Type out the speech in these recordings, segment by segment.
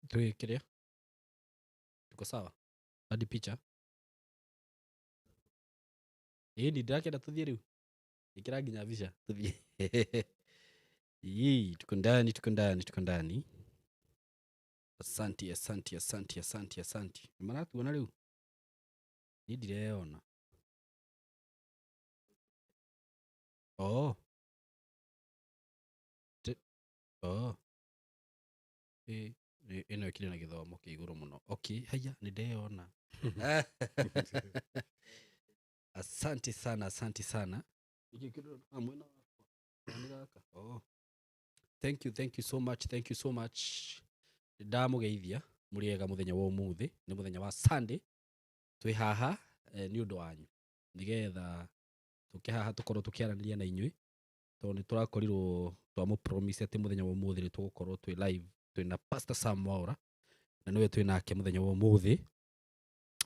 Twĩ kĩrĩa tuko sawa hadi picha ĩni ndĩrakĩenda tũthiĩ rĩu ĩkĩra nginya mbica tũthiĩ. Ii, tuko ndani, tuko ndani, tuko ndani. Asanti, asanti, asanti, asanti, asanti. Nĩ maratuona rĩu? Niĩ ndireyona. Oh. Oh. Ĩ, ĩno ĩkĩrĩ na gĩthomo kĩa igũrũ mũno. Okay, haya, nĩ ndeyona. Asante sana, asante sana. Nĩkĩ kĩndũ ah, mwena wakwa? Nĩ gaka. Oh. Thank you, thank you so much, thank you so much. Ndamũgeithia mũrĩ ega mũthenya wa ũmũthĩ, nĩ mũthenya wa Sunday. Twĩ haha nĩ ũndũ wanyu nĩgetha tũke haha tũkorwo tũkĩaranĩria na inyuĩ, tondũ nĩ tũrakorirwo twamũ promise atĩ mũthenya wa ũmũthĩ nĩ tũgũkorwo twĩ live twĩna Pastor Sam Mwaũra, na nĩwe twĩ nake mũthenya wa ũmũthĩ.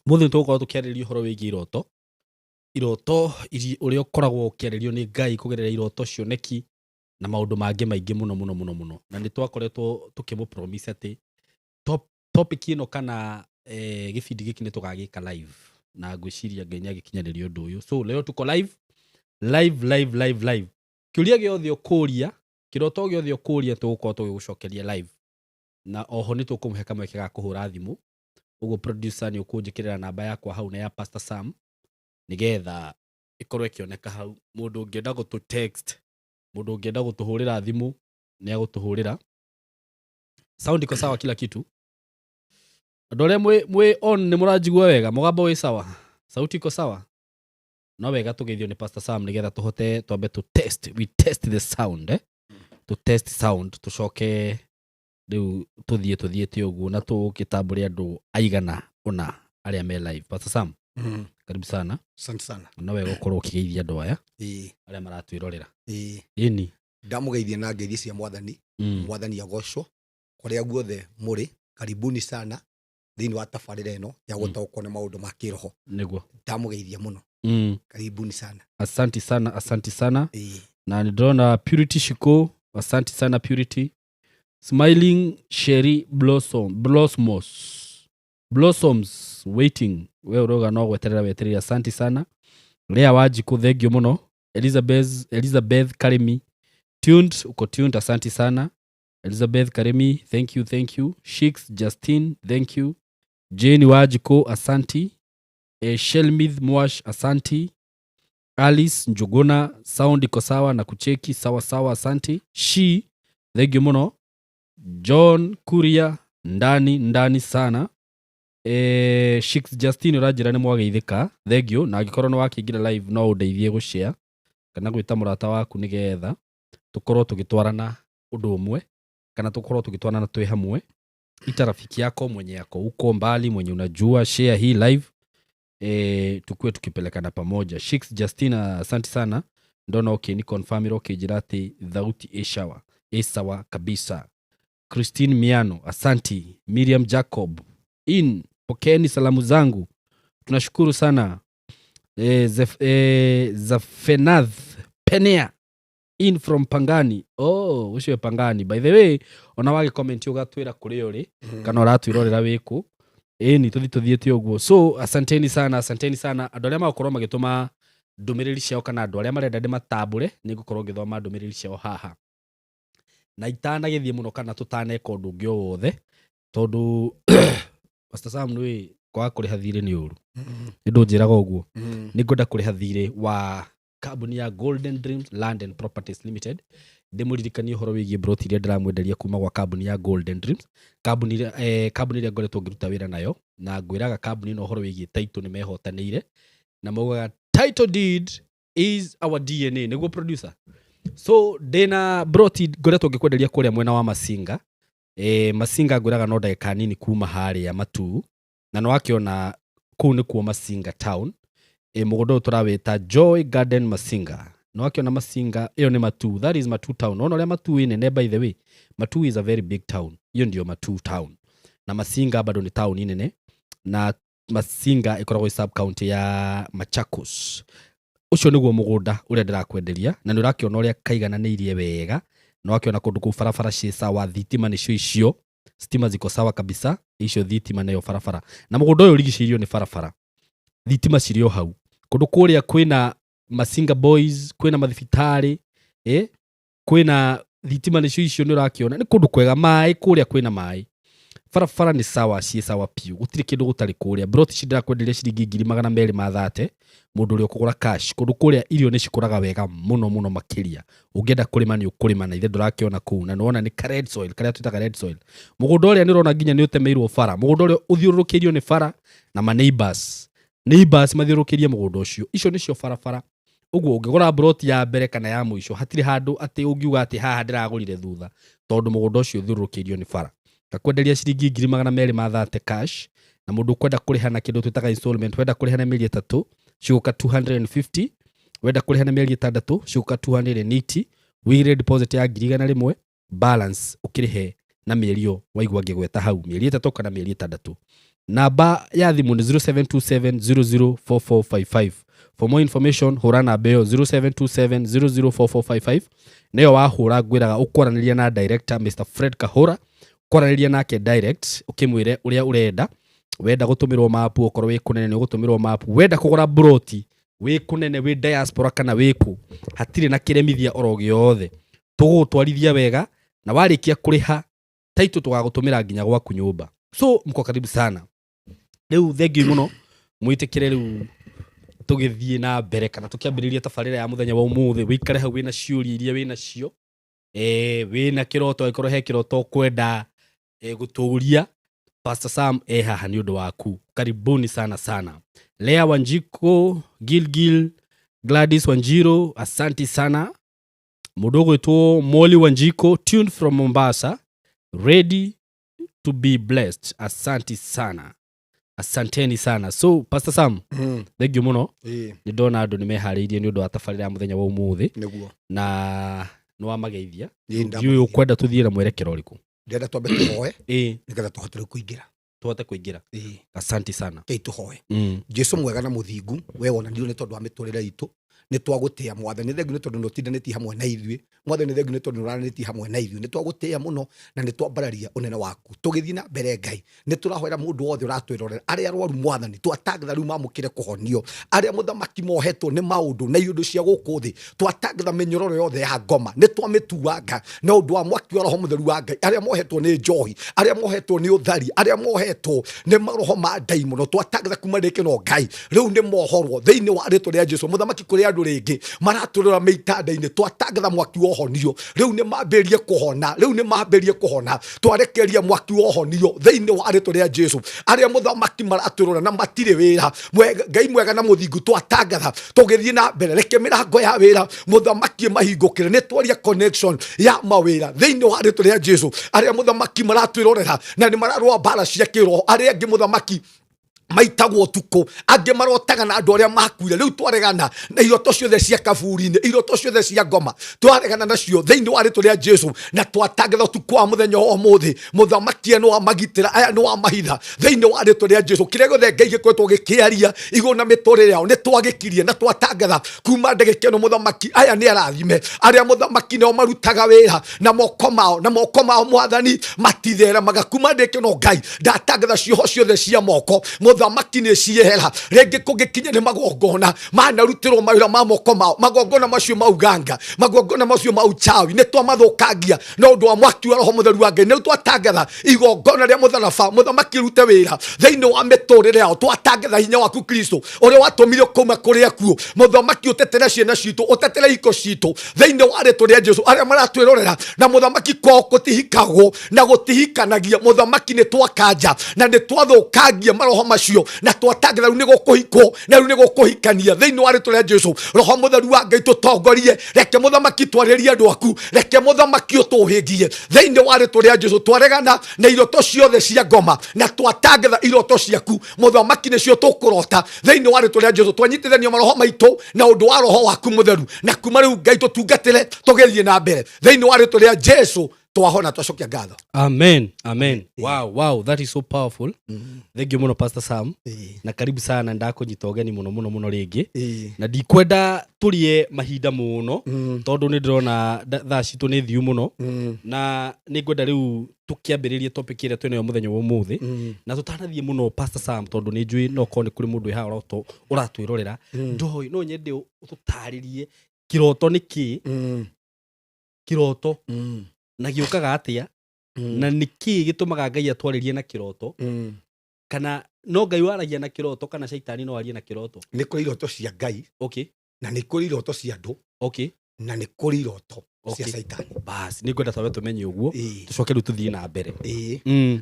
Mũthĩ nĩ tũgũkorwo tũkĩarĩrĩria ũhoro wĩgiĩ iroto, iroto ũrĩa ũkoragwo ũkĩarĩrio nĩ Ngai kũgerera iroto, cioneki na maũndũ mangĩ maingĩ mũno mũno mũno mũno. Na nĩ twakoretwo tũkĩmũ promise atĩ topic ĩno kana gĩbindi gĩkĩ nĩ tũgagĩka live, na ngwĩciria Ngai nĩ agĩkinyanĩria ũndũ ũyũ. So leo tuko live, live, live, live, live. Kĩũria gĩothe ũkũria, kĩroto gĩothe ũkũria, tũgũkorwo tũgĩgũcokeria live, na oho nĩ tũkũmũhe kamweke ga kũhũra thimũ. Ũguo producer nĩ ũkũnjĩkĩrĩra namba yakwa hau na ya Pastor Sam nĩgetha ĩkorwo ĩkĩoneka hau. Mũndũ ũngĩenda gũtũ text, mũndũ ũngĩenda gũtũhũrĩra thimũ, nĩ agũtũhũrĩra. Sound iko sawa, kila kitu. Andũ arĩa mwĩ on, nĩ mũranjigua wega? Mũgambo wĩ sawa? Sauti iko sawa? No wega tũgeithio nĩ Pastor Sam nĩgetha tũhote twambe tũ test, we test the sound, eh? To test sound, tũcoke rĩu tũthiĩ tũthiĩte ũguo na tũgĩtambũre andũ aigana ũna arĩa me live. Pastor Sam, karibu sana. Asante sana. No wega ũkorwo ũkĩgeithia andũ aya arĩa maratwĩrorera. Ĩni. Ndamũgeithia na ngeithi cia Mwathani. Mwathani agocwo kũrĩa guothe mũrĩ. Karibuni sana thĩinĩ wa tabarĩra ĩno ya gũtaũkwo nĩ maũndũ ma kĩroho. Ndamũgeithia mũno. Karibuni sana. Asanti sana, asanti sana. Na nĩ ndĩrona Purity Shiko, asanti sana Purity. Smiling Sherry Blossom, Blosmos, Blossoms waiting, we ũrauga no gweterera wetereire, asanti sana. Lea Wanjikũ, thengio mũno. Elizabeth, Elizabeth Karimi, tuned, uko tuned, asanti sana Elizabeth Karimi, thank you, thank you. Shix Justin, thank you. Jane Wanjikũ, asanti. Shelmith Mwash, asanti. Alice Njuguna, sound iko sawa na kucheki sawa sawa, asanti. She, thank you mũno. John Kuria, ndani ndani sana. Shix Justin ũranjĩra nĩ mwageithĩka, thank you. Na angĩkorwo nĩ wakĩingĩra live, no ũndeithie gũshare kana gwĩta mũrata waku nĩgetha tũkorwo tũgĩtwarana ũndũ ũmwe kana tũkorwo tũgĩtwarana twĩ hamwe. Ita rafiki yako mwenye yako huko mbali, mwenye unajua, share hii live, tukue tukipelekana pamoja. Shix Justina, asante sana. Ndona okay, ni confirm iro ũkĩnjĩra atĩ thauti ĩ sawa, ĩ sawa kabisa. Christine Miano, asanti. Miriam Jacob in, pokeeni salamu zangu, tunashukuru sana. Zafenath Penea in from Pangani. Oh, ũcio Pangani, by the way, ona wagĩ comment ũgatwĩra kũrĩa ũrĩ kana ũratwĩrorera wĩkũ. Ĩni tũthi tũthiĩte ũguo. So asanteni sana, asanteni sana andũ arĩa magũkorwo magĩtũma ndũmĩrĩri ciao kana andũ arĩa marenda ndĩmatambũre, nĩ ngũkorwo ngĩthoma ndũmĩrĩri ciao haha na itanagĩthiĩ mũno kana tũtaneka ũndũ ũngĩ o wothe, tondũ Pastor Sam, nĩ kwaga kũrĩha thirĩ nĩ ũru. Nĩ ndũnjĩraga ũguo. Nĩ ngwenda kũrĩha thirĩ wa kambuni ya Golden Dreams Land and Properties Limited. Ndĩmũririkanie ũhoro wĩgiĩ broti iria ndĩramwenderia kuma gwa kambuni ya Golden Dreams, kambuni ĩrĩa ngoretwo ngĩruta wĩra nayo, na ngwĩraga kambuni ĩno ũhoro wĩgiĩ title nĩ mehotanĩire na maugaga title deed is our DNA. Nĩguo producer. So ndĩna broti ngoretwo ngĩkwenderia kũrĩa mwena wa Masinga. Masinga ngwĩraga no ndagĩka nini kuma harĩa Matuu, na nĩ wakĩona kũu nĩkuo Masinga town. Mũgũnda ũyũ tũrawĩta Joy Garden Masinga. Nĩ wakĩona Masinga ĩyo nĩ Matuu, that is Matuu town. Ona ũrĩa Matuu ĩ nene, by the way, Matuu is a very big town. Hiyo ndio Matuu town, na Masinga bado nĩ taũni nene, na Masinga ĩkoragwo ĩ sub county ya Machakos. Ũcio nĩguo mũgũnda ũrĩa ndĩrakwenderia, na nĩ ũrakĩona ũrĩa kaigananĩirie wega. Na wakĩona kũndũ kũu barabara ciĩ sawa, thitima nĩcio icio. Stima ziko sawa kabisa, icio thitima nayo barabara, na mũgũnda ũyũ ũrigicĩirio nĩ barabara, thitima cirĩ o hau. Kũndũ kũrĩa kwĩna Masinga Boys, kwĩna mathibitarĩ, kwĩna thitima nĩcio icio nĩ ũrakĩona nĩ kũndũ kwega. Maĩ kũrĩa kwĩna maĩ, barabara nĩ sawa, ciĩ sawa piũ, gũtirĩ kĩndũ gũtarĩ kũrĩa. Broti ici ndĩrakwenderia ciringi 230,000 mũndũ ũrĩa ũkũgũra cash. Kũndũ kũrĩa irio nĩ cikũraga wega mũno mũno makĩria, ũngĩenda kũrĩma nĩ ũkũrĩma, na ithe ndũrakĩona kũu na nĩwona nĩ ka red soil, karĩa twĩtaga red soil. Mũgũnda ũrĩa nĩ ũrona nginya nĩ ũtemeirwo bara, mũgũnda ũrĩa ũthiũrũrũkĩirio nĩ bara na ma neighbors, neighbors mathiũrũrũkĩirie mũgũnda ũcio, icio nĩcio barabara. Ũguo ũngĩgũra broti ya mbere kana ya mũico, hatirĩ handũ atĩ ũngiuga atĩ haha ndĩragũrire thutha, tondũ mũgũnda ũcio ũthiũrũrũkĩirio nĩ bara. Ngakwenderia ciringi 230,000 cash, na mũndũ ũkwenda kũrĩha na kĩndũ twĩtaga installment, wenda kũrĩha na mĩeri 3 cigũka 250, wenda kũrĩha na mĩeri 6 cigũka 280, wĩigĩre deposit ya 100,000, balance ũkĩrĩhe na mĩeri ĩyo waigua ngĩgweta hau, mĩeri 3 kana mĩeri 6. Namba ya thimũ nĩ 0727004455. For more information hũra namba ĩyo 0727004455. Nĩyo wahũra ngwĩraga ũkwaranĩria na director Mr Fred Kahũra, kwaranĩria nake direct ũkĩmwĩre ũrĩa ũrenda. Wenda gũtũmĩrwo mapu, okorwo wĩ kũnene nĩ ũgũtũmĩrwo mapu. Wenda kũgũra broti wĩ kũnene, wĩ diaspora kana wĩ kũ, hatirĩ na kĩremithia oro gĩothe, tũgũgũtwarithia wega, na warĩkia kũrĩha taitũ tũgagũtũmĩra nginya gwaku nyũmba. So mko karibu sana. Rĩu thengiũ mũno mwĩtĩkĩre rĩu tũgĩthiĩ na mbere kana tũkĩambĩrĩria tabarĩra ya mũthenya wa ũmũthĩ. Wĩikare hau wĩna ciũria iria wĩna cio, wĩna kĩroto, angĩkorwo he kĩroto ũkwenda gũtũria, Pastor Sam haha nĩ ũndũ waku. Karibuni sana sana. Lea Wanjiko, Gilgil, Gladys Wanjiro, asanti sana. Mũndũ ũgwĩtwo Molly Wanjiko, tuned from Mombasa, ready to be blessed. Asanti sana, asanteni sana. So Pastor Sam, thank you mũno. Nĩ ndona andũ nĩ meharĩirie nĩ ũndũ wa tabarĩra ya mũthenya wa ũmũthĩ. Nĩguo. Na nĩ wamageithia. Ĩĩ, ndiũĩ ndamageithia. Ũkwenda tũthiĩ na mwerekero ũrĩkũ? Ndĩrenda twambe tũhoe nĩgetha tũhote rĩu kũingĩra. Tũhote kũingĩra. Ĩĩ. Asanti sana. Kei tũhoe. Jesu mwega na mũthingu, we wonanirio nĩ tondũ wa mĩtũrĩre itũ, nĩ twagũtĩa Mwathani. Thengiũ nĩ tondũ nĩ ũtindanĩtie hamwe na ithuĩ. Mwathani, thengiũ nĩ tondũ nĩ ũranĩtie hamwe na ithuĩ. Nĩ twagũtĩa mũno na nĩ twambararia ũnene waku. Tũgĩthiĩ na mbere, Ngai, nĩ tũrahoera mũndũ wothe ũratwĩrorera, arĩa arwaru, Mwathani, twatangatha rĩu mamũkĩre kũhonio. Arĩa, Mũthamaki, mohetwo nĩ maũndũ na iũndũ cia gũkũ thĩ, twatangatha mĩnyororo yothe ya ngoma nĩ twamĩtuanga na ũndũ wa mwaki wa Roho Mũtheru wa Ngai. Arĩa mohetwo nĩ njohi, arĩa mohetwo nĩ ũthari, arĩa mohetwo nĩ maroho ma ndaimono, twatangatha kuma rĩkĩ no Ngai rĩu nĩ mohorwo thĩinĩ wa rĩtwa rĩa Jesu. Mũthamaki, kũrĩ andũ rĩngĩ maratũrĩra mĩitanda-inĩ, twatangatha mwaki wa ũhonio, rĩu nĩ mambĩrie kũhona, rĩu nĩ mambĩrie kũhona. Twarekeria mwaki wa ũhonio thĩinĩ wa rĩtwa rĩa Jesu. Arĩa, Mũthamaki, maratũrora na matirĩ wĩra, Ngai mwega na mũthingu, twatangatha tũgĩthiĩ na mbere, reke mĩrango ya wĩra, Mũthamaki, ĩmahingũkĩre. Nĩ twaria connection ya mawĩra thĩinĩ wa rĩtwa rĩa Jesu. Arĩa, Mũthamaki, maratwĩrorera na nĩ mararũa mbara cia kĩroho, arĩa angĩ, Mũthamaki, maitagwo ũtukũ, angĩ marotaga na andũ arĩa makuire, rĩu twaregana na iroto ciothe cia kaburi-inĩ, iroto ciothe cia ngoma twaregana nacio thĩinĩ wa rĩtwa rĩa Jesu, na twatangatha ũtukũ wa mũthenya wa ũmũthĩ, Mũthamaki, aya nĩ wa magitĩra, aya nĩ wa mahitha thĩinĩ wa rĩtwa rĩa Jesu. Kĩrĩa gĩothe Ngai gĩkoretwo gĩkĩaria igũrũ na mĩtũrĩre yao nĩ twagĩkirie na twatangatha kuma ndagĩka ĩno, Mũthamaki, aya nĩ arathime. Arĩa, Mũthamaki, nao marutaga wĩra na moko mao, na moko mao, Mwathani, matitheremaga, kuma ndagĩka ĩno, Ngai, ndatangatha cioho ciothe cia moko, Mũthamaki, nĩ ciehera. Rĩngĩ kũngĩkinya nĩ magongona manarutĩrwo mawĩra ma moko mao, magongona macio ma uganga, magongona macio ma uchawi, nĩ twamathũkangia na ũndũ wa mwaki wa Roho Mũtheru wa Ngai. Nĩ twatangatha igongona rĩa mũtharaba, Mũthamaki, rute wĩra thĩinĩ wa mĩtũrĩre yao. Twatangatha hinya waku Kristo ũrĩa watũmire kuma kũrĩa kuo, Mũthamaki, ũtetere ciana citũ, ũtetere iko citũ thĩinĩ wa rĩtwa rĩa Jesu. Arĩa maratwĩrorera na, Mũthamaki, kwao gũtihikagwo na gũtihikanagia, Mũthamaki, nĩ twakanja na nĩ twathũkangia maroho macio na twatangatha rĩu nĩ gũkũhikwo na rĩu nĩ gũkũhikania thĩinĩ wa rĩtwa rĩa Jesu. Roho Mũtheru wa Ngai, tũtongorie. Reke, Mũthamaki, twarĩrie andũ aku. Reke, Mũthamaki, ũtũhĩngie thĩinĩ wa rĩtwa rĩa Jesu. Twaregana na iroto ciothe cia ngoma na twatangatha iroto ciaku, Mũthamaki, nĩcio tũkũrota thĩinĩ wa rĩtwa rĩa Jesu. Twanyitithania maroho maitũ na ũndũ wa Roho waku Mũtheru, na kuma rĩu, Ngai, tũtungatĩre tũgĩthiĩ na mbere thĩinĩ wa rĩtwa rĩa Jesu. Twahona, twacokia ngatho. Amen, amen. Wow, that is so powerful. Thank you muno, Pastor Sam, na karibu sana. Ndakũnyita ũgeni mũno mũno mũno rĩngĩ. Na ndikwenda tũrie mahinda mũno, tondũ nĩ ndĩrona thaa citũ nĩ thiu mũno, na nĩ ngwenda rĩu tũkĩambĩrĩrie topic ĩrĩa twĩnayo mũthenya wa ũmũthĩ. Na tũtanathiĩ mũno, Pastor Sam, tondũ nĩ njũĩ no korwo nĩ kũrĩ mũndũ wĩ haha ũratwĩrorera, ndoĩ no nyende ũtũtarĩrie kĩroto nĩ kĩĩ, kĩroto na gĩũkaga atĩa, na nĩ kĩĩ gĩtũmaga Ngai atwarĩrie na kĩroto, kana no Ngai waragia na kĩroto, kana caitani no arie na kĩroto? Nĩ kũrĩ iroto cia Ngai, na nĩ kũrĩ iroto cia andũ, na nĩ kũrĩ iroto cia caitani. Bas, nĩ ngwenda twambe tũmenye ũguo, tũcoke rĩu tũthiĩ na mbere.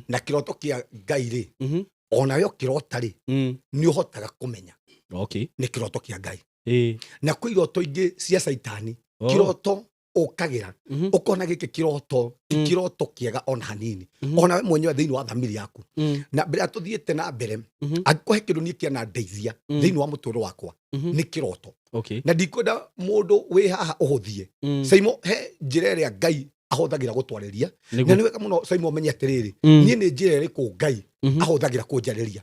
Na kĩroto kĩa Ngai rĩ, onawe ũkĩrota rĩ, nĩ ũhotaga kũmenya nĩ kĩroto kĩa Ngai. Na kwĩ iroto ingĩ cia caitani. Kĩroto ũkagĩra, ũkona gĩkĩ kĩroto ti kĩroto kĩega ona hanini, ona we mwenyewe thĩinĩ wa thamiri yaku. Na mbere ya tũthiĩte na mbere, angĩkorwo he kĩndũ niĩ kĩanandeithia thĩinĩ wa mũtũrĩre wakwa, nĩ kĩroto. Na ndikwenda mũndũ wĩ haha ũhũthie. Saimo, he njĩra ĩrĩa Ngai ahũthagĩra gũtwarĩria, na nĩ wega mũno, Saimo, ũmenye atĩrĩrĩ, niĩ nĩ njĩra ĩrĩkũ Ngai ahũthagĩra kũnjarĩria?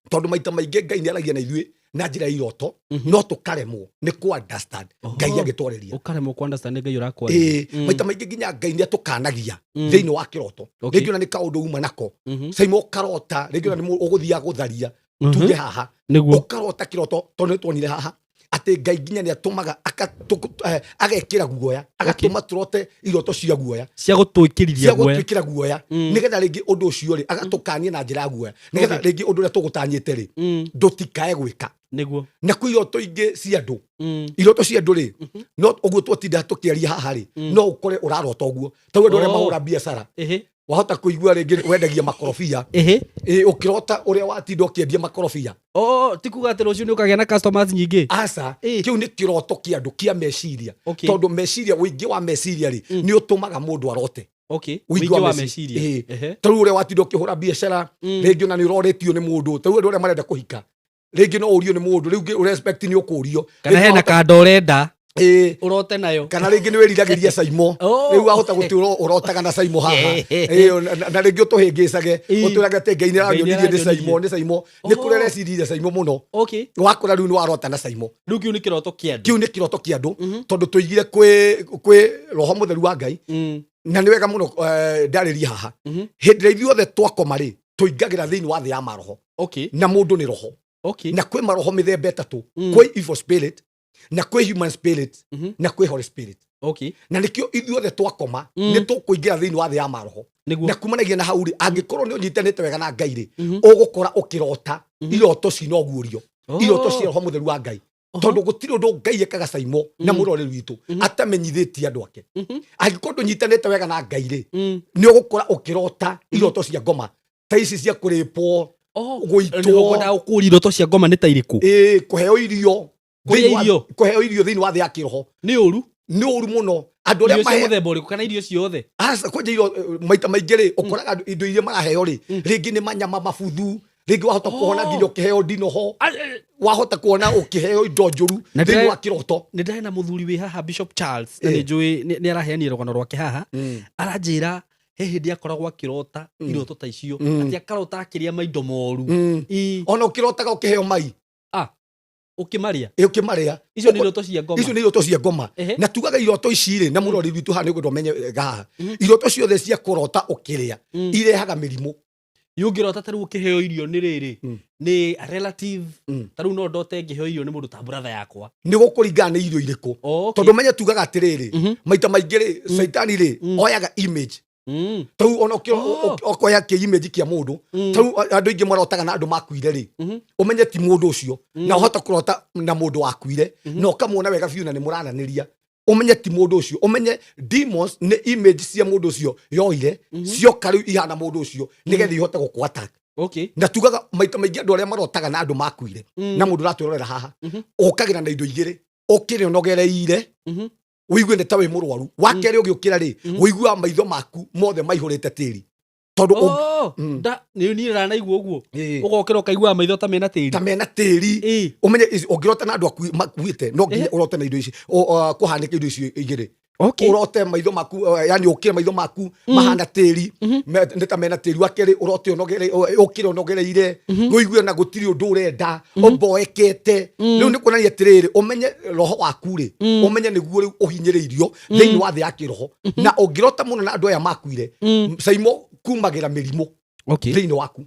Tondũ maita maingĩ Ngai nĩ aragia na ithuĩ na njĩra ya iroto, no tũkaremwo nĩ kũ understand Ngai agĩtwarĩria. Ũkaremwo kũ understand Ngai ũrakwarĩria. Ĩĩ, maita maingĩ nginya Ngai nĩ atũkanagia thĩinĩ wa kĩroto. Rĩngĩ ona nĩ kaũndũ uma nako, Saimo, ũkarota rĩngĩ ona nĩ ũgũthiaga gũtharia, tuge haha, ũkarota kĩroto, tondũ nĩ tuonire haha atĩ Ngai nginya nĩ atũmaga agekĩra guoya, agatũma tũrote iroto cia guoya. Cia gũtwĩkĩrithia Cia guoya. Gũtwĩkĩra guoya, nĩgetha rĩngĩ ũndũ ũcio rĩ, agatũkania na njĩra ya guoya, nĩgetha rĩngĩ ũndũ ũrĩa tũgũtanyĩte rĩ, ndũtikae gwĩka. Na kwĩ iroto ingĩ cia andũ. Iroto cia andũ rĩ, no ũguo twatinda tũkĩaria haha rĩ, no ũkore ũrarota ũguo ta rĩu andũ arĩa mahũra biacara, wahota kũigua rĩngĩ wendagia makorobia, ĩ ũkĩrota ũrĩa watinda ũkĩendia makorobia. Oh, ti kuga atĩ rũciũ nĩ ũkagĩa na customers nyingĩ. Aca. Kĩu nĩ kĩroto kĩa andũ kĩa meciria, tondũ meciria, ũingĩ wa meciria rĩ, nĩ ũtũmaga mũndũ arote. Ũingĩ Ũingĩ wa wa meciria. Ta rĩu ũrĩa watinda ũkĩhũra biacara, rĩngĩ ona nĩ ũrorĩtio nĩ mũndũ. Ta rĩu andũ arĩa marenda kũhika, rĩngĩ no ũrio nĩ mũndũ, rĩu ũrespect nĩ ũkũrio. Kana Rĩngĩ hena kanda ũrenda ũrote nayo. Kana rĩngĩ nĩ wĩriragĩria Saimo. Rĩu wahota gũtĩ ũrotaga na Saimo haha. Na rĩngĩ ũtũhĩngĩcage, ũtwĩrage atĩ Ngai nĩ Ngai nĩ aranyonirie nĩ Saimo, aranyonirie. nĩ Saimo nĩ kũrĩa reciririe Saimo mũno. Wakora rĩu nĩ warota na Saimo. Rĩu kĩu nĩ kĩroto kĩa andũ. Kĩu nĩ kĩroto kĩa andũ, tondũ tũigire kwĩ roho mũtheru wa Ngai. Na nĩ wega mũno, ndarĩrie haha, hĩndĩ ĩrĩa ithuothe twakoma rĩ, tũingagĩra thĩinĩ wa thĩ ya maroho. Na mũndũ nĩ roho. Na kwĩ maroho mĩthemba ĩtatũ. Kwĩ evil spirit, na kwĩ human spirit, na kwĩ holy spirit. Na nĩkĩo ithuothe twakoma, nĩ tũkũingĩra thĩinĩ wa thĩ ya maroho. Na kumanagia na hau rĩ, angĩkorwo nĩ ũnyitanĩte wega na Ngai rĩ, ũgũkora ũkĩrota iroto cina ũguũrio, iroto cia roho mũtheru wa Ngai, tondũ gũtirĩ ũndũ Ngai ekaga, Saimo, na mũroreri witũ, atamenyithĩtie andũ ake. Angĩkorwo ndũnyitanĩte wega na Ngai rĩ, nĩ ũgũkora ũkĩrota iroto cia ngoma ta ici cia kũrĩpwo, gũitwo. Nĩho ngwendaga gũkũria, iroto cia ngoma nĩ ta irĩkũ? Ĩĩ, kũheo irio. Kũrĩa irio? Kũheo irio thĩinĩ wa thĩ ya kĩroho. Nĩ ũru? Nĩ ũru mũno. Andũ arĩa Irio cia mahe mũthemba ũrĩkũ, kana irio ciothe? Aca, kwanja irio, maita maingĩ rĩ, ũkoraga indo iria maraheo rĩ, rĩngĩ nĩ manyama mabuthu, rĩngĩ wahota kuona nginya ũkĩheo ndinoho, wahota kuona ũkĩheo indo njũru Na thĩinĩ wa kĩroto. Nĩ ndarĩ na mũthuri wĩ haha, Bishop Charles, na nĩ njũĩ nĩ araheanire rũgano rwake haha. Aranjĩra he hĩndĩ akoragwo akĩrota iroto ta icio, atĩ akarota akĩrĩa maindo moru. Ona ũkĩrotaga ũkĩheo mai. Ah, ũkĩmarĩa? Ĩ, ũkĩmarĩa. Icio nĩ iroto cia ngoma. Icio nĩ iroto cia ngoma. Na tugaga iroto ici rĩ, na mũrori witũ haha nĩ ũkwenda ũmenye haha, iroto ciothe cia kũrota ũkĩrĩa irehaga mĩrimũ. Ũngĩrota ta rĩu ũkĩheo irio nĩ rĩrĩ, nĩ a relative, ta rĩu no ndote ngĩheo irio nĩ mũndũ ta brother yakwa? Nĩ gũkũringana nĩ irio irĩkũ. Tondũ menye tugaga atĩrĩrĩ, maita maingĩ rĩ, caitani rĩ, oyaga image. Tarĩu ona ũkoya kĩ image kĩa mũndũ. Tarĩu andũ aingĩ marotaga na andũ makuire rĩ, ũmenye ti mũndũ ũcio. Na ũhota kũrota na mũndũ wakuire na ũkamuona wega biũ na nĩ mũrananĩria, ũmenye ti mũndũ ũcio. Ũmenye demons nĩ image cia mũndũ ũcio yoire, cioka rĩu ihana mũndũ ũcio nĩgetha ihote gũkũ attack. Na tugaga maita maingĩ andũ arĩa marotaga na andũ makuire, na mũndũ ũratwĩrorera haha, ũkagĩra na indo igĩrĩ: ũkĩrĩ ũnogereire, ũigue nĩ ta wĩ mũrwaru; wa kerĩ, ũgĩũkĩra rĩ, ũiguaga maitho maku mothe maihũrĩte tĩri, tondũ Oh, nda nĩ niĩ ndanaigua ũguo. Ũgokĩra ũkaiguaga maitho ta mena tĩri. Ta mena tĩri. Ũmenye ũngĩrota na andũ makuĩte, no nginya ũrote na indo ici, kũhanĩka indo icio igĩrĩ. Ũrote maitho maku, yani ũkĩre maitho maku mahana tĩri, nĩ ta mena tĩri. Wa kerĩ, ũrote ũkĩre ũnogereire, ũigue na gũtirĩ ũndũ ũrenda, ũmboekete. Rĩu nĩ kuonania atĩrĩrĩ, ũmenye roho waku rĩ, ũmenye nĩguo rĩu ũhinyĩrĩirio thĩinĩ wa thĩ ya kĩroho. Na ũngĩrota mũno na andũ aya makuire, Saimo, kumagĩra mĩrimũ thĩinĩ waku.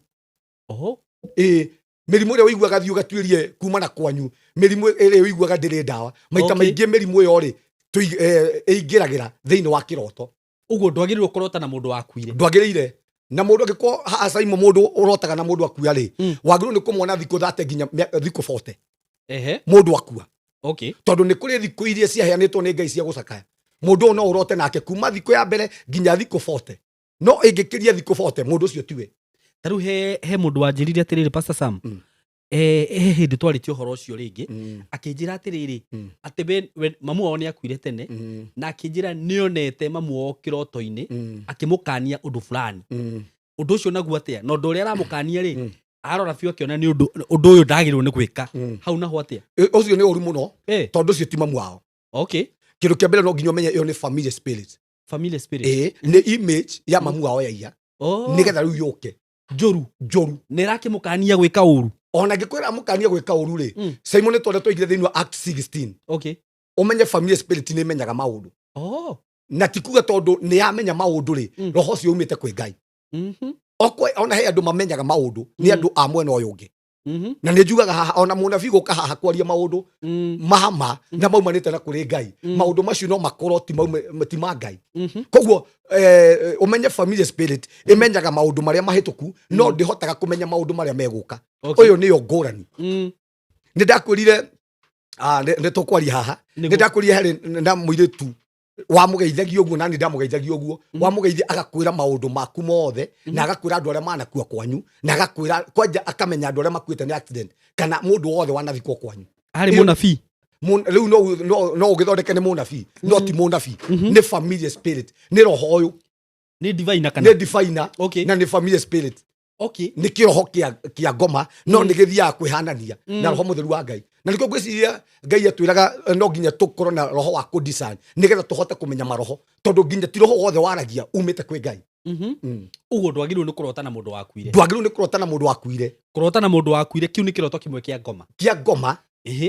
Oho. Ĩĩ, mĩrimũ ĩrĩa ũiguaga thiĩ ũgatuĩrie kuma na kwanyu, mĩrimũ ĩrĩa ũiguaga ndĩrĩ ndawa, maita maingĩ mĩrimũ ĩyo rĩ, ĩingĩragĩra thĩinĩ wa kĩroto. Ũguo ndwagĩrĩirwo kũrota na mũndũ wakuire? Ndwagĩrĩire. Na mũndũ angĩkorwo haha, Saimo, mũndũ ũrotaga na mũndũ akua rĩ, wagĩrĩirwo nĩ kũmwona thikũ 30 nginya thikũ 40 mũndũ akua. Tondũ nĩ kũrĩ thikũ iria ciaheanĩtwo nĩ Ngai cia gũcakaya. Mũndũ ũyũ no ũrote nake kuma thikũ ya mbere nginya thikũ 40, no ĩngĩkĩria thikũ 40, mũndũ ũcio tiwe. Ta rĩu he mũndũ wanjĩrire atĩrĩrĩ, Pastor Sam, he hĩndĩ twarĩtie ũhoro ũcio rĩngĩ, akĩnjĩra atĩrĩrĩ, atĩ mamu wao nĩ akuire tene, na akĩnjĩra nĩonete mamu wao kĩroto-inĩ akĩmũkania ũndũ fulani. Ũndũ ũcio naguo atĩa? Na ũndũ ũrĩa aramũkania rĩ, arora biũ akĩona nĩ ũndũ ũndũ ũyũ ndagĩrĩirwo nĩ gwĩka. Hau naho atĩa? Ũcio nĩ ũru mũno, tondũ ũcio ti mamu wao. Kĩndũ kĩa mbere, no nginya ũmenye ĩyo nĩ family spirit. Family spirit. Ĩĩ, nĩ image ya mamu wao yaiya, nĩgetha rĩu yũke njũru. Njũru. Nĩ ĩrakĩmũkania gwĩka ũru. Ona angĩkwĩra mũkania gwĩka ũru rĩ, Simon, tondũ twaigire thĩinĩ wa Act 16, ũmenye family spirit nĩ ĩmenyaga maũndũ. Na ti kuga tondũ nĩ yamenya maũndũ rĩ, roho ũcio umĩte kwĩ Ngai. Okwe ona he andũ mamenyaga maũndũ nĩ andũ a mwena ũyũ ũngĩ. Na nĩ njugaga haha, ona mũnabii gũka haha kwaria maũndũ mahama na maumanĩte na kũrĩ Ngai, maũndũ macio no makorwo ti ma Ngai. Koguo ũmenye family spirit ĩmenyaga maũndũ marĩa mahĩtũku, no ndĩhotaga kũmenya maũndũ marĩa megũka. Ũyũ nĩyo ngũrani. Nĩ ndakwĩrire, nĩ tũkwaria haha, nĩ ndakwĩrire harĩ na mũirĩtu wamũgeithagia ũguo, nani ndamũgeithagia ũguo, wamũgeithia agakwĩra maũndũ maku mothe, na agakwĩra andũ arĩa manakua kwanyu, na agakwĩra kwanja akamenya andũ arĩa makuĩte nĩ accident kana mũndũ wothe wanathikwo kwanyu. Arĩ mũnabii? Rĩu no ũgĩthondeke nĩ mũnabii, no ti mũnabii, nĩ family spirit, nĩ roho ũyũ. Nĩ diviner kana? Nĩ diviner. Na nĩ family spirit. Nĩ kĩroho kĩa ngoma, no nĩ gĩthiaga kwĩhanania na roho mũtheru wa Ngai. Na nĩkĩo ngwĩciria Ngai atwĩraga, no nginya tũkorwo na roho wa kũdesign nĩgetha tũhote kũmenya maroho, tondũ nginya ti roho wothe waragia umĩte kwĩ Ngai. Ũguo ndwagĩrĩirwo nĩ kũrota na mũndũ wakuire? Ndwagĩrĩirwo nĩ kũrota na mũndũ wakuire. Kũrota na mũndũ wakuire, kĩu nĩ kĩroto kĩmwe kĩa ngoma. Kĩa ngoma.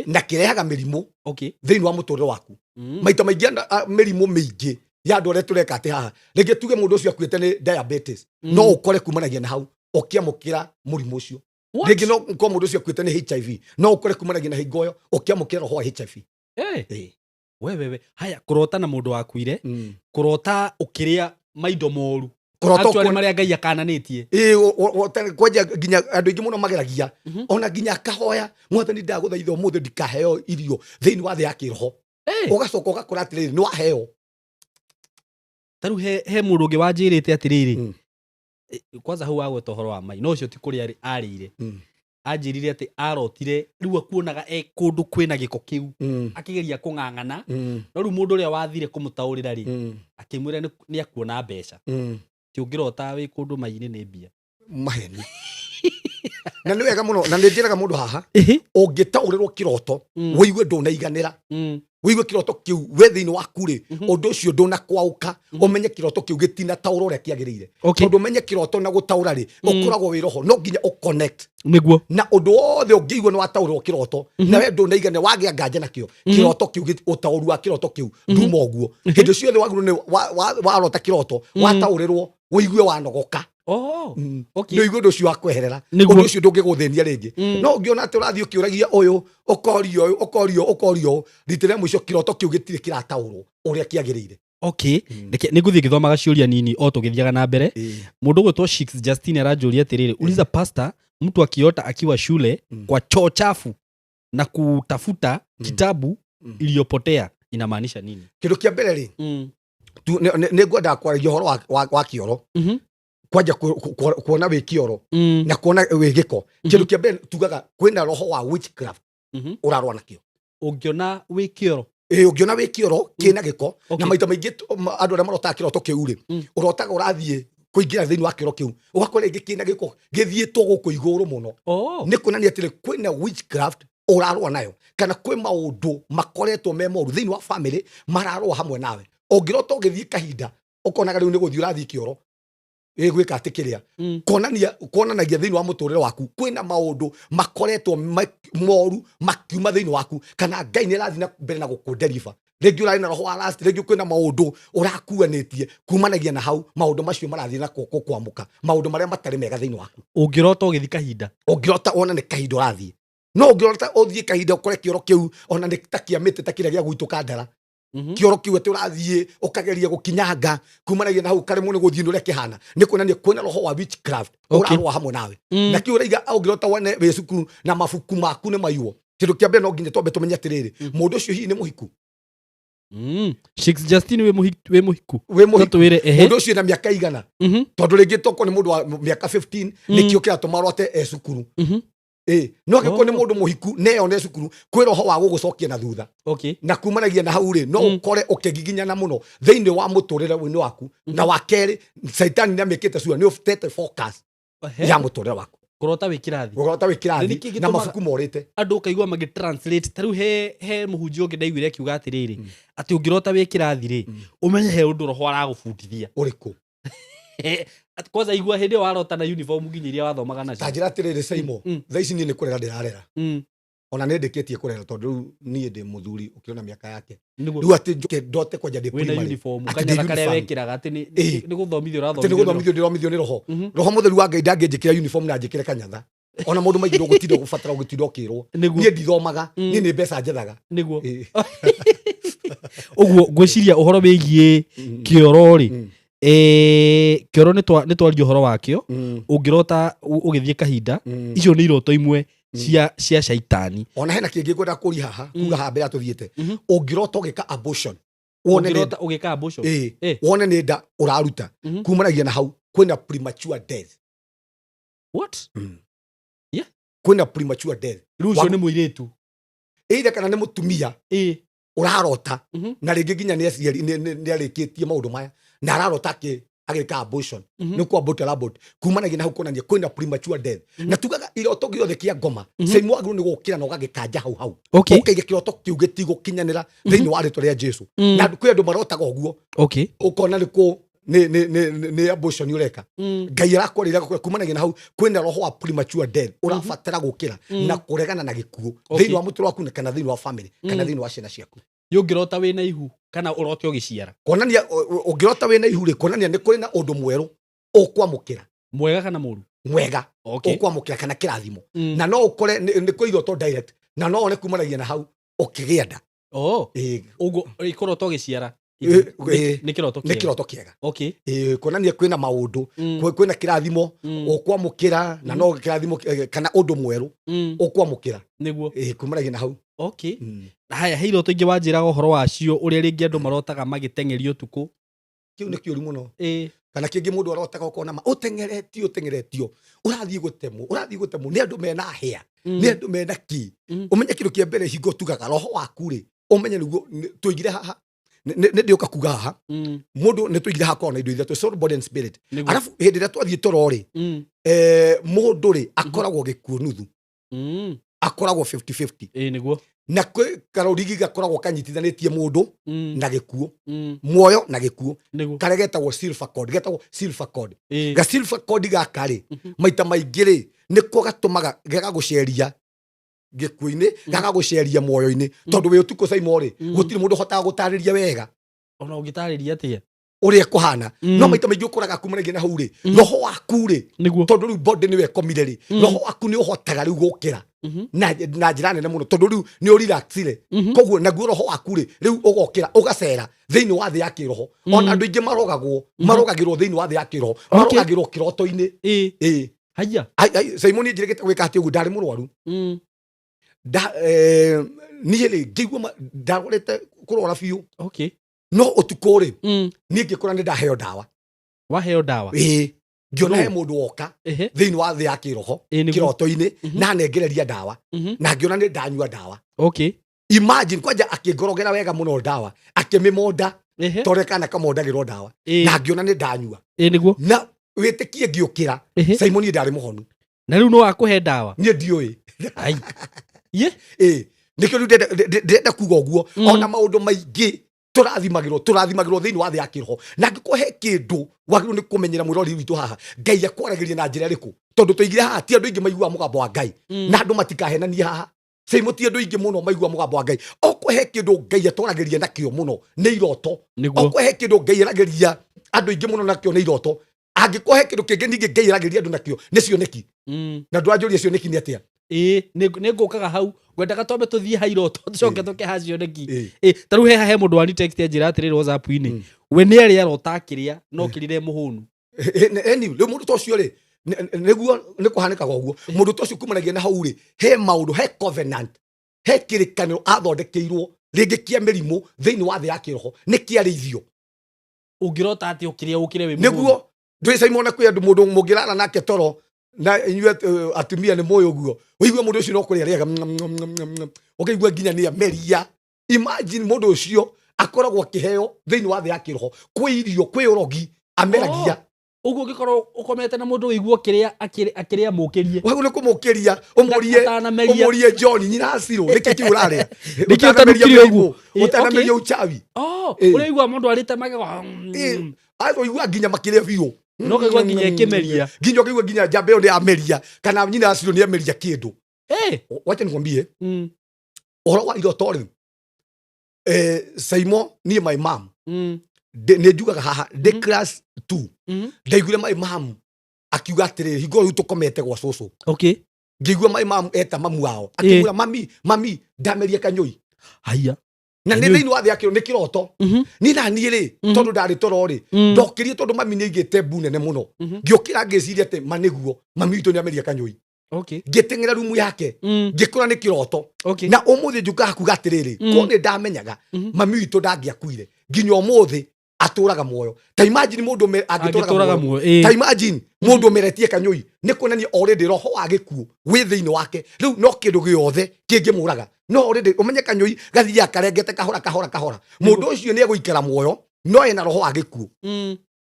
Na kĩrehaga mĩrimũ thĩinĩ wa mũtũrĩre waku. Maita maingĩ mĩrimũ mĩingĩ ya andũ arĩa tũreka atĩ haha, rĩngĩ tuge mũndũ ũcio akuĩte nĩ diabetes, no ũkore kumanagia na hau ũkĩamũkĩra mũrimũ ũcio. What? Rĩngĩ no ũkorwo mũndũ ũcio akuĩte nĩ HIV, no ũkore kumanagia na hingo ĩyo ũkĩamũkĩra roho wa HIV. Ĩĩ. We haya, kũrota na mũndũ wakuire, kũrota ũkĩrĩa maindo moru, Kũrota actually marĩa Ngai akananĩtie. Ĩĩ, kwanja nginya andũ aingĩ mũno mageragia, ona nginya akahoya, "Mwathani, ndagũthaitha ũmũthĩ ndikaheo irio thĩinĩ wa thĩ ya kĩroho." Ũgacoka ũgakora atĩrĩrĩ, nĩ waheo. Ta rĩu he mũndũ ũngĩ wanjĩrĩte atĩrĩrĩ, kwanza hau wagweta ũhoro wa mai, no ũcio ti kũrĩa arĩire. Anjĩrire atĩ arotire rĩu akuonaga e kũndũ kwĩna gĩko kĩu, akĩgeria kũng'ang'ana, no rĩu mũndũ ũrĩa wathire kũmũtaũrĩra rĩ, akĩmwĩra nĩ akuona mbeca. Ti ũngĩrota wĩ kũndũ mai-inĩ nĩ mbia? Maheni. Na nĩ wega mũno, na nĩ njĩraga mũndũ haha, ũngĩtaũrĩrwo kĩroto, wĩigue ndũnaiganĩra, wĩigue kĩroto kĩu we thĩinĩ waku rĩ, ũndũ ũcio ndũnakwaũka, ũmenye kĩroto kĩu gĩtinataũra ũrĩa kĩagĩrĩire. Tondũ ũmenye kĩroto na gũtaũra rĩ, ũkoragwo wĩ roho, no nginya ũconnect na ũndũ wothe. Ũngĩigua nĩ wataũrĩrwo kĩroto na we ndũnaigana, wagĩa nganja nakĩo kĩroto kĩu, ũtaũri wa kĩroto kĩu nduma ũguo. Hĩndĩ ciothe wagĩrĩirwo nĩ warota kĩroto, wataũrĩrwo, wĩigue wanogoka. Nĩ ũigue ũndũ ũcio wa kweherera. Ũndũ ũcio ndũngĩgũthĩnia rĩngĩ. No ũngĩona atĩ ũrathiĩ ũkĩũragia ũyũ, ũkorio ũyũ, ũkorio ũyũ, ũkorio ũyũ, rita rĩa mũico kĩroto kĩu gĩtirĩ kĩrataũrwo ũrĩa kĩagĩrĩire. Okay, reke nĩ ngũthiĩ ngĩthomaga ciũria nini o tũgĩthiaga na mbere. Mũndũ ũgwĩtwo Shix Justine aranjũria atĩrĩrĩ, "Uliza pastor, mtu akiota akiwa shule kwa choo chafu na kutafuta kitabu iliyopotea inamaanisha nini?" Kĩndũ kĩa mbere rĩ, nĩ ngwendaga kwaragia ũhoro wa kĩoro. Kwanja kuona wĩ kĩoro na kuona wĩ gĩko, kĩndũ kĩa mbere tugaga kwĩna roho wa witchcraft ũrarũa nakĩo. Ũngĩona wĩ kĩoro? Ĩĩ, ũngĩona wĩ kĩoro kĩna gĩko. Na maita maingĩ andũ arĩa marotaga kĩroto kĩu rĩ, ũrotaga ũrathiĩ kũingĩra thĩinĩ wa kĩoro kĩu, ũgakora rĩngĩ kĩna gĩko gĩthiĩtwo gũkũ igũrũ mũno. Nĩ kuonania atĩrĩ, kwĩna witchcraft ũrarũa nayo, kana kwĩ maũndũ makoretwo me moru thĩinĩ wa family mararũa hamwe nawe. Ũngĩrota ũgĩthiĩ kahinda ũkonaga rĩu nĩ gũthiĩ ũrathiĩ kĩoro gwĩka atĩ kĩrĩa kuonania kuonanagia thĩinĩ wa mũtũrĩre waku kwĩna maũndũ makoretwo moru makiuma thĩinĩ waku, kana Ngai nĩ arathiĩ na mbere na gũkũnderiba. Rĩngĩ ũrarĩ na roho wa last, rĩngĩ kwĩna maũndũ ũrakuanĩtie kumanagia na hau maũndũ macio marathiĩ na kwamũka maũndũ marĩa matarĩ mega thĩinĩ waku. Ũngĩrota ũgĩthiĩ kahinda? Ũngĩrota wona nĩ kahinda ũrathiĩ, no ũngĩrota ũthiĩ kahinda ũkore kĩoro kĩu ona nĩ ta kĩa mĩtĩ, ta kĩrĩa gĩa gwitũ kandara, kĩoro kĩu atĩ ũrathiĩ ũkageria gũkinyanga, kumanagia na hau karemwo nĩ gũthiĩ nĩ ũrĩa kĩhana, nĩ kuonania kwĩna roho wa witchcraft ũrarũa hamwe nawe. Na kĩu ũraiga ũngĩrota wone wĩ cukuru na mabuku maku nĩ maiywo, kĩndũ kĩa mbere no nginya twambe tũmenye atĩrĩrĩ, mũndũ ũcio hihi nĩ mũhiku? Shakes Justin, wĩ mũhiku? Wĩ mũhiku? Tũtwĩre, ehe. Mũndũ ũcio na mĩaka igana? Tondũ rĩngĩ tokorwo nĩ mũndũ wa mĩaka 15, nĩkĩo kĩratũma arote e cukuru. Ĩ no angĩkorwo nĩ mũndũ mũhiku neyone cukuru, kwĩ roho wa gũgũcokia na thutha. Na kumanagia na hau rĩ, no ũkore ũkĩgiginyana mũno thĩinĩ wa mũtũrĩre-inĩ waku. Na wa kerĩ, caitani nĩ amĩkĩte sure nĩ ũtete focus ya mũtũrĩre waku. Kũrota wĩ kĩrathi. Ũrota wĩ Nĩ kĩrathi nĩkĩ na gĩtũmaga- mabuku morĩte. Andũ ũkaigua magĩ translate ta rĩu he mũhunjia ũngĩ ndaiguire akiuga atĩrĩrĩ, atĩ ũngĩrota wĩ kĩrathi rĩ, ũmenye he ũndũ roho aragũbundithia. Ũrĩkũ? Atĩ kwanza igua hĩndĩ ĩyo warota na uniform nginya iria wathomaga Ta nacio. njĩra atĩrĩrĩ, Saimo, thaa ici niĩ nĩ kũrera ndĩrarera. Ona nĩ ndĩkĩtie kũrera, tondũ rĩu niĩ ndĩ mũthuri ũkĩona mĩaka yake. Rĩu atĩ njũke ndote kwanja ndĩ Wĩna primary, uniform atĩ ndĩ kanyatha karĩa uniform. wekĩraga atĩ nĩ gũthomithio Atĩ nĩ ũrathomithio nĩ roho. gũthomithio ndĩromithio nĩ roho. Roho mũtheru wa Ngai ndangĩnjĩkĩra uniform na njĩkĩre kanyatha. Ona maũndũ maingĩ ndũgũtinda gũbatara ũgĩtinda ũkĩrwo. Niĩ ndithomaga, niĩ nĩ mbeca njethaga. Ũguo ngwĩciria ũhoro wĩgiĩ kĩoro rĩ, kĩoro nĩ twaria ũhoro wakĩo. Ũngĩrota ũgĩthiĩ kahinda, icio nĩ iroto imwe cia caitani. Ona hena kĩngĩ ngwenda kũria haha, kuga haha mbere ya tũthiĩte. Ũngĩrota ũgĩka abortion, wone nĩ Ũngĩrota ũgĩka abortion? Wone nĩ nda ũraruta, kumanagia na hau kwĩna premature death. What? Yeah. Kwĩna premature death. Rĩu ũcio nĩ mũirĩtu? Either kana nĩ mũtumia ũrarota, na rĩngĩ nginya nĩ aciari nĩ arĩkĩtie maũndũ maya na ararota agĩka abortion. Nĩ kwa abort arabort, kumanagia na hau kuonania kwĩna premature death. Na tugaga iroto gĩothe kĩa ngoma, Saimu, wagĩrĩirwo nĩ gũkĩra na ũgagĩkanja hau hau, ũkaiga kĩroto kĩu gĩtigũkinyanĩra thĩinĩ wa rĩtwa rĩa Jesu. Na kwĩ andũ marotaga ũguo, ũkona nĩ kũ nĩ abortion ũreka. Ngai arakwarĩra gũkũra, kumanagia na hau kwĩna roho wa premature death ũrabatara gũkĩra na kũregana na gĩkuũ thĩinĩ wa mũtũrĩre waku kana thĩinĩ wa family kana thĩinĩ wa ciana ciaku. Nĩ ũngĩrota wĩna ihu kana ũrote ũgĩciara? Kuonania ũngĩrota wĩna ihu rĩ, kuonania nĩ kũrĩ na ũndũ mwerũ ũkwamũkĩra. Mwega kana mũru? Mwega. Ũkwamũkĩra kana kĩrathimo. Na no ũkore nĩ kwĩ iroto direct, na no one kumanagia na hau ũkĩgĩa nda. Oh. Ũguo kũrota ũgĩciara nĩ kĩroto nĩ kĩega? Kĩroto kĩega. Kuonania kwĩna maũndũ, kwĩna kĩrathimo ũkwamũkĩra, na no kĩrathimo kana ũndũ mwerũ ũkwamũkĩra. Kumanagia na hau. Haya, he iroto ingĩ wanjĩraga ũhoro wacio, ũrĩa rĩngĩ andũ marotaga magĩteng'erio ũtukũ? Kĩu nĩ kĩũru mũno. Kana kĩngĩ mũndũ arotaga ũkona ma ũteng'eretio, ũteng'eretio, ũrathiĩ gũtemwo, ũrathiĩ gũtemwo nĩ andũ mena hĩa, nĩ andũ mena kĩ. Ũmenye kĩndũ kĩa mbere, hingo tugaga roho waku rĩ, ũmenye nĩguo tũigire haha, nĩ ndĩũka kuga haha, mũndũ nĩ tũigire haha korwo na indo ithatũ: soul, body and spirit. Arabu hĩndĩ ĩrĩa twathiĩ toro rĩ, mũndũ rĩ akoragwo gĩkuũ nuthu, akoragwo 50-50. Ĩ nĩguo. Na kwĩ karũrigi gakoragwo kanyitithanĩtie mũndũ na gĩkuũ, muoyo na gĩkuũ, karĩa getagwo silver cord, getagwo silver cord. Ga silver cord gaka rĩ, maita maingĩ rĩ, nĩko gatũmaga gagagũceria gĩkuũ-inĩ, gagagũceria muoyo-inĩ, tondũ wĩ ũtukũ, Saimo rĩ, gũtirĩ mũndũ ũhotaga gũtarĩria wega Ona ũngĩtarĩria atĩa ũrĩa kũhana. No maita maingĩ ũkoraga kumanagia na hau rĩ, roho waku rĩ, tondũ rĩu body nĩwe ĩkomire rĩ, roho waku nĩ ũhotaga rĩu gũkĩra na njĩra nene mũno, tondũ rĩu nĩ ũrelaxire. Koguo naguo roho waku rĩ, rĩu ũgokĩra ũgacera thĩinĩ wa thĩ ya kĩroho. Ona andũ aingĩ marogagwo, marogagĩrwo thĩinĩ wa thĩ ya kĩroho, marogagĩrwo kĩroto-inĩ. Haya. Ai, ai, Simon, njĩrĩgĩte gwĩka atĩ ũguo ndarĩ mũrwaru. Niĩ rĩ, ngĩigua ndarwarĩte kũrwara biũ, no ũtukũ rĩ, niĩ ngĩkora nĩ ndaheo ndawa. Waheo ndawa? Ĩĩ, ngĩona No. he mũndũ woka thĩinĩ wa thĩ ya kĩroho, kĩroto-inĩ, na anengereria ndawa, na ngĩona nĩ ndanyua ndawa. Imagine, kwanja akĩngorogera wega mũno ndawa, akĩmĩmonda tondũ kana kamondagĩrwo ndawa, na ngĩona nĩ ndanyua. ĩ nĩguo. Na wĩtĩkie, ngĩũkĩra, Simon, niĩ ndarĩ mũhonu. Na rĩu no akũhe ndawa? Niĩ ndiũĩ. Ai ye. Ĩĩ, nĩkĩo rĩu ndĩrenda kuga ũguo, ona maũndũ maingĩ. Tũrathimagĩrwo thĩinĩ wa thĩ ya kĩroho. Na angĩkorwo he kĩndũ wagĩrĩirwo nĩ kũmenyera, mwĩrori witũ haha, Ngai akwaragĩria na njĩra ĩrĩkũ? Tondũ tũigire haha ti andũ aingĩ maiguaga mũgambo wa Ngai. Na andũ matikahenanie haha, Seimo, ti andũ aingĩ mũno maiguaga mũgambo wa Ngai. Okorwo he kĩndũ Ngai atwaragĩria nakĩo mũno nĩ iroto. Okorwo he kĩndũ Ngai aragĩria andũ aingĩ mũno nakĩo nĩ iroto. Angĩkorwo he kĩndũ kĩngĩ ningĩ Ngai aragĩria andũ nakĩo nĩ cioneki. Na ndũranjũria cioneki nĩ atĩa. Ĩĩ, nĩ ngũkaga hau. Ngwendaga twambe tũthiĩ ha iroto, tũcoke tũke ha cioneki. Ĩ, ta rĩu heha he mũndũ wani text anjĩra atĩrĩrĩ WhatsApp-inĩ, we nĩ arĩa arota akĩrĩa no kĩrire mũhũnu. Eni rĩu mũndũ ta ũcio rĩ, nĩguo nĩ kũhanĩkaga ũguo. Mũndũ ta ũcio kumanagia na hau rĩ, he maũndũ, he covenant, he kĩrĩkanĩro athondekeirwo rĩngĩ kĩa mĩrimũ thĩinĩ wa thĩ ya kĩroho, nĩ kĩarĩithio. Ũngĩrota atĩ ũkĩrĩa ũkĩre wĩ mũhũnu? Nĩguo ndwĩ Simon, kwĩ andũ mũndũ mũngĩrara nake toro, na inyuĩ atumia nĩ mũĩ ũguo, ũigue mũndũ ũcio no kũrĩa rĩaga, ũkaigua nginya nĩ ameria. Imagine mũndũ ũcio akoragwo akĩheo thĩinĩ wa thĩ ya kĩroho, kwĩ irio, kwĩ ũrogi ameragia. Ũguo ũngĩkorwo ũkomete na mũndũ ũigua ũkĩrĩa akĩrĩa mũkĩrie. Wagwo nĩ kũmũkĩria, ũmũrie. Atanameria. Ũmũrie, "John, nyina acirũ, nĩkĩ kĩu ũrarĩa?" Nĩkĩ Ũtanameria ũtanukire mĩrimũ, ũguo? Ũtanameria uchawi. Oh, ũrĩa ũigua mũndũ arĩte magego. Ũigua nginya makĩrĩa biũ. No ũkaigua nginya ĩkĩmeria. Nginya ũkaigua nginya njamba ĩyo nĩ yameria, kana nyina acirũ nĩ yameria kĩndũ. Wacha nikwambie, ũhoro wa iroto rĩ, Saimo, niĩ my mom, nĩ njugaga haha ndĩ class 2, ndaiguire my mom akiuga atĩrĩrĩ, hingo rĩu tũkomete gwa cũcũ, ngĩigua my mom eta mamu wao, akĩmwĩra, "Mami, mami, ndameria kanyũi." Haya. Na nĩ Kanyũi. thĩinĩ wa thĩ yakĩro nĩ kĩroto. Niĩ na niĩ rĩ, tondũ ndarĩ toro rĩ, ndokĩrie tondũ mami nĩ aigĩte mbu nene mũno. Ngĩũkĩra ngĩciria atĩ ma nĩguo mami witũ nĩ ameria kanyũi. Ngĩteng'era rumu yake, ngĩkora nĩ kĩroto. Na ũmũthĩ njukaga kuga atĩrĩrĩ, ko nĩ ndamenyaga, mami witũ ndangĩakuire, nginya ũmũthĩ atũraga muoyo. Ta imagine mũndũ angĩtũraga Angĩtũraga muoyo. muoyo. Ta imagine mũndũ ũmeretie kanyũi, nĩ kuonania already roho wa gĩkuũ wĩ thĩinĩ wake. Rĩu no kĩndũ gĩothe kĩngĩmũraga. No already ũmenye kanyũi gathiaga karengete kahora kahora kahora. Mũndũ ũcio nĩ egũikara muoyo, no ena roho wa gĩkuũ.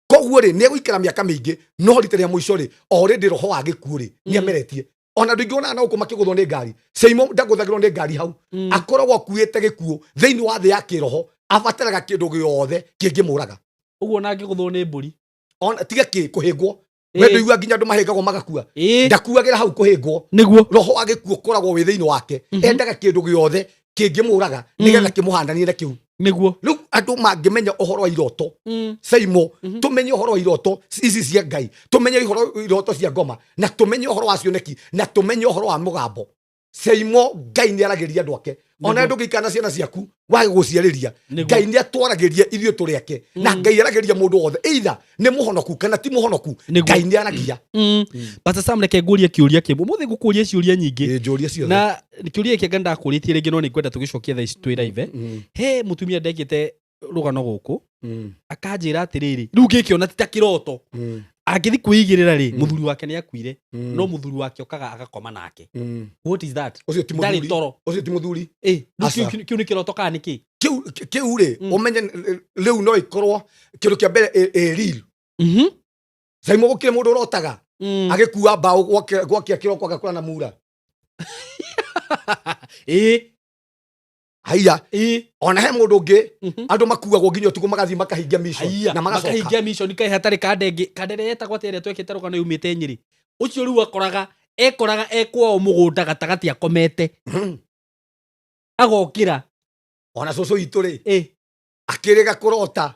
Koguo rĩ, nĩ egũikara mĩaka mĩingĩ, no rita rĩa mũico rĩ, already roho wa gĩkuũ rĩ nĩ ameretie. Ona andũ aingĩ onaga na gũkũ makĩgũthwo nĩ ngari, Seimo ndagũthagĩrwo nĩ ngari hau. Akoragwo akuĩte gĩkuũ thĩinĩ wa thĩ ya kĩroho, abataraga kĩndũ gĩothe kĩngĩmũraga. Ũguo na angĩgũthwo nĩ mbũri? Ona tiga kĩ kũhĩngwo, we ndũigua nginya andũ mahĩngagwo magakua? Ndakuagĩra hau kũhĩngwo. Roho wa gĩkuũ ũkoragwo wĩ thĩinĩ wake. Endaga kĩndũ gĩothe kĩngĩmũraga nĩgetha kĩmũhananie na kĩu. Rĩu andũ mangĩmenya ũhoro wa iroto, Seimo, tũmenye ũhoro wa iroto ici cia Ngai, tũmenye ũhoro iroto cia ngoma, na tũmenye ũhoro wa cioneki, na tũmenye ũhoro wa mũgambo, Seimo, Ngai nĩ aragĩria andũ ake. Ona ndũngĩikara na ciana ciaku wage gũciarĩria. Ngai nĩ atwaragĩria ithuĩ tũrĩ ake, na Ngai aragĩria mũndũ wothe, either nĩ mũhonoku kana ti mũhonoku. Ngai nĩ aragia. Pastor Sam, reke ngũrie kĩũria kĩmwe. Ũmũthĩ ngũkũria ciũria nyingĩ. Njũria ciothe. Na kĩũria gĩkĩ anga ndakũrĩtie rĩngĩ, no nĩ ngwenda tũgĩcokie thaa ici twĩ live. He mũtumia ndekĩte rũgano gũkũ, akanjĩra atĩrĩrĩ, rĩu ngĩkĩona ti ta kĩroto. Angĩthi kwĩigĩrĩra rĩ, mũthuri wake nĩ akuire, no mũthuri wake okaga agakoma nake. What is that? Ũcio ti Ndarĩ mũthuri. toro. Ũcio ti mũthuri. Rĩu Aca. kĩu nĩ kĩroto kana nĩ kĩ? Kĩu rĩ, ũmenye rĩu no ikorwo kĩndũ kĩa mbere ĩ real. Saimo, gũkĩrĩ mũndũ ũrotaga agĩkua mbaũ gwakĩa kĩroko agakora na mura. Haiya. Ona he mũndũ ũngĩ, andũ makuagwo nginya ũtukũ magathiĩ makahingia mission na magacoka. Makahingia mission kaĩ hatarĩ kandenge kandere yetagwo atĩa ĩrĩa twekĩte rũgano yumĩte Nyĩrĩ? Ũcio rĩu akoraga ekoraga ekwao mũgũnda gatagatĩ akomete, agokĩra. Ona cũcũ witũ rĩ, akĩrĩga kũrota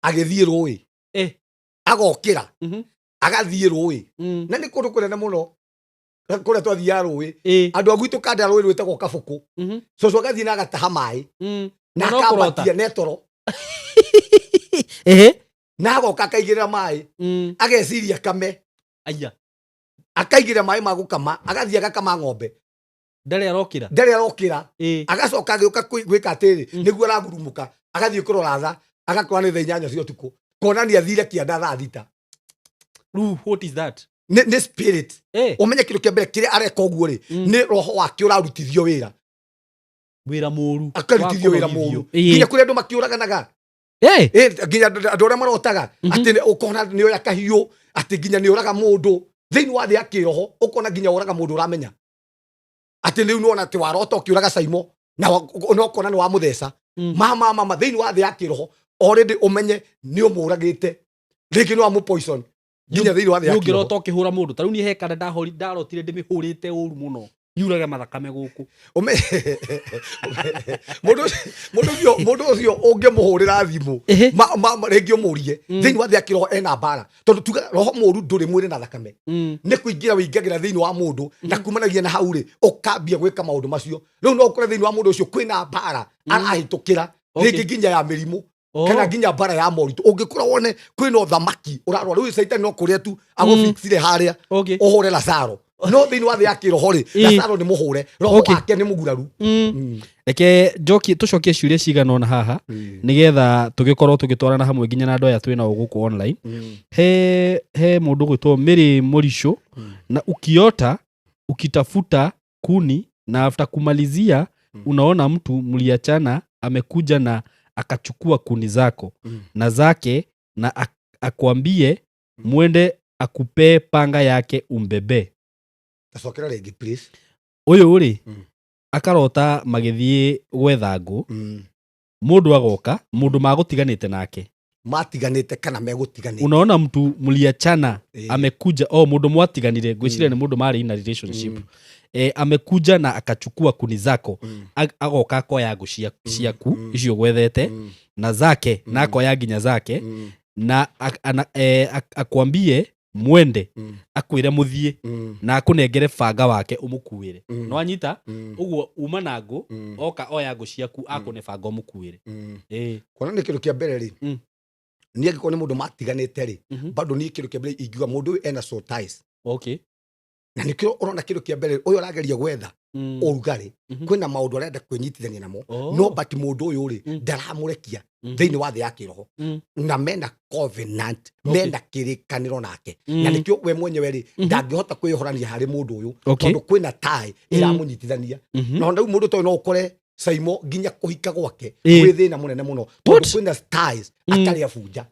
agĩthiĩ rũĩ, agokĩra, agathiĩ rũĩ, na nĩ kũndũ kũnene mũno kũrĩa twathiaga rũĩ. Andũ a gwitũ kanda rũĩ rwĩtagwo Kabũkũ. Cũcũ agathiĩ na agataha maĩ na Na no kũrota. akambatia netoro, na agoka akaigĩrĩra maĩ, ageciria kame. Aya. Akaigĩrĩra maĩ ma gũkama, agathiĩ agakama ng'ombe. Ndarĩ arokĩra. Ndarĩ arokĩra. Agacoka agĩũka gwĩka atĩrĩ, nĩguo aragurumũka, agathiĩ kũrora tha, agakora nĩ thaa 8 cia ũtukũ, kuonania athire kĩanda thaa 6. Rĩu what is that? Nĩ spirit. Ũmenye kĩndũ kĩa mbere kĩrĩa areka ũguo rĩ, nĩ roho wake ũrarutithio wĩra. Wĩra mũru. Akarutithio wĩra Wa mũru. kũrogithio. Nginya kũrĩ andũ makĩũraganaga. Nginya andũ arĩa marotaga atĩ ũkona nĩ oya kahiũ, atĩ nginya nĩ ũraga mũndũ thĩinĩ wa thĩ ya kĩroho, ũkona nginya ũraga mũndũ, ũramenya atĩ rĩu nĩwona atĩ warota ũkĩũraga Saimo na no ũkona nĩ wamũtheca. Ma ma ma ma thĩinĩ wa thĩ ya kĩroho already ũmenye nĩ ũmũragĩte, rĩngĩ nĩ wamũ poison nginya thĩinĩ wa thĩ ya kĩroho. Ũngĩrota ũkĩhũra mũndũ, ta rĩu niĩ he kana ndarotire ndĩmĩhũrĩte ũru mũno, yuraga mathakame gũkũ. Mũndũ ũcio ũngĩmũhũrĩra thimũ, rĩngĩ ũmũrie, thĩinĩ wa thĩ ya kĩroho ena mbara, tondũ tuga roho mũru ndũrĩ mwĩrĩ na thakame. Nĩ kũingĩra wĩingagĩra thĩinĩ wa mũndũ, na kumanagia na hau rĩ, ũkambia gwĩka maũndũ macio. Rĩu no ũkore thĩinĩ wa mũndũ ũcio kwĩna mbara arahĩtũkĩra, rĩngĩ nginya ya mĩrimũ, kana nginya mbara ya moritũ. Ũngĩkora wone kwĩna ũthamaki ũrarwa, rĩu caitani no kũrĩa tu agũfixire harĩa ũhũre Lazaro, no thĩinĩ wa thĩ ya kĩroho rĩ, Lazaro nĩ mũhũre, roho wake nĩ mũguraru. Reke njokie, tũcokie ciũria cigana ũna haha, nĩgetha tũgĩkorwo tũgĩtwarana hamwe nginya na andũ aya twĩ nao gũkũ online. He mũndũ gwĩtwo Mary Morisho, na ukiota ukitafuta kuni na after kumalizia unaona mtu mliachana amekuja na akachukua kuni zako na zake na akwambie mwende akupee panga yake umbebe. Tacokera rĩngĩ, please. Ũyũ rĩ, akarota magĩthiĩ gwetha ngũ, mũndũ agoka, mũndũ magũtiganĩte nake. Matiganĩte kana megũtiganĩte? Unaona mtu mliachana amekuja, oh, mũndũ mwatiganire, ngwĩciria nĩ mũndũ marĩ in a relationship, amekuja na akachukua kuni zako. Agoka akoya ngũ ciaku icio gwethete na zake, na akoya nginya zake, na akwambie mwende, akwĩre mũthiĩ na akũnengere banga wake ũmũkuĩre. Nĩwanyita? Ũguo uma na ngũ, oka oya ngũ ciaku, akũne banga ũmũkuĩre. Kuona nĩ kĩndũ kĩa mbere rĩ, niĩ angĩkorwo nĩ mũndũ matiganĩte rĩ, bado niĩ kĩndũ kĩa mbere ingiuga mũndũ ũyũ ena soul ties. Na nĩkĩo ũrona kĩndũ kĩa mbere ũyũ ũrageria gwetha ũrugarĩ, kwĩna maũndũ arenda kwĩnyitithania namo, no but mũndũ ũyũ rĩ, ndaramũrekia thĩinĩ wa thĩ ya kĩroho, na mena covenant, mena kĩrĩkanĩro nake, na nĩkĩo we mwenyewe rĩ, ndangĩhota kwĩyohorania harĩ mũndũ ũyũ, tondũ kwĩna tie ĩramũnyitithania. Na rĩu mũndũ ta ũyũ no ũkore Saimo nginya kũhika gwake gwĩ thĩna mũnene mũno, tondũ What? kwĩna ties atarĩ abunja.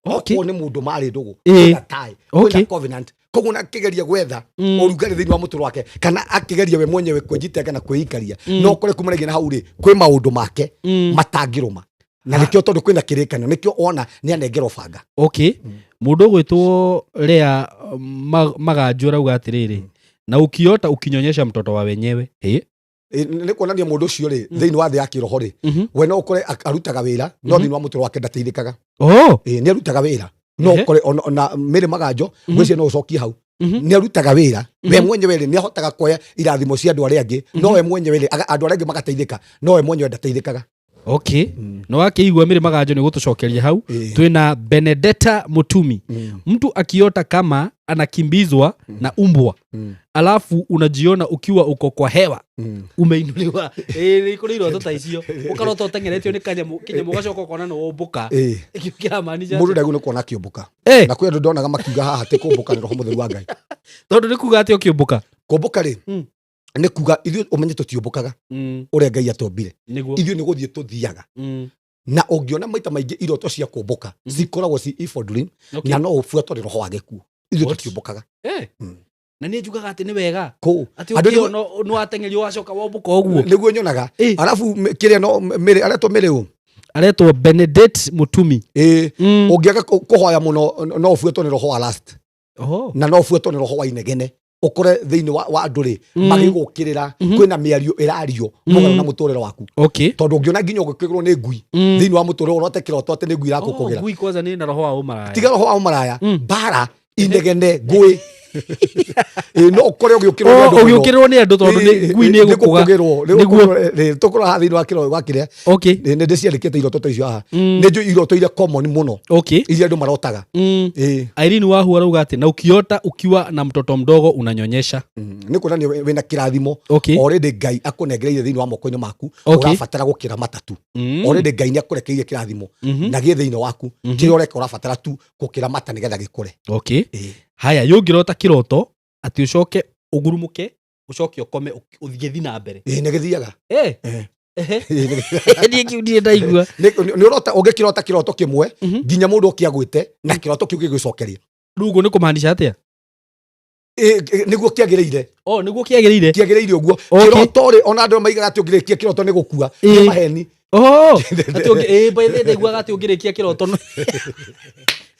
Okorwo nĩ mũndũ marĩ ndũgũ, kwĩna tie, kwĩna covenant, koguo na akĩgeria gwetha ũrugarĩ thĩinĩ wa mũtũrĩre wake, kana akĩgeria we mwenyewe kwĩjitenga na kwĩikaria, no ũkore kumanagia na hau rĩ, kwĩ maũndũ make matangĩrũma, na nĩkĩo tondũ kwĩna kĩrĩkanĩro, nĩkĩo ona nĩ anengerwo banga. Okay, mũndũ ũgwĩtwo Lea Maganjo arauga atĩrĩrĩ, na ukiota ukinyonyesha mtoto wa wenyewe. Nĩ kuonania mũndũ ũcio rĩ, thĩinĩ wa thĩ ya kĩroho rĩ, we no ũkore arutaga wĩra, no thĩinĩ wa mũtũrĩre wake ndateithĩkaga. Nĩ arutaga wĩra, no ũkore ona Mary Maganjo, ngwĩciria no ũcokie hau, nĩ arutaga wĩra we mwenyewe rĩ, nĩ ahotaga kuoya irathimo cia andũ arĩa angĩ, no we mwenyewe rĩ, andũ arĩa angĩ magateithĩka, no we mwenyewe ndateithĩkaga. Okay, no wakĩigua Mary Maganjo nĩ gũtũcokeria hau. Twĩna Benedetta Mutumi, mtu akiota kama anakimbizwa na umbwa, alafu unajiona ukiwa uko kwa hewa, umeinuliwa. Nĩ kũrĩ iroto ta icio, ũkarota ũteng'eretio nĩ kanyamũ kĩnyamũ, ũgacoka ũkona nĩ wombũka. Ĩkĩo kĩramaanisha Mũndũ atĩa? Ndagĩrĩirwo nĩ kuona akĩũmbũka. Na kwĩ andũ ndonaga makiuga haha atĩ kũmbũka nĩ roho mũtheru wa Ngai. Tondũ nĩ kuga atĩ ũkĩũmbũka? Kũmbũka rĩ, nĩ kuga ithuĩ ũmenye tũtiũmbũkaga ũrĩa Ngai atũmbire. Ithuĩ nĩ gũthiĩ tũthiaga. Na ũngĩona maita maingĩ iroto cia kũmbũka cikoragwo ci evil dream, na no ũbuatwo nĩ roho wa gĩkuũ. Ithuĩ What? tũtiũmbũkaga. Na nĩ njugaga atĩ nĩ wega Kũ atĩ Andũ ũkĩona nĩ wateng'erio wacoka wombũka ũguo. Nĩguo nyonaga. Arabu kĩrĩa no mĩrĩ aretwo mĩrĩ ũ? Aretwo Benedict Mutumi. Ũngĩaga kũhoya mũno, no ũbuatwo nĩ roho wa lust. Na no ũbuatwo nĩ roho wa inegene, ũkore thĩinĩ wa andũ rĩ, magĩgũkĩrĩra, kwĩna mĩario ĩrario mũgarũ na mũtũrĩre waku, tondũ ũngĩona nginya ũgĩkĩrwo nĩ ngui thĩinĩ wa mũtũrĩre, ũrote kĩroto atĩ nĩ ngui Oh, irakũkũgĩra. Ngui kwanza nĩ na roho wa ũmaraya. Tiga roho wa ũmaraya, mbara, inegene, ngũĩ. No ũkore ũgĩũkĩrwo nĩ Oh, andũ mũno. Ũgĩũkĩrĩrwo nĩ andũ tondũ ngui nĩ ĩgũkũga. Nĩguo. Tũkorwo haha thĩinĩ wa kĩro wa kĩrĩa, nĩ ndĩciandĩkĩte iroto ta icio haha. Nĩ njũĩ iroto iria common mũno, iria andũ marotaga. Irene Wahu arauga atĩ na ukiota ukiwa na mtoto mdogo unanyonyesha. Nĩ kuonania wĩna kĩrathimo. Already Ngai akũnengereire thĩinĩ wa moko-inĩ maku, ũrabatara gũkĩra matatu. Already Ngai nĩ akũrekeire kĩrathimo na gĩ thĩinĩ waku, kĩrĩa ũreka ũrabatara tu gũkĩra mata nĩgetha gĩkũre. Haya, yũngĩrota kĩroto atĩ ũcoke ũgurumũke, ũcoke ũkome, ũthiĩ na mbere. Ĩĩ, nĩ gĩthiaga. Niĩ kĩu ndirĩ ndaigua. Nĩ ũrota, ũngĩkĩrota kĩroto kĩmwe, nginya mũndũ oke agwĩte na kĩroto kĩu gĩgũcokeria. Rĩu ũguo nĩ kũmaanisha atĩa? Nĩguo kĩagĩrĩire. Oh, nĩguo kĩagĩrĩire. Kĩagĩrĩire ũguo. Kĩroto rĩ, ona andũ maigaga atĩ ũngĩrĩkia kĩroto nĩ gũkua, nĩ maheni. Oh, atĩ ĩ, by the way, ndaiguaga atĩ ũngĩrĩkia kĩroto no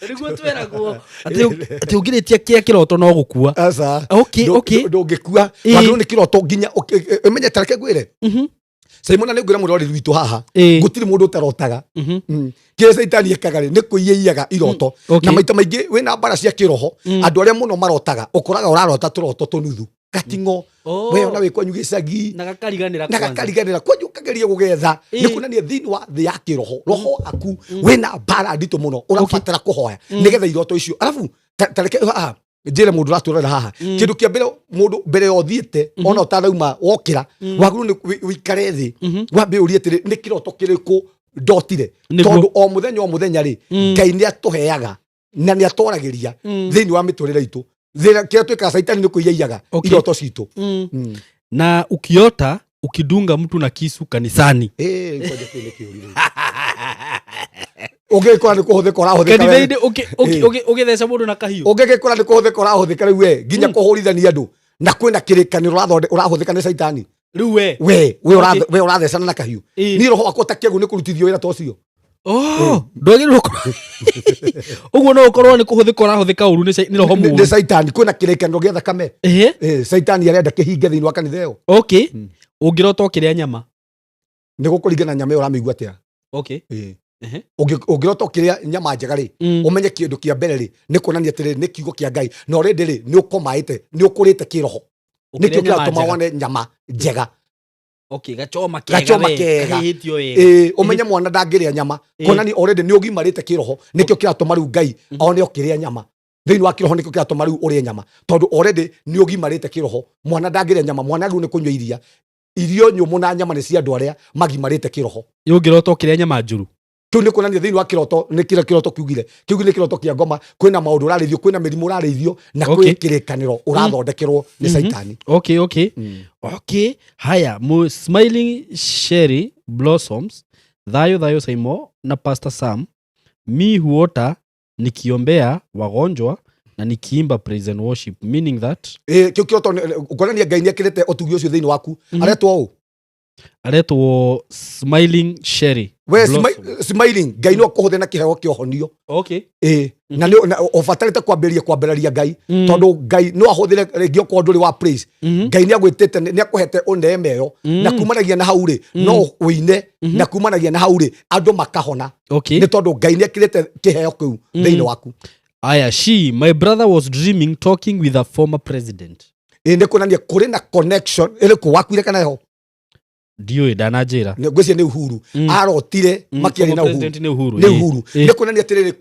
nĩguo tweragwo atĩ ũngĩrĩkia kĩa kĩroto no gũkua. Aca. Okay, okay. Ndũngĩkua. Ĩ. Wagĩrĩirwo nĩ kĩroto nginya ũmenye, ta reke ngwĩre, Simon, nĩ ngwĩra mũrori witũ haha, gũtirĩ mũndũ ũtarotaga. Kĩrĩa caitani ekaga rĩ, nĩ kũiyaiyaga iroto. Na maita maingĩ wĩna mbara cia kĩroho, andũ arĩa mũno marotaga, ũkoraga ũrarota tũroto tũnuthu gating'o. We ona wĩ kwanyu gĩcagi Na gakariganĩra na kwanza. gakariganĩra kwanyu, ũkageria gũgetha. Nĩ kuonania thĩinĩ wa thĩ ya kĩroho, roho waku wĩna mbara nditũ mũno, ũrabatara kũhoya nĩgetha iroto icio. Arabu ta reke haha njĩre mũndũ ũratũrora haha, kĩndũ kĩa mbere, mũndũ mbere ya ũthiĩte, ona ũtanauma wokĩra, wagĩrĩirwo nĩ wĩikare thĩ, wambe ũrie atĩrĩ, nĩ kĩroto kĩrĩkũ ndotire? Tondũ o mũthenya o mũthenya rĩ, Ngai nĩ atũheaga na nĩ atwaragĩria thĩinĩ wa mĩtũrĩre itũ. Thĩna kĩrĩa twĩkaga, caitani nĩ kũiyaiyaga iroto citũ. Na ukiota ukidunga mtu na kisu kanisani? Ĩ, kwanja kĩu nĩ kĩũru rĩu. Ũngĩgĩkora nĩ kũhũthĩka ũrahũthĩka kanitha-inĩ, ũgĩtheca mũndũ na kahiũ. Ũngĩgĩkora nĩ kũhũthĩka ũrahũthĩka rĩu we, nginya kũhũrithania andũ, na kwĩna kĩrĩkanĩro ũrahũthĩka nĩ caitani. Rĩu we we we ũrathecana na kahiũ. Niĩ roho wakwa ũtakĩagwo nĩ kũrutithio wĩra ta ũcio. Oh, ndwagĩrĩirwo ũguo, no ũkorwo nĩ kũhũthĩka ũrahũthĩka ũru nĩ roho nĩ mũũru. Caitani, kwĩna kĩrĩkanĩro gĩa thakame. Caitani arenda kĩhinge thĩinĩ wa kanitha ĩyo. Ũngĩrota ũkĩrĩa nyama? Nĩ gũkũringana nyama ĩyo ũramĩigua atĩa. Ũngĩrota ũkĩrĩa nyama njega rĩ, ũmenye kĩndũ kĩa mbere rĩ, nĩ kuonania atĩrĩrĩ, nĩ kiugo kĩa Ngai, na already rĩ, nĩ ũkomaĩte, nĩ ũkũrĩte kĩroho, Ũkĩrĩa nĩkĩo nyama kĩratũma njega. wone nyama njega. Okay, gachoma kega. Gachoma We, kega. kahĩhĩtio wega. Ĩĩ, ũmenye mwana ndangĩrĩa nyama, kuonania already nĩ ũgimarĩte kĩroho, nĩkĩo kĩratũma rĩu Ngai one ũkĩrĩa nyama. Thĩinĩ wa kĩroho, nĩkĩo kĩratũma rĩu ũrĩe nyama, tondũ already nĩ ũgimarĩte kĩroho. Mwana ndangĩrĩa nyama, mwana rĩu nĩ kũnyua iria, irio nyũmũ na nyama nĩ cia andũ arĩa magimarĩte kĩroho. Ũngĩrota ũkĩrĩa nyama njũru? Kĩu nĩ kuonania thĩinĩ wa kĩroto nĩ kĩrĩa kĩroto kiugire, kĩu nĩ kĩroto kĩa ngoma, kwĩna maũndũ ũrarĩithio, kwĩna mĩrimũ ũrarĩithio, na kwĩ kĩrĩkanĩro ũrathondekerwo nĩ caitani. Okay, haya, Smiling Sherry Blossoms, thayũ thayũ Saimo na Pastor Sam, mi huota nikiombea wagonjwa na nikiimba praise and worship, meaning that? Ĩ, kĩu kĩroto kuonania Ngai nĩ ekĩrĩte ũtugi ũcio thĩinĩ waku. Aretwo ũ? Aretwo Smiling Sherry We Blossom. Smiling, Ngai no akũhũthĩre na kĩheo kĩa ũhonio. Ĩ, na nĩ na ũbatarĩte kwambĩrĩria kwambĩrĩria Ngai, tondũ Ngai no ahũthĩre rĩngĩ okorwo ndũrĩ wa praise. Ngai nĩ agwĩtĩte, nĩ akũhete ũneema ĩyo, na kumanagia na hau rĩ, no ũine, na kumanagia na hau rĩ, andũ makahona, nĩ tondũ Ngai nĩ ekĩrĩte kĩheo kĩu thĩinĩ waku. Aya, she my brother was dreaming talking with a former president. Ĩ, nĩ kuonania kũrĩ na connection ĩrĩkũ wakuire kana heho. Ndiũĩ, ndananjĩra. Ngwĩciria nĩ Uhuru arotire makĩaria na Former Uhuru. president nĩ Uhuru. Nĩ Uhuru. Nĩ kuonania atĩrĩrĩ,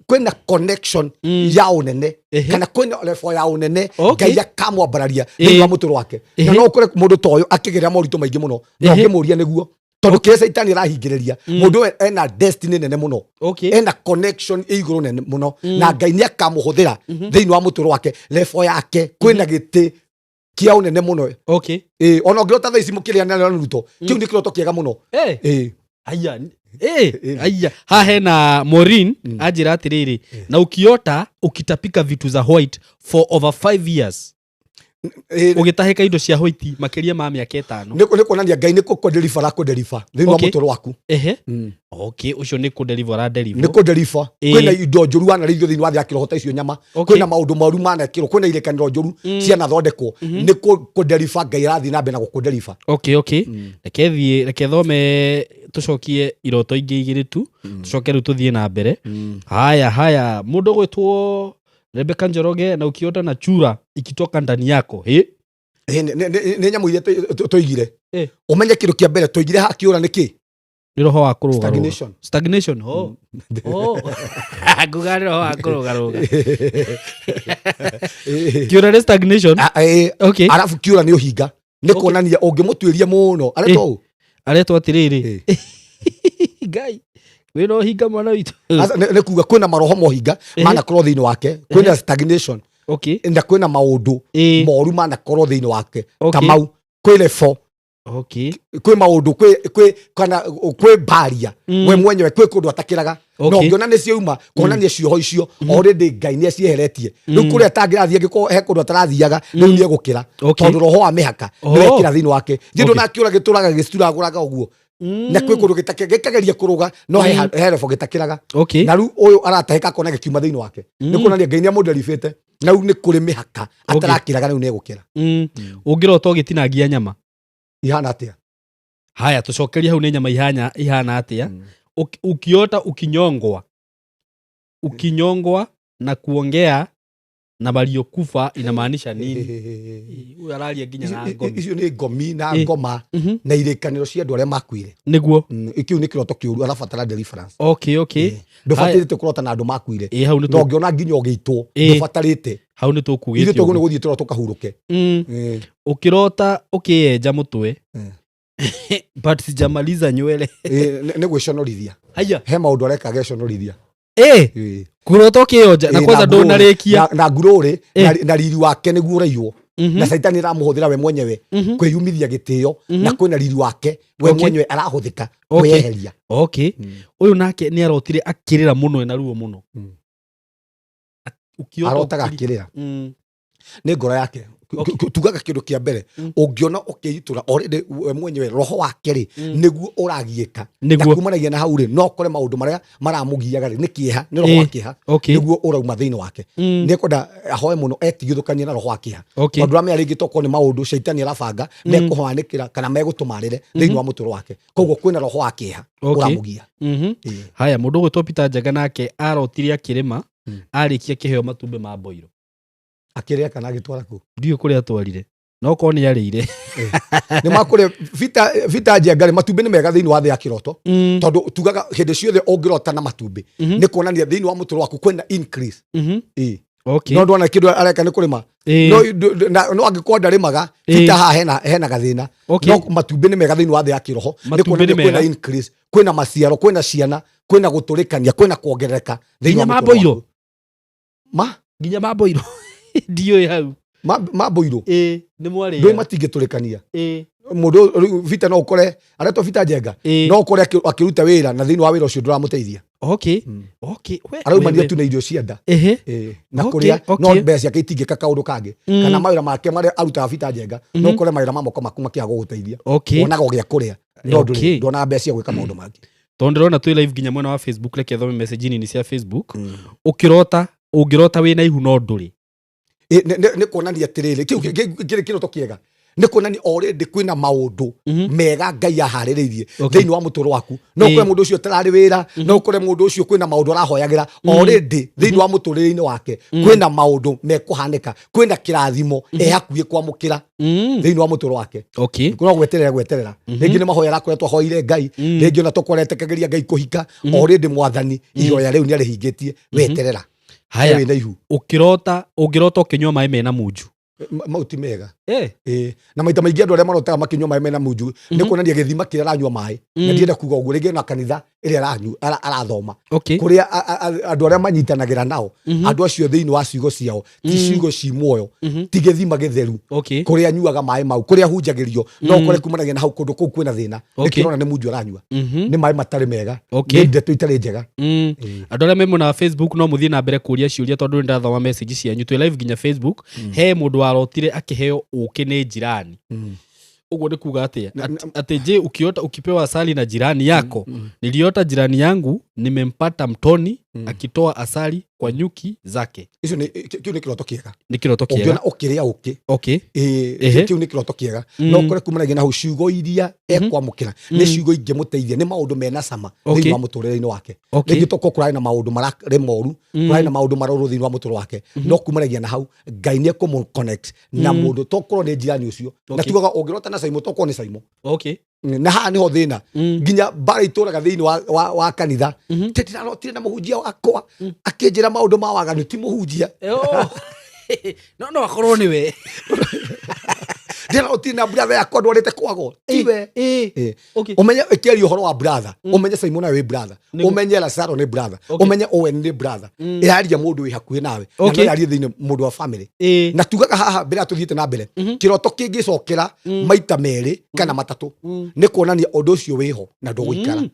kwĩna connection ya ũnene, kana kwĩna level ya ũnene Ngai akamwambararia thĩinĩ wa mũtũrũ wake, na no ũkore mũndũ ta ũyũ akĩgerera moritũ maingĩ mũno, na ũngĩmũria nĩguo, tondũ kĩrĩa caitani arahingĩrĩria, mũndũ ũyũ ena destiny nene mũno, ena connection ĩ igũrũ nene mũno, na Ngai nĩ akamũhũthĩra thĩinĩ wa mũtũrũ wake, level yake kwĩna gĩtĩ kĩa ũnene mũno. Ĩ, ona ũngĩrota thaa ici mũkĩrĩa na Ruto, kĩu nĩ kĩroto kĩega mũno. Ĩ. Aya, aya haha hena Maureen, anjĩra atĩrĩrĩ, na ukiota ukitapika vitu za white for over 5 years? Ũgĩtahĩka indo cia white makĩria ma mĩaka 5. Nĩ kuonania Ngai nĩ kũdeliver arakũdeliver thĩinĩ wa mũtũrũ waku. Okay, ũcio nĩ kũdeliver aradeliver. Nĩ kũdeliver. Kwĩna indo njũru wanarĩithio thĩinĩ wa thĩ ya kĩroho ta icio nyama. Kwĩna maũndũ moru manekĩrwo, kwĩna irĩkanĩro njũru cianathondekwo, nĩ kũdeliver Ngai arathiĩ na mbere na gũkũdeliver. Okay, reke thiĩ, reke thome, tũcokie iroto ingĩ igĩrĩ tu, tũcoke rĩu tũthiĩ na mbere. Haya haya, mũndũ gwĩtwo Rebecca Njoroge, na ukiota na chura ikitoka ndani yako he? Nĩ nyamũ iria tũigire. Ũmenye kĩndũ kĩa mbere tũigire haha kĩũra nĩ kĩ? Nĩ roho wa kũrũgarũga. Stagnation. Stagnation. Oh, nguga nĩ roho wa kũrũgarũga. Kĩũra nĩ stagnation. Ah, ĩ, Arabu kĩũra nĩ ũhinga, nĩ kuonania ũngĩmũtuĩria mũno, aretwo ũ? Aretwo atĩrĩrĩ, Ngai wĩna ũhinga mwana witũ. Aca, nĩ kuga kwĩna maroho mohinga manakorwo thĩinĩ wake, kwĩna stagnation na kwĩna maũndũ moru manakorwo thĩinĩ wake ta mau, kwĩ level, kwĩ maũndũ, kwĩ kana kwĩ mbaria we mwenyewe, kwĩ kũndũ atakĩraga, na ũngĩona nĩ ciauma, kuonania cioho icio already Ngai nĩ acieheretie. Rĩu kũrĩa atangĩrathiĩ, angĩkorwo he kũndũ atarathiaga, rĩu nĩ egũkĩra, tondũ roho wa mĩhaka nĩ wekĩra thĩinĩ wake. Thiĩ, ndũna kĩũra gĩtũraga gĩcuragũraga ũguo. Na kwĩ kũndũ gĩkageria kũrũga no he he level gĩtakĩraga. Na rĩu ũyũ aratahĩka akona gĩkiuma thĩinĩ wake, nĩ kuonania Ngai nĩ amũnderibĩte na rĩu nĩ kũrĩ mĩhaka atarakĩraga, rĩu nĩ egũkĩra. Ũngĩrota ũgĩtinangia nyama ihana atĩa? Haya, tũcokerie hau, nĩ nyama ihana atĩa? Ukiota ukinyongwa, ukinyongwa na kuongea na waliokufa inamaanisha nini? Huyu araria nginya na ngomi. Icio nĩ ngomi na ngoma na irĩkanĩro cia andũ arĩa makuire. Kĩu nĩ kĩroto kĩũru, arabatara deliverance. Ndũbatarĩte kũrota na andũ makuire. Ĩ hau nĩ Na ũngĩona nginya ũgĩitwo, ndũbatarĩte. Hau nĩ Ithuĩ tũkugĩte tũguo nĩ ũguo. gũthiĩ tũrĩa tũkahurũke. Ũkĩrota ũkĩenja mũtwe but sijamaliza nywele. Nĩ gwĩconorithia. Haya. He maũndũ areka ageconorithia. Kũrota ũkĩonja na kwanza ndũnarĩkia. Na ngurũrĩ na riri wake nĩguo ũraiywo, na caitani aramũhũthĩra we mwenyewe kwĩyumithia gĩtĩo, na kwĩna riri wake we mwenyewe arahũthĩka kwĩyeheria. Okay, ũyũ nake nĩ arotire akĩrĩra mũno ena ruo mũno. Ũkĩota Arotaga akĩrĩra, nĩ ngoro yake. Tugaga kĩndũ kĩa mbere, ũngĩona ũkĩitũra already we mwenyewe roho wake rĩ, nĩguo ũragiĩka, na kumanagia na hau rĩ, no ũkore maũndũ marĩa maramũgiaga rĩ, nĩ kĩeha, nĩ roho wa kĩeha nĩguo ũrauma thĩinĩ wake. Nĩ ekwenda ahoe mũno etigithũkanie na roho wa kĩeha, tondũ ramenya rĩngĩ tokorwo nĩ maũndũ caitani arabanga mekũhanĩkĩra kana megũtũma arĩre thĩinĩ wa mũtũrĩre wake, koguo kwĩna roho wa kĩeha ũramũgia. Haya, mũndũ ũgwĩtwo Peter Njenga nake arotire akĩrĩma, arĩkia kĩheo matumbĩ ma mboiro. Akĩrĩa kana agĩtwara kũ? Ndiũĩ kũrĩa atwarire, no korwo nĩ arĩire. Nĩ makũrĩa vita vita Njenga rĩ, matumbĩ nĩ mega thĩinĩ wa thĩ ya kĩroto, tondũ tugaga hĩndĩ ciothe ũngĩrota na matumbĩ, nĩ kuonania thĩinĩ wa mũtũrĩre waku kwĩna increase. No ndona kĩndũ areka nĩ kũrĩma, no angĩkorwo ndarĩmaga, vita haha hena gathĩna. No matumbĩ nĩ mega thĩinĩ wa thĩ ya kĩroho, nĩ Matumbĩ kuonania nĩ mega. kwĩna increase, kwĩna maciaro, kwĩna ciana, kwĩna gũtũrĩkania, kwĩna kuongerereka thĩinĩ Nginya wa ma mũtũrĩre mboiro? waku. Ma Nginya ma mboiro ndiũĩ hau. Ma mboiro? Ĩ, nĩ Ndũĩ mwarĩa. Matingĩtũrĩkania. Mũndũ rĩu vita no ũkore aretwo vita Njenga, no ũkore akĩruta wĩra na thĩinĩ wa wĩra ũcio ndũramũteithia. We, Araumania we, tu na irio cia nda. Na kũrĩa, no mbeca ciake itingĩka kaũndũ kangĩ, kana mawĩra make marĩa arutaga vita Njenga, no ũkore mawĩra ma moko maku makĩaga gũgũteithia. Wonaga o gĩa kũrĩa no ndũrĩ, nduonaga mbeca cia gwĩka maũndũ mangĩ. Tondũ ndĩrona twĩ live nginya mwena wa Facebook, reke thome message nini cia Facebook. Ũkĩrota, ũngĩrota wĩna ihu no ndũrĩ? Nĩ kuonania atĩrĩrĩ, kĩu kĩrĩ kĩroto kĩega, nĩ kuonania already kwĩna maũndũ mega Ngai aharĩrĩirie thĩinĩ wa mũtũrĩre waku. No ũkore mũndũ ũcio ũtararĩ wĩra, no ũkore mũndũ ũcio kwĩna maũndũ arahoyagĩra, already thĩinĩ wa mũtũrĩre-inĩ wake kwĩna maũndũ mekũhanĩka, kwĩna kĩrathimo e hakuhĩ kwamũkĩra thĩinĩ wa mũtũrĩre wake. No gweterera, gweterera. Rĩngĩ nĩ mahoya arakoretwo ahoire Ngai, rĩngĩ ona tokorwo aretĩkagĩria Ngai kũhika, already Mwathani ihoya rĩu nĩ arĩhingĩtie, weterera. Haya. Wĩna ihu. Ũkĩrota, ũngĩrota ũkĩnyua maĩ mena munju? Mau ti mega. Na maita maingĩ andũ arĩa marotaga makĩnyua maĩ mena munju, nĩ kuonania gĩthima kĩrĩa aranyua maĩ, na ndienda kuga ũguo, rĩngĩ na kanitha ĩrĩa arathoma, kũrĩa andũ arĩa manyitanagĩra nao, andũ acio thĩinĩ wa ciugo ciao ti ciugo ci muoyo, ti gĩthima gĩtheru. Kũrĩa anyuaga maĩ mau, kũrĩa ahunjagĩrio, no ũkore kumanagia na hau kũndũ kũu kwĩna thĩna. Nĩkĩo ũrona nĩ munju aranyua, nĩ maĩ matarĩ mega, nĩ ndeto itarĩ njega. Andũ arĩa me mwena wa Facebook no mũthiĩ na mbere kũria ciũria, tondũ nĩ ndathoma message cianyu, twĩ live nginya Facebook. He mũndũ warotire akĩheo ũkĩ nĩ jirani. Ũguo nĩ kuga atĩa? Atĩ je, ukiota ukipewa asali na jirani yako? Niliota jirani yangu nimempata mtoni akitoa asali kwa nyuki zake. Icio nĩ kĩu nĩ kĩroto kĩega. Nĩ kĩroto kĩega. Ũngĩona ũkĩrĩa ũkĩ, kĩu nĩ kĩroto kĩega. No ũkore kumanagia na hau ciugo iria ekwamũkĩra nĩ ciugo ingĩmũteithia, nĩ maũndũ mena cama thĩinĩ wa mũtũrĩre-inĩ wake. Rĩngĩ tokorwo kũrarĩ na maũndũ mararĩ moru, kũrarĩ na maũndũ marũrũ thĩinĩ wa mũtũrĩre wake, no kumanagia na hau Ngai nĩ ekũmũ connect na mũndũ, tokorwo nĩ jirani ũcio. Na tugaga ũngĩrota na Caimo, tokorwo nĩ Caimo. Na haha nĩho thĩna, nginya mbara itũraga thĩinĩ wa kanitha. Tĩ ndĩrarotire na mũhunjia wakwa akĩnjĩra maũndũ ma waganu, ti mũhunjia. Oh. No akorwo nĩwe. Ndĩrarotire na brother yakwa ndwarĩte kwago, tiwe. Ũmenye ĩkĩaria ũhoro wa brother, ũmenye Simon nawe wĩ brother, ũmenye Lazaro nĩ brother, ũmenye Owen nĩ brother. Ĩraria mũndũ wĩ hakuhĩ nawe, na no ĩrarie thĩinĩ mũndũ wa family. Na tugaga haha mbere ya tũthiĩte na mbere, kĩroto kĩngĩcokera maita merĩ kana matatũ, nĩ kuonania ũndũ ũcio wĩho na ndũgũikara.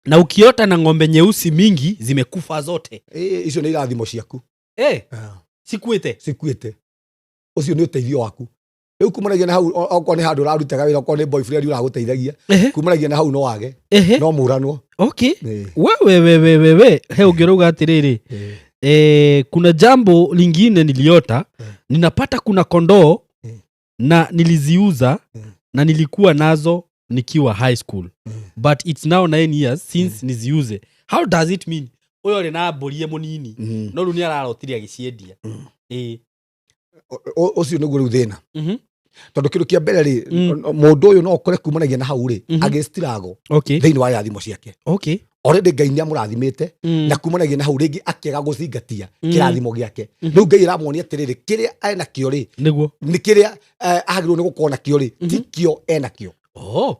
Na ukiota na ng'ombe nyeusi mingi zimekufa zote? Icio nĩ irathimo ciaku. Sikuĩte. Cikuĩte, ũcio nĩ ũteithio waku. Rĩu kumanagia na hau, okorwo nĩ handũ ũrarutaga wĩra, okorwo nĩ boyfriend ũragũteithagia, kumanagia na hau no wage, no mũranwo. Okay. We we we we we, he ũngĩ ũrauga atĩrĩrĩ, kuna jambo lingine niliota, ninapata kuna kondoo na niliziuza na nilikuwa nazo nikiwa high school, but it's now 9 years since niziuze. How does it mean? Ũyũ arĩ na mbũri e mũnini, no rĩu nĩ ararotire agĩciendia. Ĩĩ. Ũcio nĩguo rĩu thĩna, tondũ kĩndũ kĩa mbere rĩ, mũndũ ũyũ no ũkore kumanagia na hau rĩ, agĩstirago thĩinĩ wa irathimo ciake. Already Ngai nĩ amũrathimĩte, na kumanagia na hau rĩngĩ akĩaga gũcingatia kĩrathimo gĩake. Rĩu Ngai ĩramuonia atĩrĩrĩ, kĩrĩa enakĩo rĩ, nĩ kĩrĩa agĩrĩirwo nĩ gũkorwo nakĩo rĩ, ti kĩo enakĩo. Oh,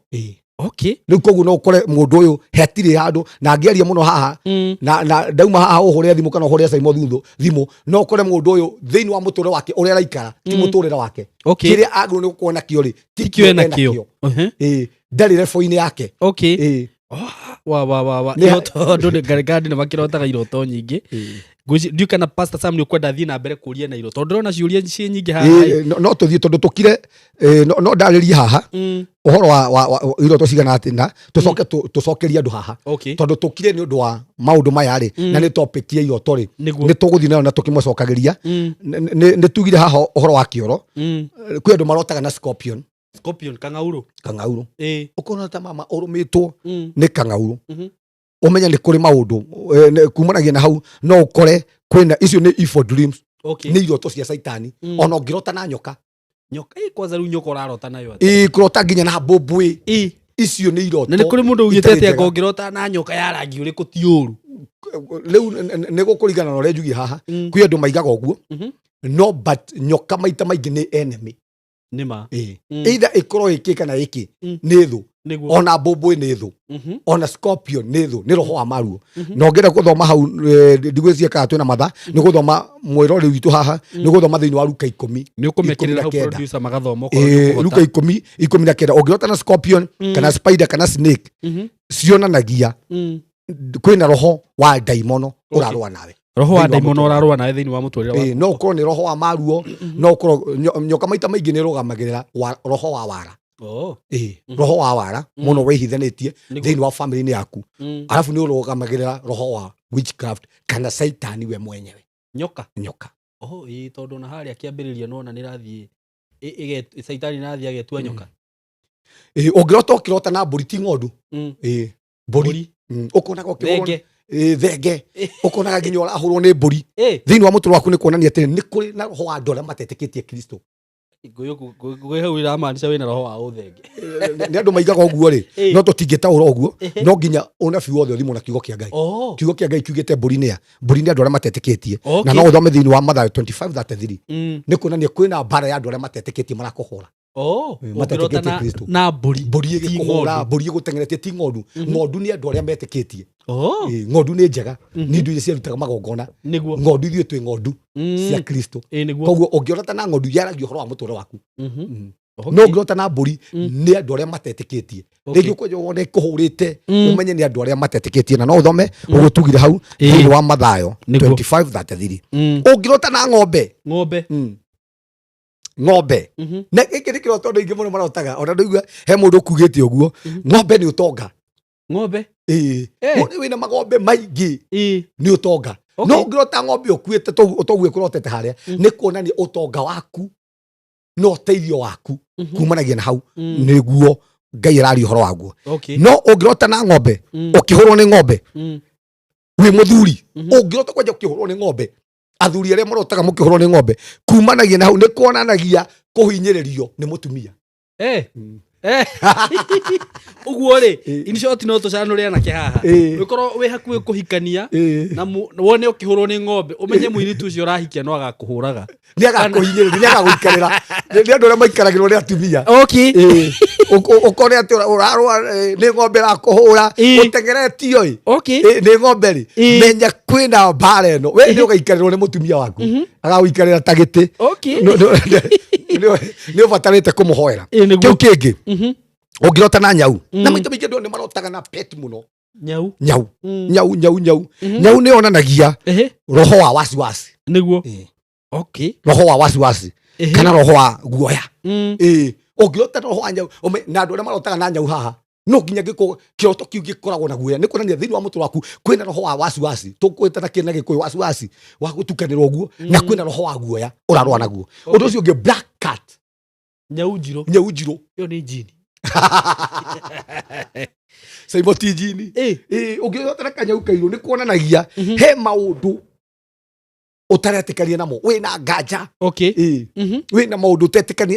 okay. Rĩu koguo no ũkore mũndũ ũyũ hatirĩ handũ na angĩaria mũno haha, na ndauma haha ũhũre thimũ kana ũhũre Simon thutho thimũ, no ũkore mũndũ ũyũ thĩinĩ wa mũtũrĩre wake ũrĩa araikara ti mũtũrĩre wake. Kĩrĩa agĩrĩirwo nĩ gũkorwo nakĩo rĩ, ti Tikĩo kĩo enakĩo. enakĩo. Ĩĩ, ndarĩ level-inĩ yake. Ĩĩ. Oh, wa wa wa wa. Iroto andũ nĩ ngarĩ nĩ makĩrotaga iroto nyingĩ. Ndiũ kana Pastor Sam nĩ ũkwenda thiĩ na mbere kũria na iroto, tondũ ndĩrona ciũria ciĩ nyingĩ haha. Ĩĩ, no tũthiĩ tondũ tũkire, no ndarĩrie haha ũhoro wa iroto cigana atĩ na tũcoke tũcokerie andũ haha, tondũ tũkire nĩ ũndũ wa maũndũ maya rĩ, na nĩ topic ya iroto rĩ, nĩ tũgũthiĩ nayo na tũkĩmũcokagĩria. Nĩ tugire haha ũhoro wa kĩoro. Kwĩ andũ marotaga na scorpion. Scorpion, kang'aurũ. Kang'aurũ. Ũkona ta mama ũrũmĩtwo nĩ kang'aurũ, ũmenye nĩ kũrĩ maũndũ, kumanagia na hau no ũkore kwĩna icio nĩ evil dreams, nĩ iroto cia caitani. Ona ũngĩrota na nyoka. Nyoka, kwanza rĩu nyoka ũrarota nayo atĩa? Ĩ, kũrota nginya na mbũmbũĩ, icio nĩ iroto Na nĩ kũrĩ mũndũ ugĩte itarĩ atĩ njega. anga ũngĩrota na nyoka ya rangi ũrĩkũ ti ũru? Rĩu nĩ gũkũringana na ũrĩa njugie haha. Kwĩ andũ maigaga ũguo, no but nyoka maita maingĩ nĩ enemy. Nĩ ma. Ĩ. Either ĩkorwo ĩkĩ kana ĩkĩ, nĩ thũ. Ona mbũmbũĩ nĩ thũ. Ona scorpion nĩ thũ, nĩ roho wa maruo. Na ũngĩenda gũthoma hau, ndigwĩciria kana twĩna mathaa nĩ gũthoma mwĩrori witũ haha, nĩ gũthoma thĩinĩ wa Luka 10 Nĩ ũkũmekĩrĩra hau 19. Producer magathoma okorwo nĩ ũkũhota. Luka 10:19, ũngĩrota na scorpion kana spider kana snake, cionanagia kwĩna roho wa ndaimono ũrarũa nawe. Roho wa Thĩinĩ wa ndaimono mũtũrĩre. ũrarũa nawe thĩinĩ wa mũtũrĩre waku. Ĩ, no ũkorwo nĩ roho wa maruo, no ũkorwo nyoka maita maingĩ nĩ ĩrũgamagĩrĩra roho wa wara. Ĩ, roho wa wara mũno wĩhithanĩtie thĩinĩ wa family-inĩ yaku. Arabu nĩ ũrũgamagĩrĩra roho wa witchcraft kana caitani we mwenyewe. Nyoka. Nyoka. Oh, ĩ, tondũ na harĩa kĩambĩrĩria nona nĩ rathiĩ caitani nĩrathiĩ agetua nyoka. Ĩ, ũngĩrota ũkĩrota na mbũri, ti ng'ondu. Ĩ, mbũri. Mbũri. Ũkonaga ũkĩhũrwo Thenge. Ĩ, thenge. Ũkonaga nginya ũrahũrwo nĩ mbũri thĩinĩ wa mũtũrĩre waku, nĩ kuonania atĩ nĩ kũrĩ na roho wa andũ arĩa matetĩkĩtie Kristo. Ngũyũ hau ĩramaanisha wĩna roho wa ũthenge. Nĩ andũ maigaga ũguo rĩ, no tũtingĩtaũra ũguo, no nginya ũnabii wothe ũthimwo na kiugo kĩa Ngai. Kiugo kĩa Ngai kiugĩte mbũri nĩ a mbũri nĩ andũ arĩa matetĩkĩtie. Na no ũthome thĩinĩ wa Mathayo 25:33. Nĩ kuonania kwĩna mbara ya andũ arĩa matetĩkĩtie marakũhũra. Ũngĩrota Matetĩkĩtie Kristo. na mbũri, Mbũri ti ĩgĩkũhũra, ng'ondu. mbũri ĩgũteng'eretie, ti ng'ondu. Ng'ondu nĩ andũ arĩa metĩkĩtie. Ĩ, ng'ondu nĩ njega, nĩ indo iria ciarutaga magongona. Ng'ondu, ithuĩ twĩ ng'ondu cia Kristo. Ĩ, nĩguo. Koguo ũngĩrota na ng'ondu, yaragia ũhoro wa mũtũrĩre waku. No ũngĩrota na mbũri, nĩ andũ arĩa matetĩkĩtie. Rĩngĩ ũkwenja wone kũhũrĩte, ũmenye nĩ andũ arĩa matetĩkĩtie, na no ũthome ũguo tugire hau thĩinĩ wa Mathayo 25:33. Ũngĩrota na ng'ombe, Ng'ombe. Ng'ombe, na gĩkĩ nĩ kĩroto andũ aingĩ mũno marotaga, ona ndũigua he mũndũ ũkugĩte ũguo, ng'ombe nĩ ũtonga. Ng'ombe. Ĩĩ. Wone wĩna magombe maingĩ, nĩ ũtonga. No ũngĩrota ng'ombe ũkuĩte toguo ĩkũrotete harĩa, nĩ kuonania ũtonga waku na ũteithio waku kumanagia na hau, nĩguo Ngai araria ũhoro waguo. No ũngĩrota na ng'ombe, ũkĩhũrwo nĩ ng'ombe, wĩ mũthuri, ũngĩrota kwanja ũkĩhũrwo nĩ ng'ombe, athuri arĩa marotaga mũkĩhũrwo nĩ ng'ombe, kumanagia na hau nĩ kuonanagia kũhinyĩrĩrio nĩ mũtumia. Ũguo rĩ, in short, no tũcanũre anake haha. Ũkorwo wĩ hakuhĩ kũhikania na wone ũkĩhũrwo nĩ ng'ombe, ũmenye mũirĩtu ũcio ũrahikia no agakũhũraga. Nĩ agakũhinyĩrĩria, nĩ agagũikarĩra, nĩ andũ arĩa maikaragĩrwo nĩ atumia. Ĩ, ũkone atĩ ũrarũa, nĩ ng'ombe ĩrakũhũra, ũteng'eretio ĩ, nĩ ng'ombe rĩ, menya kwĩna mbara ĩno, we nĩ ũgaikarĩrwo nĩ mũtumia waku, agagũikarĩra ta gĩtĩ. Nĩ ũbatarĩte kũmũhoera. Ĩ, nĩguo. Kĩu kĩngĩ, ũngĩrota na nyau, na maita maingĩ andũ nĩ marotaga na pet mũno. Nyau. Nyau. Nyau, nyau, nyau, nyau nĩ yonanagia roho wa wasiwasi. Roho wa wasiwasi. Kana roho wa guoya. Ĩĩ, ũngĩrota na roho wa nyau, na andũ arĩa marotaga na nyau haha, no nginya gĩko kĩroto kĩu gĩkoragwo na guoya, nĩ kuonania thĩinĩ wa mũtwe waku kwĩna roho wa wasiwasi, tũkwĩta na kĩna Gĩkũyũ wasiwasi wa gũtukanĩrwo ũguo, na kwĩna roho wa guoya ũrarũa naguo. Ũndũ ũcio ũngĩ, black cat. Nyau njirũ. Nyau njirũ. Ĩyo nĩ njini. Saimo ti njini. Ĩĩ, ũngĩrota na kanyau kairũ nĩ kuonanagia he maũndũ ũtaretĩkania namo, wĩna nganja. Ĩĩ. Wĩna maũndũ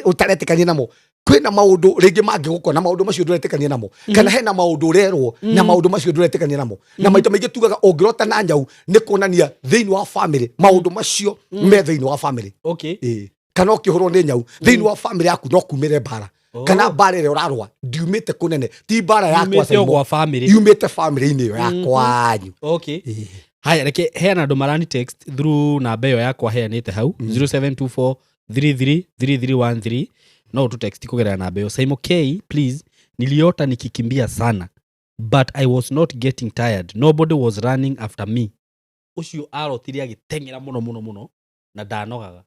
ũtaretĩkania namo, kwĩna maũndũ rĩngĩ mangĩgũkora na maũndũ macio ndũretĩkania namo, kana hena maũndũ ũrerwo na maũndũ macio ndũretĩkania namo. Na maita maingĩ tugaga ũngĩrota na nyau nĩ kuonania thĩinĩ wa family maũndũ macio me thĩinĩ wa family. Ĩĩ, kana ũkĩhũrwo nĩ nyau thĩinĩ wa family yaku no kumĩre mbara. Kana mbara ĩrĩa ũrarũa ndiumĩte kũnene, ti mbara yakwa. Yumĩte o Saimo. Gwa family. Yumĩte family-inĩ ĩyo ya kwanyu. Ĩĩ. Haya, reke heana andũ marani text through namba ĩyo yakwa heanĩte hau, 0724 333313. No ũtũ text kũgerera namba ĩyo. Saimo K, please, niliota nikikimbia sana but I was not getting tired. Nobody was running after me. Ũcio arotire agĩteng'era mũno mũno mũno na ndanogaga.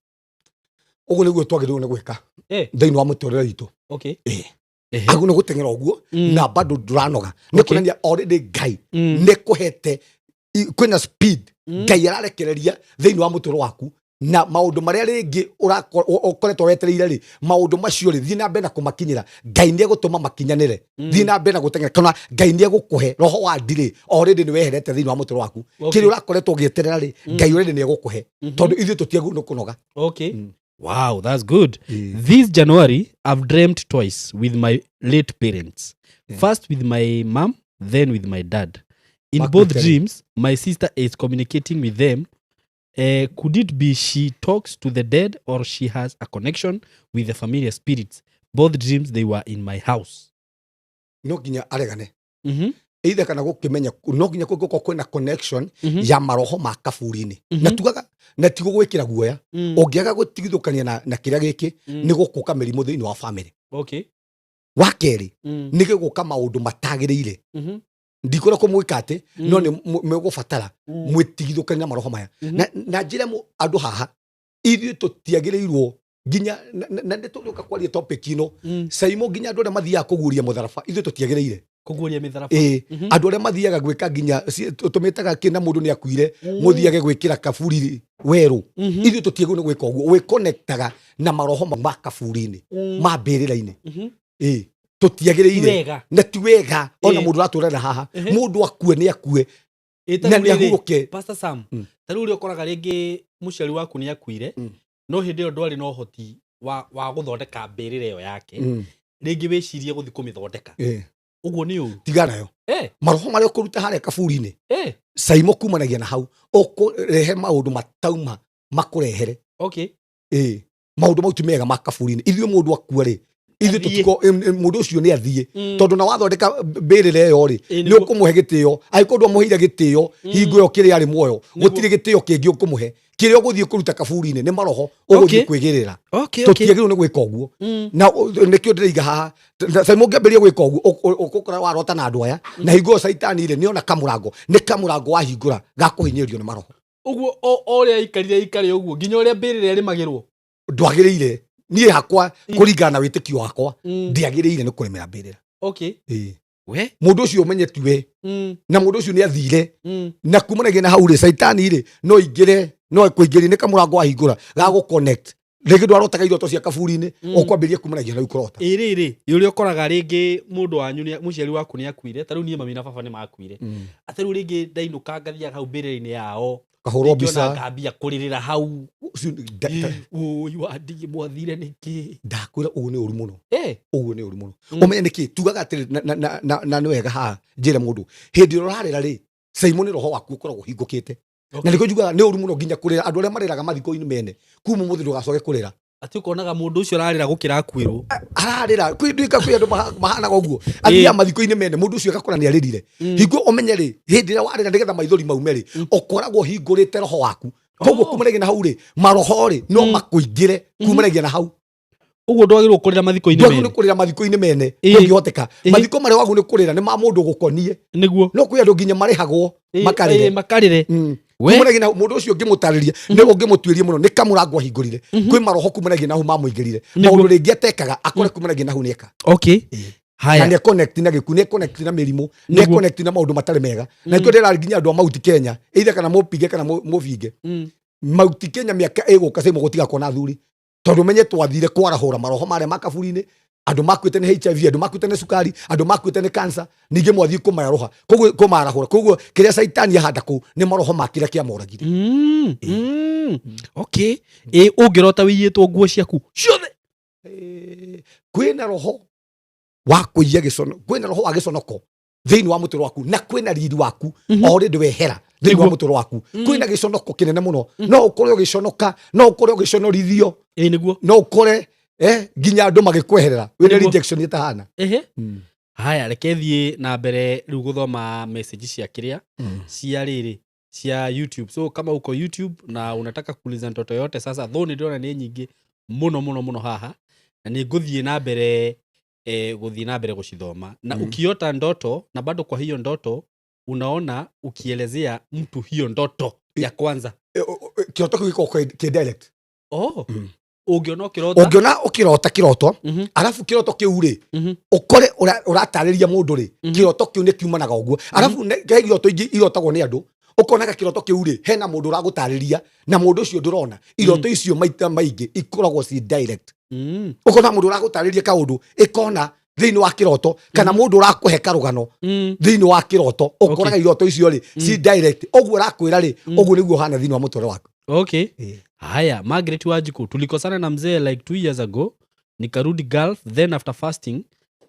Ũguo nĩguo twagĩrĩirwo nĩ gwĩka thĩinĩ wa mũtũrĩre witũ. Ĩĩ. Agũ nĩ gũteng'era ũguo na bado ndũranoga, nĩ kuonania already Ngai nĩ kũhete kwĩna speed Ngai ararekereria thĩinĩ wa mũtũrĩre waku, na maũndũ marĩa rĩngĩ ũkoretwo wetereire rĩ, maũndũ macio rĩ, thiĩ na mbere na kũmakinyĩra. Ngai nĩ egũtũma makinyanĩre. Thiĩ na mbere na gũteng'era, kana Ngai nĩ egũkũhe roho wa ndirĩ already nĩ weherete thĩinĩ wa mũtũrĩre waku. Kĩrĩa ũrakoretwo ũgĩeterera rĩ, Ngai already nĩ egũkũhe, tondũ ithuĩ tũtiagĩrĩirwo nĩ kũnoga. Wow, that's good. This January, I've dreamt twice with my late parents. First with my mom, then with my dad. In Mark both Mitchell. dreams, my sister is communicating with them. Could it be she talks to the dead or she has a connection with the familiar spirits? Both dreams, they were in my house. No nginya aregane either kana gũkĩmenya, no nginya kũngĩkorwo kwĩna connection ya maroho ma kaburi-inĩ. Na tugaga na ti gũgwĩkĩra guoya, ũngĩaga gũtigithũkania na kĩrĩa gĩkĩ, nĩ gũkũka mĩrimũ thĩinĩ wa family. Wa kerĩ, nĩ gĩgũka maũndũ matagĩrĩire. Ndikwĩra kũmwĩka atĩ, no nĩ mũgũbatara mwĩtigithũkania na maroho maya. Na njĩre andũ haha, ithuĩ tũtiagĩrĩirwo nginya na nĩ tũgũka kwaria topic ĩno. Saimo, nginya andũ arĩa mathiaga kũguria mũtharaba, ithuĩ tũtiagĩrĩire. Kũguũria mĩtharaba. Ĩĩ. Andũ arĩa mathiaga gwĩka nginya tũmĩtaga kĩ na mũndũ nĩ akuire, mũthiage gwĩkĩra kaburi werũ, ithuĩ tũtiagĩrĩirwo nĩ gwĩka ũguo. Wĩconnectaga na maroho ma kaburi-inĩ, ma mbĩrĩra-inĩ. Ĩĩ, tũtiagĩrĩire. Wega. Na ti wega ona mũndũ ũratũrera haha, mũndũ akue nĩ akue Ĩ, ta na rĩu nĩ rĩrĩ, ahurũke. Pastor Sam, ta rĩu ũrĩa ũkoraga rĩngĩ mũciari waku nĩ akuire, no hĩndĩ ĩyo ndwarĩ na ũhoti wa gũthondeka mbĩrĩra ĩyo yake, rĩngĩ wĩcirie gũthiĩ kũmĩthondeka, ũguo nĩ ũru? Tiga nayo. Maroho marĩa ũkũruta harĩa kaburi-inĩ, Saimo, kumanagia na hau ũkũrehe maũndũ matauma makũrehere. Ĩĩ, maũndũ mau ti mega ma kaburi-inĩ. Ithuĩ mũndũ akua rĩ, ithuĩ Athiĩ. tũtiko mũndũ ũcio nĩ athiĩ, tondũ na wathondeka mbĩrĩra ĩyo rĩ, Ĩ, nĩ ũkũmũhe gĩtĩo. Angĩkorwo ndwamũheire gĩtĩo hingo ĩyo kĩrĩa arĩ muoyo, gũtirĩ gĩtĩo kĩngĩ ũkũmũhe. Kĩrĩa ũgũthiĩ kũruta kaburi-inĩ nĩ maroho ũgũthiĩ kwĩgĩrĩra. Tũtiagĩrĩirwo nĩ gwĩka ũguo. Na nĩkĩo ndĩraiga haha, Saimo, ũngĩambĩrĩria gwĩka ũguo, ũgũkora warota na andũ aya, na hingo ĩyo caitani rĩ, nĩona kamũrango, nĩ kamũrango wahingũra gakũhinyĩrĩrio nĩ maroho. Ũguo o ũrĩa aikarire aikare ũguo nginya ũrĩa mbĩrĩra ĩrĩmagĩrwo. Ndwagĩrĩire. Niĩ hakwa, kũringana na wĩtĩkio wakwa, ndiagĩrĩire nĩ kũrĩmĩra mbĩrĩra. Ĩĩ. We. Mũndũ ũcio ũmenye tiwe, na mũndũ ũcio nĩ athire, na kumanagia na hau rĩ, caitani rĩ, no ingĩre, no kũingĩria, nĩ kamũrango wahingũra ga gũ connect. Rĩngĩ ndwarotaga iroto cia kaburi-inĩ, ũkwambĩrĩria kumanagia na rĩu kũrota. Ĩ rĩrĩ, ĩ ũrĩa ũkoraga rĩngĩ mũndũ wanyu mũciari waku nĩ akuire, ta rĩu niĩ mami na baba nĩ makuire, atĩ rĩu rĩngĩ ndainũka ngathiaga hau mbĩrĩra-inĩ yao, Kahũrwo rĩngĩ ona mbica. ngambia kũrĩrĩra hau. Ũcio Ũi wandigi mwathire nĩkĩ? Ndakwĩra ũguo nĩ ũru mũno. Ũguo nĩ ũru mũno. Mm. Ũmenye nĩkĩ tugaga atĩrĩ, na nĩ wega haha njĩre mũndũ, hĩndĩ ĩrĩa ũrarĩra rĩ, Saimo, nĩ roho waku ũkoragwo ũhingũkĩte. Na nĩkĩo njugaga nĩ ũru mũno nginya kũrĩra. Andũ arĩa marĩraga mathiko-inĩ mene, kuma ũmũthĩ ndũgacoke kũrĩra. Atĩ ũkonaga mũndũ ũcio ararĩra gũkĩra akuĩrwo. Ararĩra kwĩ nduĩka kwĩ andũ mahanaga ũguo, athiaga mathiko-inĩ mene, mũndũ ũcio agakora nĩ arĩrire. Hingo ũmenye rĩ, hĩndĩ ĩrĩa warĩra nĩgetha maithori maume rĩ, ũkoragwo ũhingũrĩte roho waku, koguo Oh. kumanagia na hau rĩ, maroho rĩ, no makũingĩre kumanagia na hau. Ũguo ndwagĩrĩirwo kũrĩra mathiko-inĩ Ndwagĩrĩirwo mene. nĩ kũrĩra mathiko-inĩ mene. Kũngĩhoteka mathiko marĩa wagĩrĩirwo nĩ kũrĩra nĩ ma mũndũ gũkonie. No kwĩ andũ nginya marĩhagwo makarĩre. Makarĩre. Kumanagia na mũndũ ũcio ũngĩmũtarĩria, nĩ ũngĩmũtuĩria mũno, nĩ kamũrango ahingũrire. Kwĩ maroho kumanagia na hau mamũingĩrire. Maũndũ rĩngĩ atekaga akore kumanagia na hau nĩeka. Haya. Na nĩ connect na gĩkuũ, nĩ connect na mĩrimũ, nĩ connect na maũndũ matarĩ mega. Na nĩkĩo ndĩra nginya andũ a Mount Kenya, either kana mũpinge kana mũbinge. Mount Kenya mĩaka ĩgũka cai mũgũtiga kuona athuri. Tondũ menye twathire kwarahũra maroho marĩa ma kaburi-inĩ, andũ makuĩte nĩ HIV, andũ makuĩte nĩ cukari, andũ makuĩte nĩ cancer, ningĩ mwathiĩ kũmayarũha, koguo kũmarahũra. Koguo kĩrĩa caitani ahanda kũu nĩ maroho ma kĩrĩa kĩamoragire. Okay. Ĩ ũngĩrota wĩiyĩtwo nguo ciaku ciothe? Kwĩna roho wa kũiya gĩcono, kwĩna roho wa gĩconoko thĩinĩ wa mũtũrĩre waku, na kwĩna riri waku already wehera thĩinĩ wa mũtũrĩre waku. Kwĩna gĩconoko kĩnene mũno, no ũkore ũgĩconoka, no ũkore ũgĩconorithio. Ĩ nĩguo. No ũkore nginya andũ magĩkweherera wĩna rejection ĩtahana. Haya, reke thiĩ na mbere rĩu gũthoma message cia kĩrĩa, cia rĩrĩ, cia YouTube. So kama uko YouTube na unataka kuuliza ndoto yote sasa, though nĩ ndĩrona nĩ nyingĩ mũno mũno mũno haha, na nĩ ngũthiĩ na mbere gũthiĩ na mbere gũcithoma. Na ukiota ndoto na bado kwa hiyo ndoto unaona ukielezea mtu hiyo ndoto ya kwanza. Kĩroto kĩu gĩkoragwo kĩ direct. Ũngĩona ũkĩrota? Ũngĩona ũkĩrota kĩroto, arabu kĩroto kĩu rĩ, ũkore ũratarĩria mũndũ rĩ, kĩroto kĩu nĩ kiumanaga ũguo. Arabu he iroto ingĩ irotagwo nĩ andũ, ũkonaga kĩroto kĩu rĩ, hena mũndũ ũragũtarĩria na mũndũ ũcio ndũrona. Iroto icio maita maingĩ ikoragwo ci direct. Ũkona mũndũ ũragũtarĩria kaũndũ, ĩkona thĩinĩ wa kĩroto, kana mũndũ ũrakũhe karũgano thĩinĩ wa kĩroto, ũkoraga iroto icio rĩ, ci direct. Ũguo ũrakwĩra rĩ, ũguo nĩguo ũhana thĩinĩ wa mũtũrĩre waku. Haya, Margaret Wanjiku, tulikosana na mzee like 2 years ago, nikarudi Gulf, then after fasting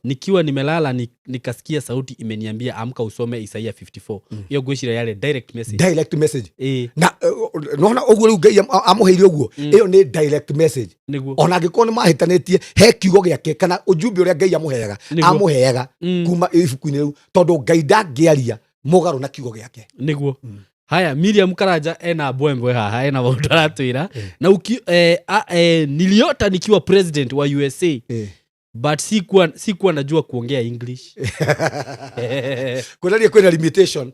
nikiwa nimelala nikasikia sauti imeniambia amka usome Isaiah 54. Hiyo ngwĩciria yarĩ direct message. Direct message. Na nona ũguo rĩu Ngai amũheire ũguo, ĩyo nĩ direct message. Ona angĩkorwo nĩ mahĩtanĩtie, he kiugo gĩake kana ujumbe ũrĩa Ngai amũheaga, amũheaga kuma ibuku-inĩ rĩu, tondũ Ngai ndangĩaria mũgarũ na kiugo gĩake. Haya, Miriam Karanja ena mbwembwe haha, ena maũndũ aratwĩra. Na niliota nikiwa president wa USA. But sikuwa najua kuongea English. Kwĩna kwĩna limitation.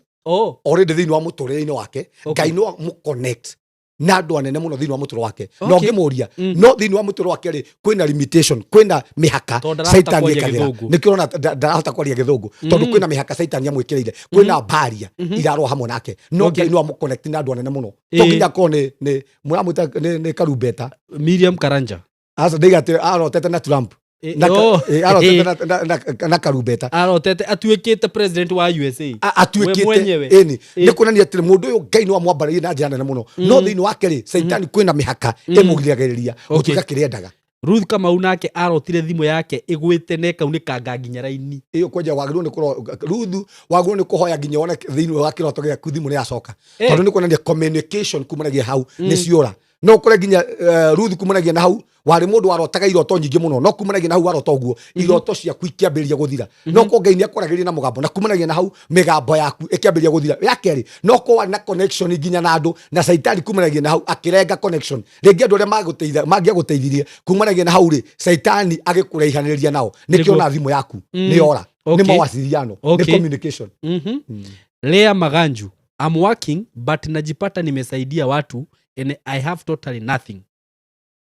Already thĩinĩ wa mũtũrĩre-inĩ wake, Ngai no amũ-connect na andũ anene mũno thĩinĩ wa mũtũrĩre wake. Na ũngĩmũria, no thĩinĩ wa mũtũrĩre wake rĩ, kwĩna limitation, kwĩna mĩhaka Tondũ ndarahota Satan kwaria ekagĩra. gĩthũngũ. Nĩkĩo ũrona ndarahota kwaria gĩthũngũ. Tondũ kwĩna mĩhaka Satan amwĩkĩrĩire, kwĩna barrier irarũa hamwe nake. No Ngai no amũ-connect na andũ anene mũno. To nginya akorwo nĩ mũramwĩta nĩ karumbeta. Miriam Karanja. Aca, ndaiga atĩ arotete na Trump. Arotete na karumbeta. Arotete atuĩkĩte president wa USA. Atuĩkĩte, We mwenyewe. ĩni. Nĩ kuonania atĩ mũndũ ũyũ Ngai nĩ wamwambarĩrie na njĩra nene mũno. No thĩinĩ wake rĩ, Caitani kwĩna mĩhaka ĩmũgiragĩrĩria gũtuĩka kĩrĩa endaga. Ruth Kamau nake arotire thimũ yake ĩgwĩte na ĩkaunĩkanga nginya raini. Ĩyo kwanja wagĩrĩirwo nĩ kũro-, Ruth wagĩrĩirwo nĩ kũhoya nginya wone thĩinĩ wa kĩroto gĩaku thimũ nĩ yacoka. Tondũ nĩ kuonania communication kumanagia hau nĩ ciora. No ũkore nginya Ruth kumanagia na hau warĩ mũndũ warotaga iroto nyingĩ mũno, no kumanagia na hau warota ũguo, iroto ciaku ikĩambĩrĩria gũthira. No ko Ngai nĩakwaragĩria na mũgambo, na kumanagia na hau mĩgambo yaku ĩkĩambĩrĩria gũthira. Ya kerĩ, no ko warĩ na connection nginya na andũ, na Caitani kumanagia na hau akĩrenga connection. Rĩngĩ andũ arĩa mangĩagũteithirie kumanagia na hau rĩ, Caitani agĩkũraihanĩrĩria nao. Nĩkĩo ona thimũ yaku nĩ yora. Nĩ mawasiliano, nĩ communication. Lea Maganju, I'm working but najipata nimesaidia watu and I have totally nothing.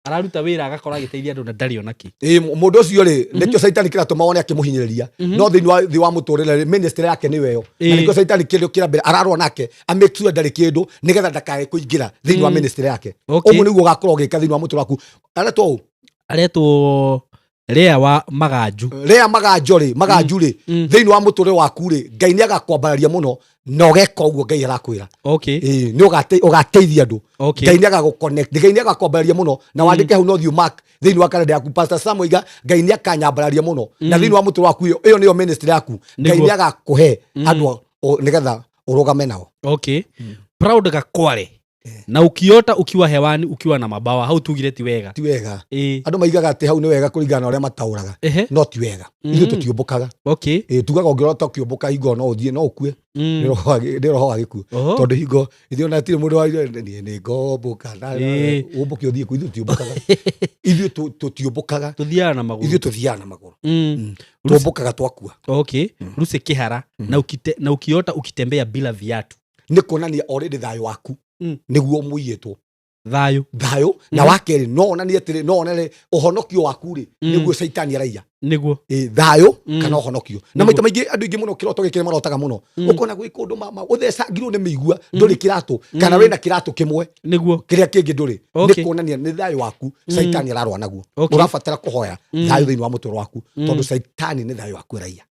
Araruta wĩra agakora agĩteithia andũ na ndarĩ ona kĩ. Ĩ, mũndũ ũcio rĩ, nĩkĩo Caitani kĩratũma wone akĩmũhinyĩrĩria. No thĩinĩ wa thĩ wa mũtũrĩre rĩ, ministry yake nĩwe ĩyo. Na nĩkĩo Caitani kĩndũ kĩrĩa mbere ararũa nake, a make sure ndarĩ kĩndũ nĩgetha ndakae kũingĩra thĩinĩ wa ministry yake. Ũguo nĩguo ũgakorwo ũgĩka thĩinĩ wa mũtũrĩre waku. Aretwo ũ? Aretwo Lea wa Maganju. Lea Maganjo rĩ, Maganju rĩ, thĩinĩ wa mũtũrĩre waku rĩ, Ngai nĩ agakwambararia mũno na ũgeka ũguo Ngai arakwĩra. Ĩĩ, nĩ ũgateithia andũ. Ngai nĩ agagũ-connect, Ngai nĩ agakwambararia mũno na wandĩke hau no thiĩ mark thĩinĩ wa kalenda yaku. Pastor Sam oiga Ngai nĩ akanyambararia mũno na thĩinĩ wa mũtũrĩre waku ĩyo nĩyo ministry yaku. Ngai nĩ agakũhe andũ nĩgetha ũrũgame nao. Proud Gakware. Na ukiota ukiwa hewani ukiwa na mabawa, hau tugire ti wega. Ti wega. Andũ maigaga atĩ hau nĩ wega kũringana na ũrĩa mataũraga. No ti wega. Ithuĩ tũtiũmbũkaga. Ĩ, tugaga ũngĩrota ũkĩũmbũka hingo no ũthiĩ no ũkue. Nĩ roho wa gĩkuũ. Tondũ hingo ithuĩ ona tirĩ mũndũ wa niĩ nĩ ngombũka na ũmbũke ũthiĩ kũ, ithuĩ tũtiũmbũkaga. Ithuĩ tũtiũmbũkaga. Tũthiaga na magũrũ. Ithuĩ tũthiaga na magũrũ. Tũmbũkaga twakua. Ruce kĩhara. Na ukiota ukitembea bila viatu. Nĩ kuonania already thayũ waku nĩguo mũiyĩtwo. Thayũ. Thayũ. Na wa kerĩ no onanie atĩrĩ, no onere ũhonokio waku rĩ, nĩguo caitani araiya. Nĩguo. Ĩ, thayũ kana ũhonokio. Na maita maingĩ andũ aingĩ mũno kĩroto gĩkĩ nĩmarotaga mũno. Ũkona gwĩ kũndũ ũthecangirwo nĩ mĩigua, ndũrĩ kĩratũ, kana wĩna kĩratũ kĩmwe. Nĩguo. Kĩrĩa kĩngĩ ndũrĩ. Nĩ kuonania nĩ thayũ waku, caitani ararũa naguo. Ũrabatara kũhoya thayũ thĩinĩ wa mũtũrĩre waku, tondũ caitani nĩ thayũ waku araiya.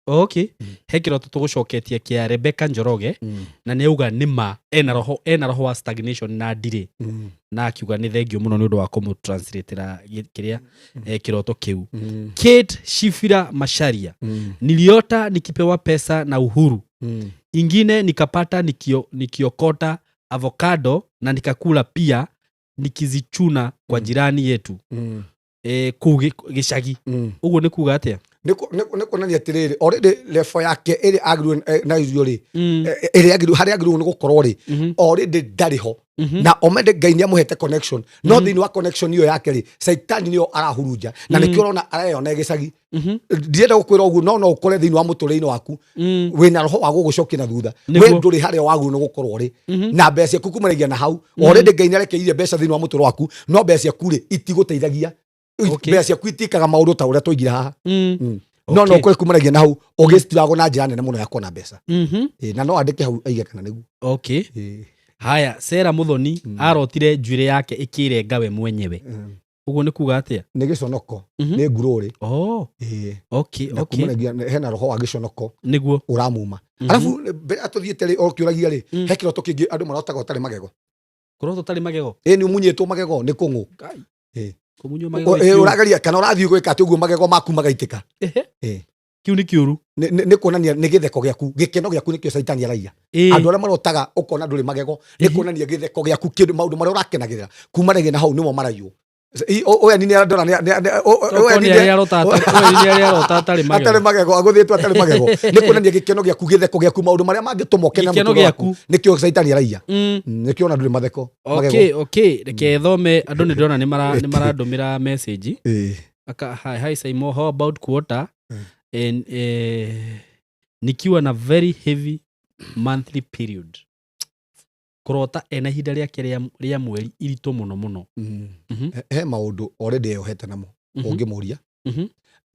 He kĩroto tũgũcoketie kĩa Rebecca Njoroge, na nĩ auga nĩ ma ena roho wa stagnation na ndirĩ. Na akiuga nĩ thengio mũno nĩ ũndũ wa kũmũtranslateera kĩrĩa, kĩroto kĩu. Kate Shifira Macharia. Niliota nikipewa pesa na uhuru. Ingine nikapata nikiokota avocado na nikakula pia nikizichuna kwa jirani yetu. Kũu gĩcagi. Ũguo nĩ kuga atĩa? Nĩ kuonania atĩrĩrĩ, already level yake ĩrĩa agĩrĩirwo, na irio rĩ, ĩrĩa agĩrĩirwo, harĩa agĩrĩirwo nĩ gũkorwo rĩ, already ndarĩ ho. Na omende Ngai nĩ amũhete connection. No thĩinĩ wa connection ĩyo yake rĩ, Caitani nĩyo arahurunja. Na nĩkĩo ũrona areyona gĩcagi. Ndirenda gũkwĩra ũguo, no ũkore thĩinĩ wa mũtũrĩre-inĩ waku, wĩna roho wa gũgũcokia na thutha. We ndũrĩ harĩa wagĩrĩirwo nĩ gũkorwo rĩ. Na mbeca ciaku kumanagia na hau. Already Ngai nĩ arekeirie mbeca thĩinĩ wa mũtũrĩre waku, no mbeca ciaku rĩ, itigũteithagia. Mbeca ciaku itikaga maũndũ ta ũrĩa twaigire haha. No ũkore kumanagia na hau, ũgĩstruggle na njĩra nene mũno ya kuona mbeca. Na no andĩke hau aige kana nĩguo. Haya, Sarah Muthoni arotire njuĩrĩ yake ĩkĩrenga we mwenyewe. Ũguo nĩ kuga atĩa? Nĩ gĩconoko, nĩ ngurũrĩ. Na kumanagia, hena roho wa gĩconoko Nĩguo. ũramuma. Arabu, mbere ya tũthiĩte rĩ, o ũkĩũragia rĩ, he kĩroto kĩngĩ andũ marotaga ũtarĩ magego. Kũrota ũtarĩ magego? Ĩ, nĩ ũmunyĩtwo magego, nĩ kũng'ũ. Ngai. Kũmunywo magego nĩ kĩũru. Ũrageria kana ũrathiĩ gwĩka atĩ ũguo magego maku magaitĩka. Kĩu nĩ kĩũru. Nĩ kuonania nĩ gĩtheko gĩaku, gĩkeno gĩaku nĩkĩo Caitani araiya. Andũ arĩa marotaga ũkona ndũrĩ magego, nĩ kuonania gĩtheko gĩaku, kĩndũ, maũndũ marĩa ũrakenagĩrĩra, kumanagia na hau nĩmo maraiywo. Oya nini arandora, Oya nini arĩa arota atarĩ magego. Atarĩ magego, agũthĩtwo atarĩ magego. Nĩ kuonania gĩkeno gĩaku, gĩtheko gĩaku, maũndũ marĩa mangĩtũma ũkene Gĩkeno mũtũrĩre waku, gĩaku. nĩkĩo Caitani araiya. Nĩkĩo ona ndũrĩ matheko, magego. Reke thome, andũ nĩ ndĩrona nĩ marandũmĩra message. Aka, hi, hi Saimo, how about quarter? And nikiwa na very heavy monthly period. Kũrota ena ihinda rĩake rĩa mweri iritũ mũno mũno. He maũndũ already eyohete namo, ũngĩmũria.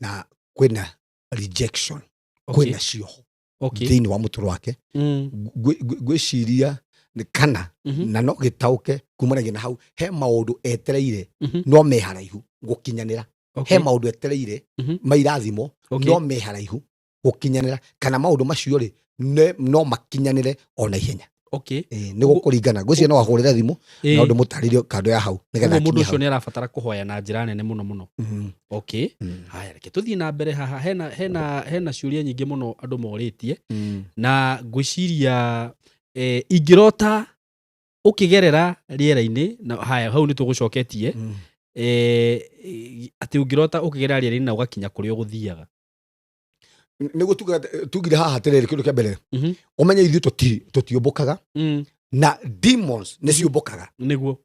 Na kwĩna rejection, kwĩna cioho thĩinĩ wa mũtũrĩre wake. Ngwĩciria nĩ kana, na no gĩtaũke kumanagia na hau, he maũndũ etereire, no me haraihu gũkinyanĩra. He maũndũ etereire, mairathimo, no me haraihu gũkinyanĩra, kana maũndũ macio rĩ, no makinyanĩre ona ihenya. Nĩ gũkũringana. Ngwĩciria no ahũrĩre thimũ, no ndĩmũtarĩrie kando ya hau, nĩgetha Ũguo mũndũ akinye ũcio hau. nĩ arabatara kũhoya na njĩra nene mũno mũno. Haya, reke tũthiĩ na mbere haha. Hena ciũria nyingĩ mũno andũ morĩtie. Na ngwĩciria, ingĩrota ũkĩgerera rĩera-inĩ, na haya, hau nĩ tũgũcoketie. Atĩ ũngĩrota ũkĩgerera rĩera-inĩ na ũgakinya kũrĩa ũgũthiaga. Nĩguo tugire haha atĩrĩrĩ, kĩndũ kĩa mbere. Ũmenye ithuĩ tũtiũmbũkaga. Na demons nĩ ciũmbũkaga. Nĩguo.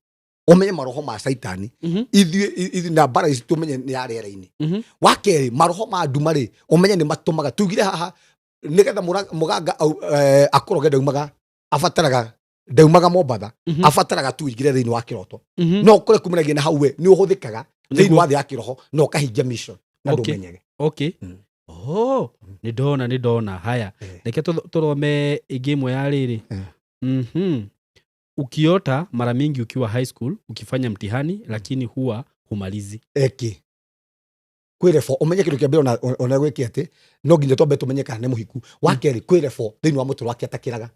Ũmenye maroho ma Caitani. Ithuĩ na mbara ici tũmenye nĩ ya rĩera-inĩ. Wa kerĩ, maroho ma nduma rĩ, ũmenye nĩ matũmaga. Tugire haha, nĩgetha mũganga akũroge ndaumaga, abataraga, ndaumaga Mombatha, abataraga tu ingire thĩinĩ wa kĩroto. No ũkore kumanagia na hau we, nĩ ũhũthĩkaga thĩinĩ wa thĩ ya kĩroho, na ũkahingia mission, na ndũmenyege. Oh, nĩ ndona, nĩ ndona. Haya, reke tũthome ĩngĩ ĩmwe ya rĩrĩ. Ukiota mara mingi ukiwa high school ukifanya mtihani lakini huwa humalizi. Eki. Kwĩ refo, ũmenye kĩndũ kĩa mbere ona gwĩke atĩ, no nginya twambe tũmenye kana nĩ mũhiku. Wa kerĩ, kwĩ refo thĩinĩ wa mũtũrĩre wake atakĩraga.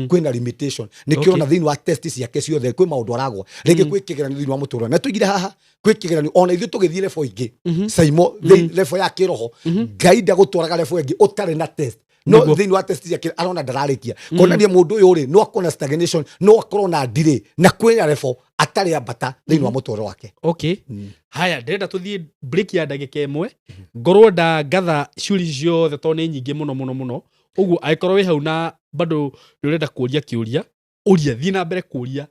Kwĩna limitation. Nĩkĩo ona thĩinĩ wa test ciake ciothe kwĩ maũndũ aragwa. Rĩngĩ kwĩ kĩgeranio thĩinĩ wa mũtũrĩre. Na tũigire haha, kwĩ kĩgeranio, ona ithuĩ tũgĩthiĩ refo ingĩ. Saimo, refo ya kĩroho. Ngai ndagũtwaraga refo ĩngĩ ũtarĩ na test. No thĩinĩ wa test ciake arona ndararĩkia, kuonania mũndũ ũyũ rĩ, no akorwo na stagnation, no akorwo na delay na kwĩna level atarĩ ambata thĩinĩ wa mũtũrĩre wake. Okay. Haya, ndĩrenda tũthiĩ break ya ndagĩka ĩmwe, ngorwo ndangatha ciũria ciothe tondũ nĩ nyingĩ mũno mũno mũno. Ũguo angĩkorwo wĩ hau na bado nĩ ũrenda kũria kĩũria, ũria, thiĩ na mbere kũria,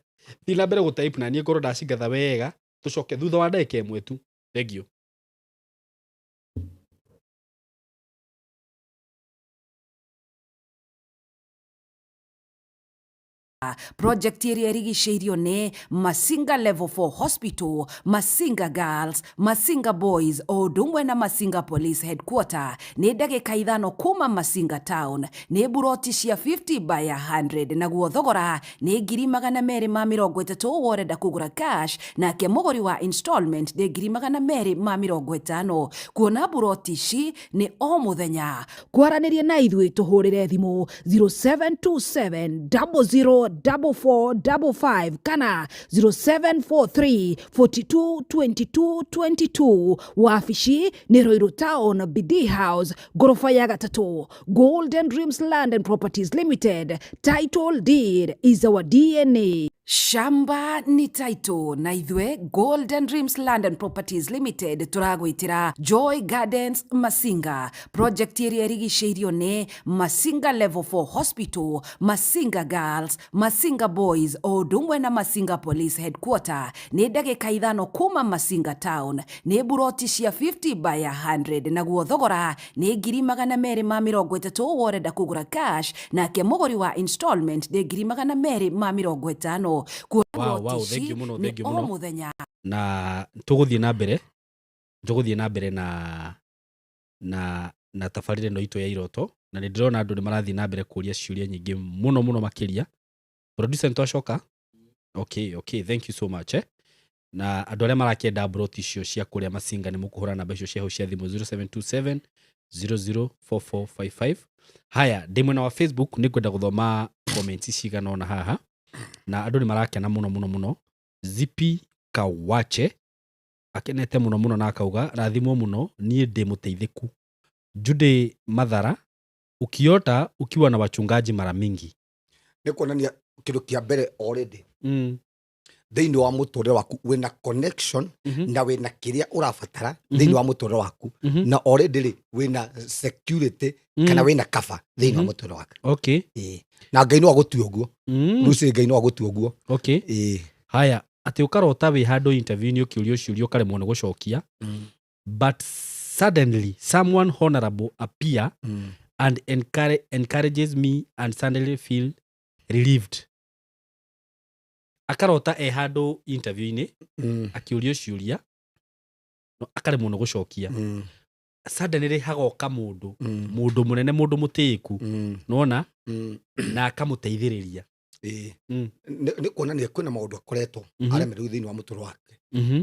thiĩ na mbere gũtype, na niĩ ngorwo ndacingatha wega, tũcoke thutha wa ndagĩka ĩmwe tu. Thank you. Project ĩrĩa ĩrigicĩirio nĩ Masinga Level 4 Hospital, Masinga Girls, Masinga Boys o ũndũ ũmwe na Masinga Police Headquarter, nĩ ndagĩka 5 kuma Masinga Town, nĩ buroti cia 50 by 100, naguo thogora nĩ 230,000 worenda kũgũra cash, nake mũgũri wa installment nĩ 250,000. Kuona buroti ici nĩ o mũthenya. Kwaranĩria na ithuĩ tũhũrĩre thimũ 0727 00 44 55 kana 0743 42 22 22. Wabici nĩ Ruiru Town, BD House, ngoroba ya gatatũ. Golden Dreams Land and Properties Limited. Title deed is our DNA. Shamba ni title, na ithuĩ Golden Dreams Land and Properties Limited tũragwĩtĩra Joy Gardens Masinga, project ĩrĩa ĩrigicĩirio nĩ Masinga Level 4 Hospital, Masinga Girls, Masinga Boys o ũndũ ũmwe na Masinga Police Headquarter, nĩ ndagĩka 5 kuma Masinga Town, nĩ buroti cia 50 by 100, naguo thogora nĩ 230,000 worenda kũgũra cash, nake mũgũri wa installment nĩ 250,000. Wow, wow, thank you mũno, thank you mũno. Mũthenya. Na tũgũthiĩ na mbere na tabarĩra ĩno itũ ya iroto, na nĩ ndĩrona andũ nĩ marathiĩ na mbere kũria ciũria nyingĩ mũno mũno makĩria. Producer, nĩ twacoka. Okay, thank you so much, eh? Na andũ arĩa marakĩenda broti icio cia kũrĩa Masinga, nĩ mũkũhũra namba icio cia hau cia thimũ, 0727 004455. Haya, ndĩ mwena wa Facebook, nĩ ngwenda gũthoma comments cigana ũna haha, na andũ nĩ marakena mũno mũno mũno. Zipi Kawache akenete mũno mũno na akauga, "Rathimwo mũno, niĩ ndĩ mũteithĩku." Jude Mathara, "Ukiota ukiwa na wachungaji mara mingi." Nĩ kuonania kĩndũ kĩa mbere, already thĩinĩ wa mũtũrĩre waku wĩna connection na wĩna kĩrĩa ũrabatara thĩinĩ wa mũtũrĩre waku, na already rĩ, wĩna security kana wĩna cover thĩinĩ wa mũtũrĩre waku. Ĩĩ. Na Ngai no agũtue ũguo. Lucy, Ngai no agũtue ũguo. Ĩĩ. Haya, atĩ ũkarota wĩ handũ interview-inĩ, ũkĩũrio ciũria ũkaremwo nĩ gũcokia, but suddenly someone honorable appear and encourages me and suddenly feel relieved. Akarota e handũ interview-inĩ, akĩũrio ciũria no akaremwo nĩ gũcokia, suddenly hagoka mũndũ, mũndũ mũnene, mũndũ mũtĩĩku, nona, na akamũteithĩrĩria. Ĩĩ. Nĩ kuonania kwĩna maũndũ akoretwo aremererwo thĩinĩ wa mũtũrĩre wake,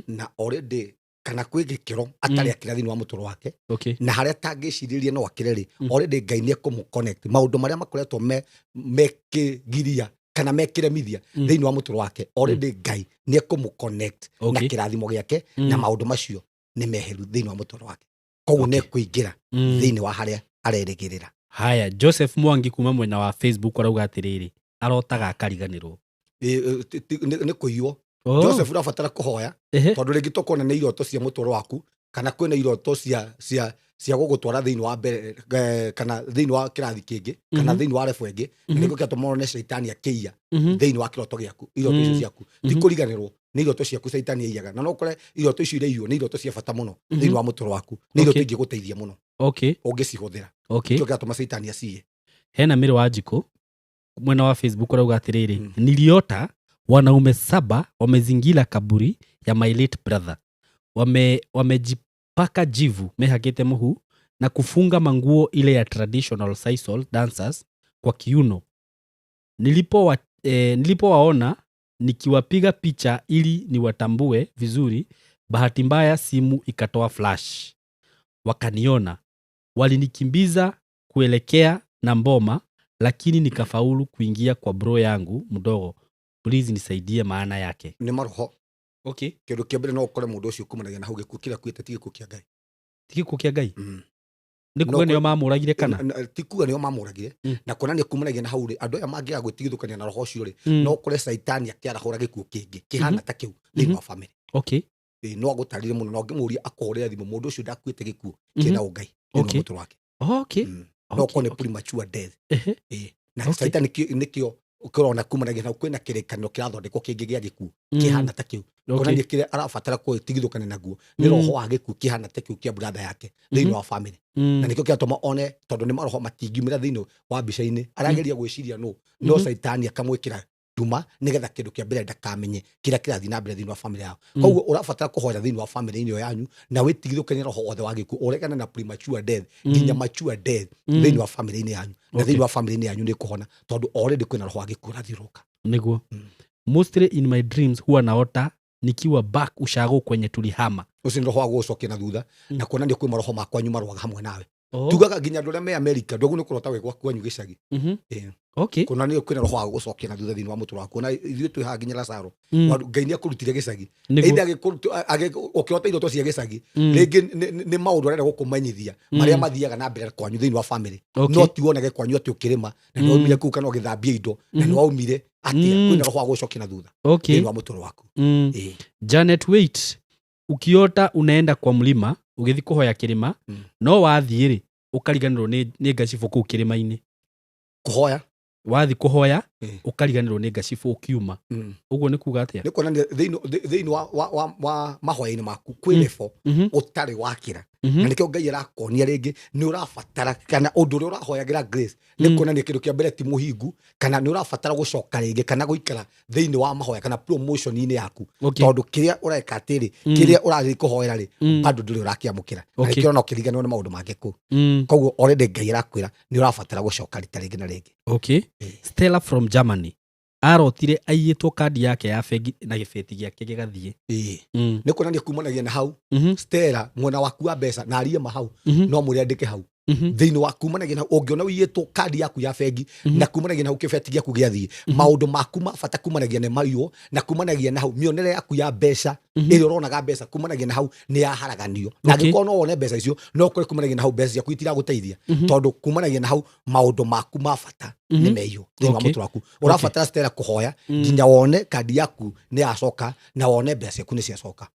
na already kana kwĩ gĩkĩro atarĩ akĩra thĩinĩ wa mũtũrĩre wake, na harĩa atangĩcirĩria no akĩre rĩ, already Ngai nĩ ekũmũ-connect maũndũ marĩa makoretwo me mekĩgiria kana mekĩremithia thĩinĩ wa mũtũrĩre wake. Already Ngai nĩ ekũmũ-connect na kĩrathimo gĩake, na maũndũ macio nĩ meheru thĩinĩ wa mũtũrĩre wake, koguo nĩ ekũingĩra thĩinĩ wa harĩa arerĩgĩrĩra. Haya, Joseph Mwangi kuma mwena wa Facebook arauga atĩrĩrĩ, arotaga akariganĩrwo. Ĩ, nĩ kũiywo. Joseph, ũrabatara kũhoya, tondũ rĩngĩ tũkona nĩ iroto cia mũtũrĩre waku, kana kwĩna iroto cia gũgũtwara thĩinĩ wa mbere, kana thĩinĩ wa kĩrathi kĩngĩ, kana thĩinĩ wa level ĩngĩ, na nĩkĩo kĩratũma wone caitani akĩiya thĩinĩ wa kĩroto gĩaku. Iroto icio ciaku ti kũriganĩrwo, nĩ iroto ciaku caitani aiyaga, na no ũkore iroto icio iraiywo nĩ iroto cia bata mũno thĩinĩ wa mũtũrĩre waku, nĩ iroto ingĩgũteithia mũno ũngĩcihũthĩra. Nĩkĩo kĩratũma caitani aciye. Hena Mĩrĩ wa Njikũ mwena wa Facebook arauga atĩrĩrĩ, "Niliota wanaume 7 wamezingira kaburi ya my late brother, wamejipaka jivu, mehakĩte mũhu na kufunga manguo ile ya traditional sisal dancers kwa kiuno. Nilipowaona nikiwapiga picha ili niwatambue vizuri, bahati mbaya simu ikatoa flash, wakaniona. Walinikimbiza kuelekea na mboma, lakini nikafaulu kuingia kwa bro yangu mdogo. Please nisaidie maana yake." Nĩ maroho. Kĩndũ kĩa mbere, no ũkore mũndũ ũcio kumanagia na hau gĩkuũ kĩrĩa akuĩte ti gĩkuũ kĩa Ngai. Ti gĩkuũ kĩa Ngai. Nĩ kuga nĩo mamũragire kana? Ti kuga nĩo mamũragire. Na kuonania kumanagia na hau rĩ, andũ aya mangĩaga gwĩtigithũkania na roho ũcio rĩ, no kũre Caitani akĩarahũra gĩkuũ kĩngĩ kĩhana ta kĩu thĩinĩ wa family. No agũtarire mũno na ũngĩmũria akũhũrĩre thimũ, mũndũ ũcio ndakuĩte gĩkuũ kĩna ũngai thĩinĩ wa mũtũrĩre wake. No ũkorwo nĩ premature death. Na Caitani nĩkĩo ũkĩrona kumanagia na kwĩna kĩrĩkanĩro kĩrathondekwo kĩngĩ gĩa gĩkuũ kĩhana ta kĩu. Kuonania kĩrĩa arabatara gwĩtigithũkania naguo nĩ roho wa gĩkuũ kĩhana ta kĩu kĩa brother yake thĩinĩ wa family. Na nĩkĩo kĩratũma one tondũ nĩ maroho matingiumĩra thĩinĩ wa mbica-inĩ, arageria gwĩciria nũ, no Caitani akamwĩkĩra nduma nĩgetha kĩndũ kĩa mbere ndakamenye kĩrĩa kĩrathiĩ na mbere thĩinĩ wa family yao. Koguo ũrabatara kũhoya thĩinĩ wa family ĩyo yanyu na wĩtigithũkanie roho wothe wa gĩkuũ, ũregane na premature death nginya mature death thĩinĩ wa family -inĩ yanyu. Na thĩinĩ wa family -inĩ yanyu nĩ kũhona tondũ already kwĩna roho wa gĩkuũ ũrathiũrũrũka. Nĩguo. Mostly in my dreams huwa naota nikiwa back ushago kwenye tulihama. Ũcio nĩ roho wa gũgũcokia na thutha na kuonania kwĩ maroho ma kwanyu marũaga hamwe nawe. Tugaga nginya andũ arĩa me America ndũguo nĩ kũrota wĩ gwaku kwanyu gĩcagi. Kuonania kwĩna roho wa gũgũcokia na thutha thĩinĩ wa mũtũrĩre waku. Na ithuĩ twĩ haha nginya Lazaro. Ngai nĩ akũrutire gĩcagi. Either ũkĩrota iroto cia gĩcagi, rĩngĩ nĩ maũndũ arenda gũkũmenyithia marĩa mathiaga na mbere kwanyu thĩinĩ wa family. No ti wonage kwanyu atĩ ũkĩrĩma na nĩ waumire kũu kana ũgĩthambia indo na nĩ waumire atĩa. Kwĩna roho wa gũgũcokia na thutha thĩinĩ wa mũtũrĩre waku. Janet Waite, ukiota unaenda kwa mlima ũgĩthiĩ kũhoya kĩrĩma, no wathiĩ rĩ ũkariganĩrwo nĩ ngacibũ kũu kĩrĩma-inĩ. Kũhoya? Wathiĩ kũhoya ũkariganĩrwo nĩ ngacibũ ũkiuma. Ũguo nĩ kuga atĩa? Nĩ kuonania thĩinĩ wa mahoya-inĩ maku kwĩ level ũtarĩ wakĩra. Na nĩkĩo Ngai arakuonia rĩngĩ nĩ ũrabatara kana ũndũ ũrĩa ũrahoyagĩra grace nĩ kuonania kĩndũ kĩa mbere ti mũhingu kana nĩ ũrabatara gũcoka rĩngĩ kana gũikara thĩinĩ wa mahoya kana promotion-inĩ yaku. Tondũ kĩrĩa ũreka atĩrĩ, kĩrĩa ũrathiĩ kũhoera rĩ, bado ndũrĩ ũrakĩamũkĩra. Na nĩkĩo ona ũkĩriganĩrwo nĩ maũndũ mangĩ kũu. Koguo already Ngai arakwĩra nĩ ũrabatara gũcoka rita rĩngĩ na rĩngĩ. Stella from Germany arotire aiyĩtwo kandi yake ya bengi na gĩbeti gĩake gĩgathiĩ. Nĩ kuonania kumanagia na hau. Stella mwena waku wa mbeca na arie ma hau, no mũrĩ andĩke hau. Thĩinĩ wa kumanagia na hau, ũngĩona ũiyĩtwo kandi yaku ya bengi na kumanagia na hau kĩbeti gĩaku gĩathiĩ, maũndũ maku ma bata kumanagia nĩ maiywo na kumanagia na hau mĩonere yaku ya mbeca ĩrĩa ũronaga mbeca kumanagia na hau nĩ yaharaganio. Na angĩkorwo no wone mbeca icio, no ũkore kumanagia na hau mbeca ciaku itiragũteithia. Tondũ kumanagia na hau maũndũ maku ma bata nĩ meiywo thĩinĩ wa mũtũrĩre waku. Ũrabatara Stella kũhoya nginya wone kandi yaku nĩ yacoka na wone mbeca ciaku nĩ ciacoka.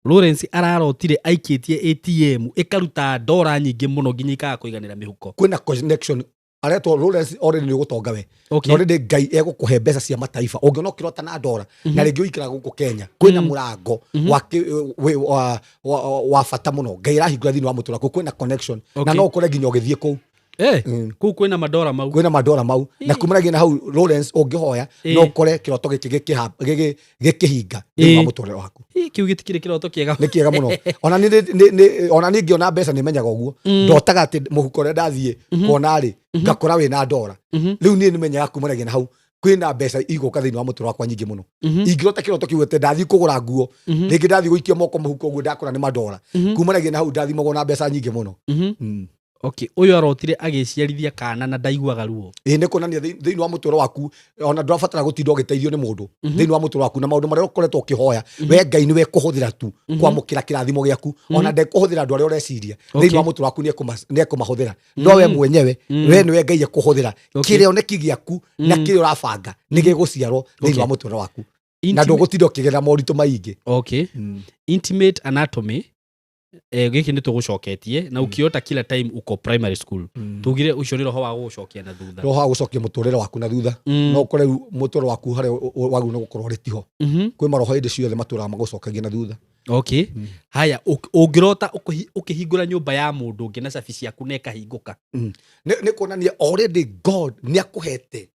Lawrence ararotire aikĩtie ATM ĩkaruta ndora nyingĩ mũno nginya ikaga kũiganĩra mĩhuko. Kwĩna connection aretwo Lawrence already nĩ ũgũtonga we. Na already Ngai egũkũhe mbeca cia mataifa. Ũngĩona ũkĩrota na ndora na rĩngĩ ũikaraga gũkũ Kenya, kwĩna mũrango wa bata mũno. Ngai arahingũra thĩinĩ wa mũtũrĩre waku, kwĩna connection. Na no ũkore nginya ũgĩthiĩ kũu. Kũu kwĩna mandora mau. Kwĩna mandora mau. Na kumanagia na hau Lawrence ũngĩhoya, no ũkore kĩroto gĩkĩ gĩkĩhinga thĩinĩ wa mũtũrĩre waku. Kĩu gĩtikĩrĩ kĩroto kĩega. Nĩ kĩega mũno. Ona niĩ ngĩona mbeca nĩ menyaga ũguo. Ndotaga atĩ mũhuko ũrĩa ndathiĩ kuona rĩ, ngakora wĩna ndora. Rĩu niĩ nĩmenyaga kumanagia na hau kwĩna mbeca igũka thĩinĩ wa mũtũrĩre wakwa nyingĩ mũno. Ingĩrota kĩroto kĩu atĩ ndathiĩ kũgũra nguo, rĩngĩ ndathiĩ gũikia moko mũhuko ũguo ndakora nĩ mandora. Kumanagia na hau ndathimagwo na mbeca nyingĩ mũno. Ũyũ arotire agĩciarithia kana na ndaiguaga ruo. Nĩ kuonania thĩinĩ wa mũtũrĩre waku ona ndũrabatara gũtinda ũgĩteithio nĩ mũndũ. Thĩinĩ wa mũtũrĩre waku na maũndũ marĩa ũkoretwo ũkĩhoya, we Ngai nĩwe ekũhũthĩra tu kwamũkĩra kĩrathimo gĩaku. Ona ndekũhũthĩra andũ arĩa ũreciria. Thĩinĩ wa mũtũrĩre waku nĩ ekũmahũthĩra. No we mwenyewe, we nĩwe Ngai ekũhũthĩra. Kĩrĩa gĩaku na kĩrĩa ũrabanga nĩ gĩgũciarwo thĩinĩ wa mũtũrĩre waku. Na ndũgũtinda ũkĩgerera moritũ maingĩ. Intimate anatomy. Gĩkĩ nĩ tũgũcoketie na ũkĩota kila time uko primary school. Tugire ũcio nĩ roho wa gũgũcokia na thutha. Roho wa gũcokia mũtũrĩre waku na thutha. No ũkore rĩu mũtũrĩre waku harĩa wagĩrĩirwo nĩ gũkorwo ũrĩ tiho. Kwĩ maroho hĩndĩ ciothe matũraga magũcokagia na thutha. Haya, ũngĩrota ũkĩhingũra nyũmba ya mũndũ ũngĩ na cabi ciaku na ĩkahingũka. Nĩ kuonania already God nĩ akũhete.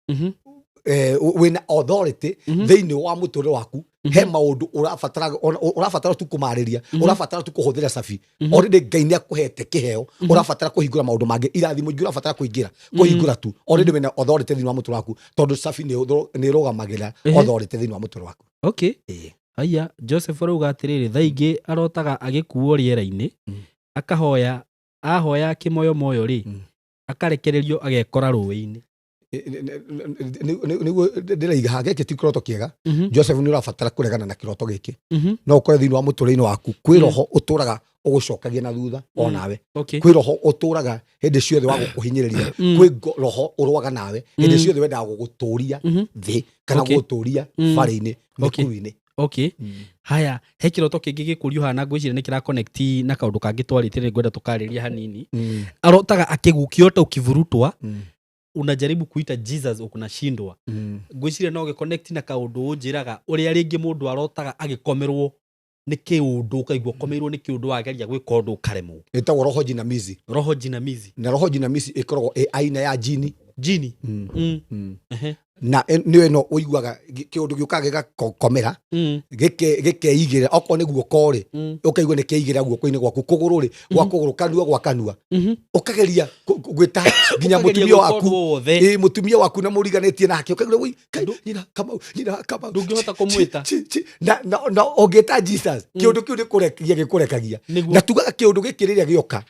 Wĩna authority thĩinĩ wa mũtũrĩre waku. He maũndũ ũrabatara tu kũmarĩria, ũrabatara tu kũhũthĩra cabi. Already Ngai nĩ akũhete kĩheo, ũrabatara kũhingũra maũndũ mangĩ, irathimo ingĩ ũrabatara kũhingũra tu. Already wĩna authority thĩinĩ wa mũtũrĩre waku, tondũ cabi nĩ ĩrũgamagĩrĩra authority thĩinĩ wa mũtũrĩre waku. Haya, Joseph arauga atĩrĩrĩ, thaa ingĩ arotaga agĩkuo rĩera-inĩ, akahoya, ahoya kĩmoyomoyo rĩ, akarekererio agekora rũĩ-inĩ. Nĩguo ndĩraiga haha, gĩkĩ ti kĩroto kĩega. Joseph nĩ ũrabatara kũregana na kĩroto gĩkĩ. No ũkore thĩinĩ wa mũtũrĩre-inĩ waku kwĩ roho ũtũraga Ũgũcokagia na thutha onawe. Kwĩ roho ũtũraga hĩndĩ ciothe wa gũkũhinyĩrĩria. Kwĩ roho ũrũaga nawe hĩndĩ ciothe, wendaga gũgũtũria thĩ kana gũgũtũria barĩ-inĩ, mĩkuru-inĩ. Okay, haya, he kĩroto kĩngĩ gĩkũrio haha na ngwĩciria nĩ kĩra connect na kaũndũ kangĩ twarĩtie, nĩ ngwenda tũkarĩria hanini. Arotaga akĩgukio ukivurutwa, unajaribu kuita Jesus, unashindwa. Ngwĩciria no gĩconnect na kaũndũ ũnjĩraga ũrĩa rĩngĩ mũndũ arotaga agĩkomerwo nĩ kĩũndũ, ũkaigua ũkomeirwo nĩ kĩũndũ, wageria gwĩka ũndũ ũkaremwo. Ĩtagwo roho jinamizi. Roho jinamizi. Na roho jinamizi ĩkoragwo ĩ aina ya jini. Jini. Na nĩyo ĩno ũiguaga kĩũndũ gĩũkaga gĩgakomera, gĩkeigĩrĩra okorwo nĩ guoko rĩ, ũkaigua nĩ kĩigĩrĩra guoko-inĩ gwaku, kũgũrũ rĩ gwa kũgũrũ, kanua gwa kanua, ũkageria gwĩta nginya Ũkageria mũtumia gwĩka waku. ũndũ o wothe. Ĩ, mũtumia waku na mũriganĩtie nake, ũkaigua woi kai, nyina Kamau, nyina Kamau. Ndũngĩhota kũmwĩta. Chi, chi, na ũngĩta Jesus, kĩũndũ kĩu nĩ kũrekia gĩkũrekagia. Na tugaga kĩũndũ gĩkĩ rĩrĩa gĩoka,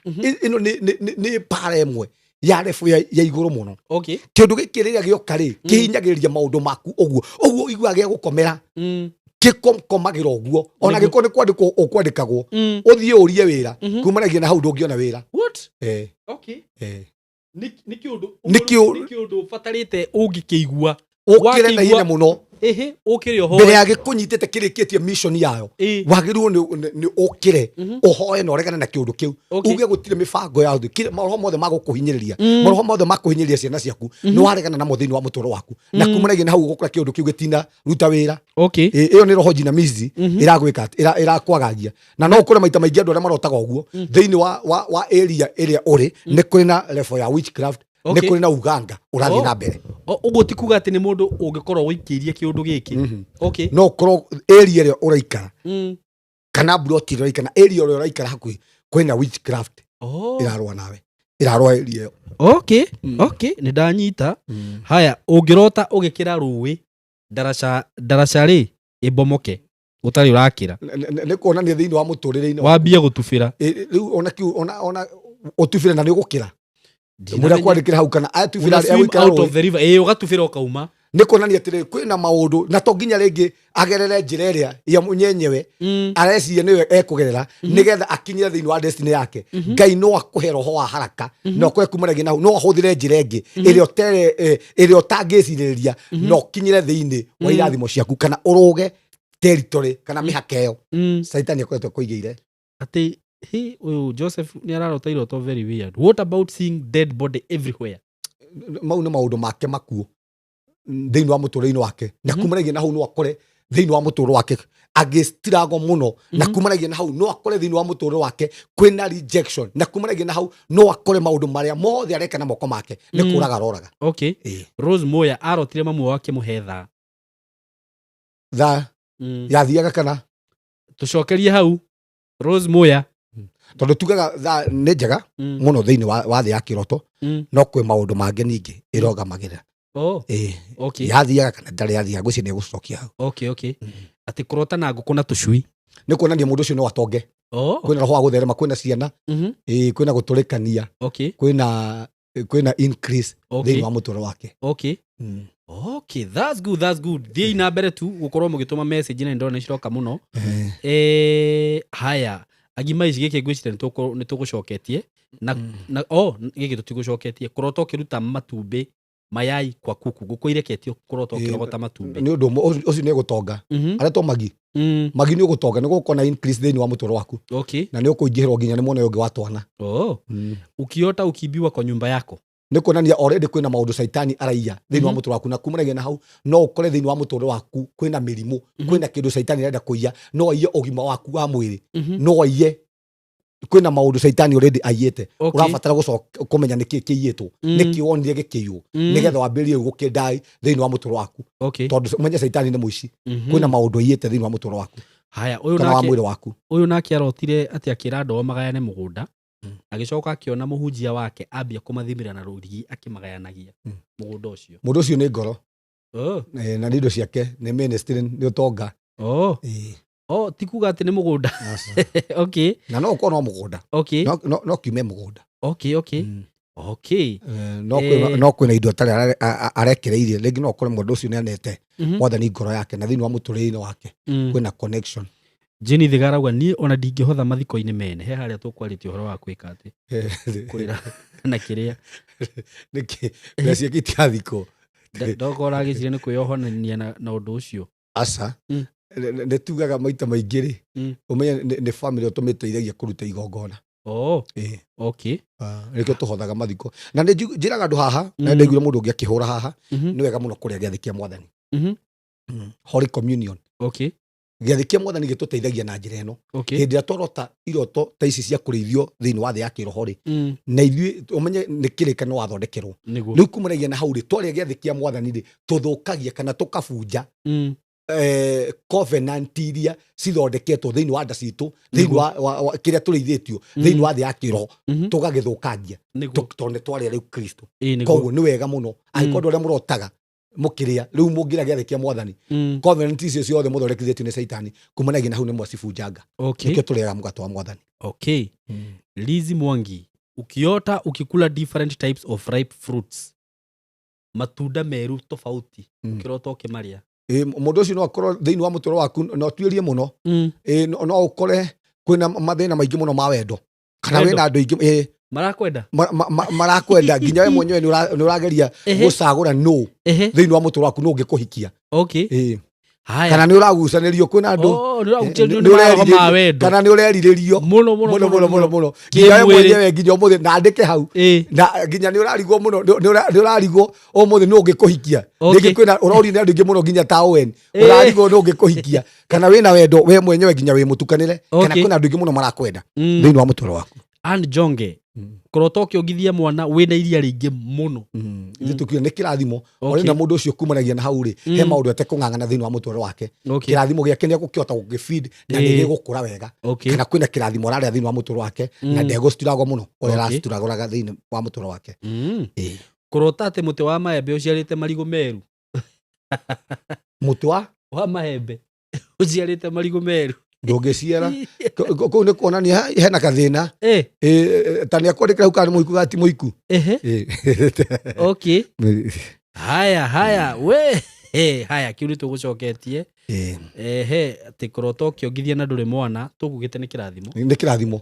ĩno nĩ para ĩmwe ya level ya igũrũ mũno. Kĩũndũ gĩkĩ rĩrĩa gĩoka rĩ, kĩhinyagĩrĩria maũndũ maku ũguo ũguo, iguaga gĩa gũkomera, gĩkomagĩra ũguo ona gĩkorwo nĩ kwandĩkwo ũkwandĩkagwo, ũthiĩ ũrie wĩra, kumanagia na hau ndũngĩona wĩra. What? Eh. Okay. Nĩ kĩũndũ Nĩ nĩ kĩũndũ ũbatarĩte ũngĩkĩigua ũkĩre na Wakĩigua- ihenya mũno. Ĩhĩ, ũkĩre Mbere ũhoe. ya gĩkũnyitĩte kĩrĩkĩtie mission yayo, wagĩrĩirwo nĩ ũkĩre, ũhoe na ũregane na kĩũndũ kĩu. Uge gũtirĩ mĩbango ya thĩ, maroho mothe ma gũkũhinyĩrĩria, maroho mothe ma kũhinyĩrĩria ciana ciaku, nĩ waregana namo thĩinĩ wa mũtũrĩre waku, na kumanagia na hau ũgũkora kĩũndũ kĩu gĩtina ruta wĩra. Ĩyo nĩ roho jinamizi ĩragwĩka atĩ, ĩrakwagagia. Na no ũkore maita maingĩ andũ arĩa marotaga ũguo, thĩinĩ wa area ĩrĩa ũrĩ nĩ kũrĩ na level ya witchcraft, nĩ kũrĩ na uganga ũrathiĩ na mbere. Ũguo ti kuga atĩ nĩ mũndũ ũngĩkorwo ũikĩirie kĩũndũ gĩkĩ. Okay. No ũkorwo area ĩrĩa ũraikara kana mburoti ĩrĩa ũraikara, area ĩrĩa ũraikara hakuhĩ, kwĩna witchcraft ĩrarũa nawe, ĩrarũa area ĩyo. Okay, nĩ ndanyita. Haya, ũngĩrota ũgĩkĩra rũĩ ndaraca, ndaraca rĩ ĩbomoke ũtarĩ ũrakĩra? Nĩ kuonania thĩinĩ wa mũtũrĩre-inĩ Wambie gũtubĩra. Rĩu ona kiu ona ũtubĩre na nĩ ũgũkĩra mũrĩa kwandĩkĩra hau kana atubĩra Una swim egũikara out rũĩ. of the river, ĩĩ, ũgatubĩra ũkauma. Nĩ kuonania atĩrĩrĩ, kwĩna maũndũ na to nginya rĩngĩ agerere njĩra ĩrĩa ya nyenyewe areciria nĩwe ekũgerera nĩgetha akinyĩre thĩinĩ wa destiny yake. Ngai no akũhe roho wa haraka na ũkore kumanagia na hau no ahũthĩre njĩra ĩngĩ ĩrĩa ũtere ĩrĩa ũtangĩcirĩrĩria na ũkinyĩre thĩinĩ wa irathimo ciaku kana ũrũge territory kana mĩhaka ĩyo Caitani akoretwo kũigĩire. Atĩ he ũyũ Joseph nĩ ararota iroto very weird. What about seeing dead body everywhere? Mau nĩ maũndũ make makuo thĩinĩ wa mũtũrĩre-inĩ wake, na kumanagia na hau no akore thĩinĩ wa mũtũrĩre wake agĩstruggle mũno, na kumanagia na hau no akore thĩinĩ wa mũtũrĩre wake kwĩna rejection, na kumanagia na hau no akore maũndũ marĩa mothe areka na moko make nĩ kũraga aroraga. Okay. Rose Moya arotire mamu wake mũhe thaa. Thaa yathiaga kana Tũcokerie hau, Rose Moya. Tondũ tugaga thaa nĩ njega mũno thĩinĩ wa thĩ ya kĩroto, no kwĩ maũndũ mangĩ ningĩ ĩrogamagĩrĩra. Ĩĩ. Yathiaga kana ndarĩ yathiaga, ngwĩciria nĩ egũcokia hau. Okay, atĩ kũrota na ngũkũ na tũcui. Nĩ kuonania mũndũ ũcio no atonge. Kwĩna roho wa gũtherema, kwĩna ciana, ĩĩ, kwĩna gũtũrĩkania, kwĩna increase thĩinĩ wa mũtũrĩre wake. Okay, that's good, that's good. Thiĩi na mbere tu gũkorwo mũgĩtũma message na nĩ ndĩrona nĩ ciroka mũno. Haya, agima ici, gĩkĩ ngwĩciria nĩ tũgũcoketie na oh, gĩkĩ tũtigũcoketie. Kũrota ũkĩruta matumbĩ mayai kwa kuku, ngũkũ ireketio, kũrota ũkĩrogota matumbĩ. Nĩ ũndũ ũmwe, ũcio nĩ gũtonga. Aretwo magi. Magi nĩ ũgũtonga, nĩ gũkorwo na increase thĩinĩ wa mũtũrĩre waku, na nĩ ũkũingĩhĩrwo nginya nĩ mwena ũyũ ũngĩ wa twana. Ukiota ukiibiwa kwa nyumba yako. Nĩ kuonania already kwĩna maũndũ caitani araiya thĩinĩ wa mũtũrĩre waku, na kumanagia na hau no ũkore thĩinĩ wa mũtũrĩre waku kwĩna mĩrimũ, kwĩna kĩndũ caitani arenda kũiya, no aiye ũgima waku wa mwĩrĩ, no aiye, kwĩna maũndũ caitani already aiyĩte. Ũrabatara gũcoka kũmenya nĩkĩ kĩiyĩtwo, nĩkĩ wonire gĩkĩiywo, nĩgetha wambĩrĩrie gũkĩndai thĩinĩ wa mũtũrĩre waku, tondũ ũmenye caitani nĩ mũici. Kwĩna maũndũ aiyĩte thĩinĩ wa mũtũrĩre waku Haya, ũyũ kana wa nake mwĩrĩ waku. Ũyũ nake arotire atĩ akĩra andũ ao magayane mũgũnda, agĩcoka akĩona mũhunjia wake ambia kũmathimĩra na rũrigi akĩmagayanagia mũgũnda ũcio. Mũndũ ũcio nĩ ngoro. Na nĩ indo ciake, nĩ ministry, nĩ ũtonga. Ĩĩ. Oh, ti kuga atĩ nĩ mũgũnda. Aca. Na no ũkorwo no mũgũnda, no kiume mũgũnda. No no kwĩna indo atarĩ arekereirie rĩngĩ, no ũkore mũndũ ũcio nĩ anete mwathani ngoro yake, na thĩinĩ wa mũtũrĩre-inĩ wake kwĩna connection. Jane Thiga arauga niĩ ona ndingĩhotha mathiko-inĩ mene. He harĩa tũkwarĩtie ũhoro wa gwĩka atĩ kũrĩra na kĩrĩa. Nĩkĩ mbeca ciake itigathikwo? Ndoka ũragĩciria nĩ kwĩyohonania na ũndũ ũcio. Aca. Nĩ tugaga maita maingĩ rĩ, ũmenye nĩ family tũmĩteithagia kũruta igongona. Oh, okay. Nĩkĩo tũhothaga mathiko. Na nĩ njĩraga andũ haha, na ndaiguire mũndũ ũngĩ akĩhũra haha, nĩ wega mũno kũrĩa gĩathĩ kĩa mwathani. Holy Communion. Gĩathĩ kĩa mwathani gĩtũteithagia na njĩra ĩno. Hĩndĩ ĩrĩa twarota iroto ta ici cia kũrĩithio thĩinĩ wa thĩ ya kĩroho rĩ, na ithuĩ ũmenye nĩ kĩrĩkanĩro wathondekerwo. Rĩu kumanagia na hau rĩ, twarĩa gĩathĩ kĩa mwathani rĩ, tũthũkagia kana tũkabunja covenant iria cithondeketwo thĩinĩ wa nda citũ, thĩinĩ wa kĩrĩa tũrĩithĩtio, thĩinĩ wa thĩ ya kĩroho, tũgagĩthũkangia. Tondũ nĩ twarĩa rĩu Kristo. Koguo nĩ wega mũno angĩkorwo andũ arĩa mũrotaga mũkĩrĩa rĩu mũngĩrĩa gĩathĩ kĩa mwathani, covenant icio ciothe mũthondekithĩtio nĩ Caitani, kumanagia na hau nĩ mwacibunjanga. Nĩkĩo tũrĩaga mũgate wa mwathani. Lizzy Mwangi, ukiota ukikula different types of ripe fruits, matunda meru tofauti, ukirota ũkĩmarĩa. Mũndũ ũcio no akorwo thĩinĩ wa mũtũrĩre waku no tuĩrie mũno. No ũkore kwĩna mathĩna maingĩ mũno ma wendo, kana wĩna andũ aingĩ marakwenda, marakwenda nginya we mwenyewe nĩ ũrageria gũcagũra nũ thĩinĩ wa mũtũrĩre waku nũ ũngĩkũhikia. Kana nĩ ũragucanĩrio kwĩna andũ, kana nĩ ũrerirĩrio mũno mũno mũno mũno mũno nginya we mwenyewe nginya ũmũthĩ na andĩke hau, na nginya nĩ ũrarigwo mũno, nĩ ũrarigwo ũmũthĩ nũ ũngĩkũhikia. Rĩngĩ kwĩna ũrorio nĩ andũ aingĩ mũno nginya ta Owen, ũrarigwo nũ ũngĩkũhikia, kana wĩna wendo we mwenyewe nginya wĩ mũtukanĩre, kana kwĩna andũ aingĩ mũno marakwenda thĩinĩ wa mũtũrĩre waku. Ann Jonge, kũrota ũkĩongithia mwana wĩna iria rĩingĩ mũno. Ithuĩ tũkiuga nĩ kĩrathimo. Ona mũndũ ũcio kumanagia na hau rĩ, he maũndũ atekũng'ang'ana thĩinĩ wa mũtũrĩre wake. Kĩrathimo gĩake nĩ egũkĩhota gũgĩfeed na nĩ gĩgũkũra wega. Kana kwĩna kĩrathimo ararĩa thĩinĩ wa mũtũrĩre wake, na ndegũcituragwo mũno ũrĩa aracituragũraga thĩinĩ wa mũtũrĩre wake. Kũrota atĩ mũtĩ wa maembe ũciarĩte marigũ meru. Mũtĩ wa? Wa maembe ũciarĩte marigũ meru. Ndũngĩciara. Kũu nĩ kuonania hena gathĩna. Ta nĩ akwandĩkĩra hau kana nĩ mũhiku kana ti mũhiku. Haya, haya, we. Haya, kĩu nĩ tũgũcoketie. Atĩ kũrota ũkĩongithia na ndũrĩ mwana, tũkugĩte nĩ kĩrathimo. Nĩ kĩrathimo.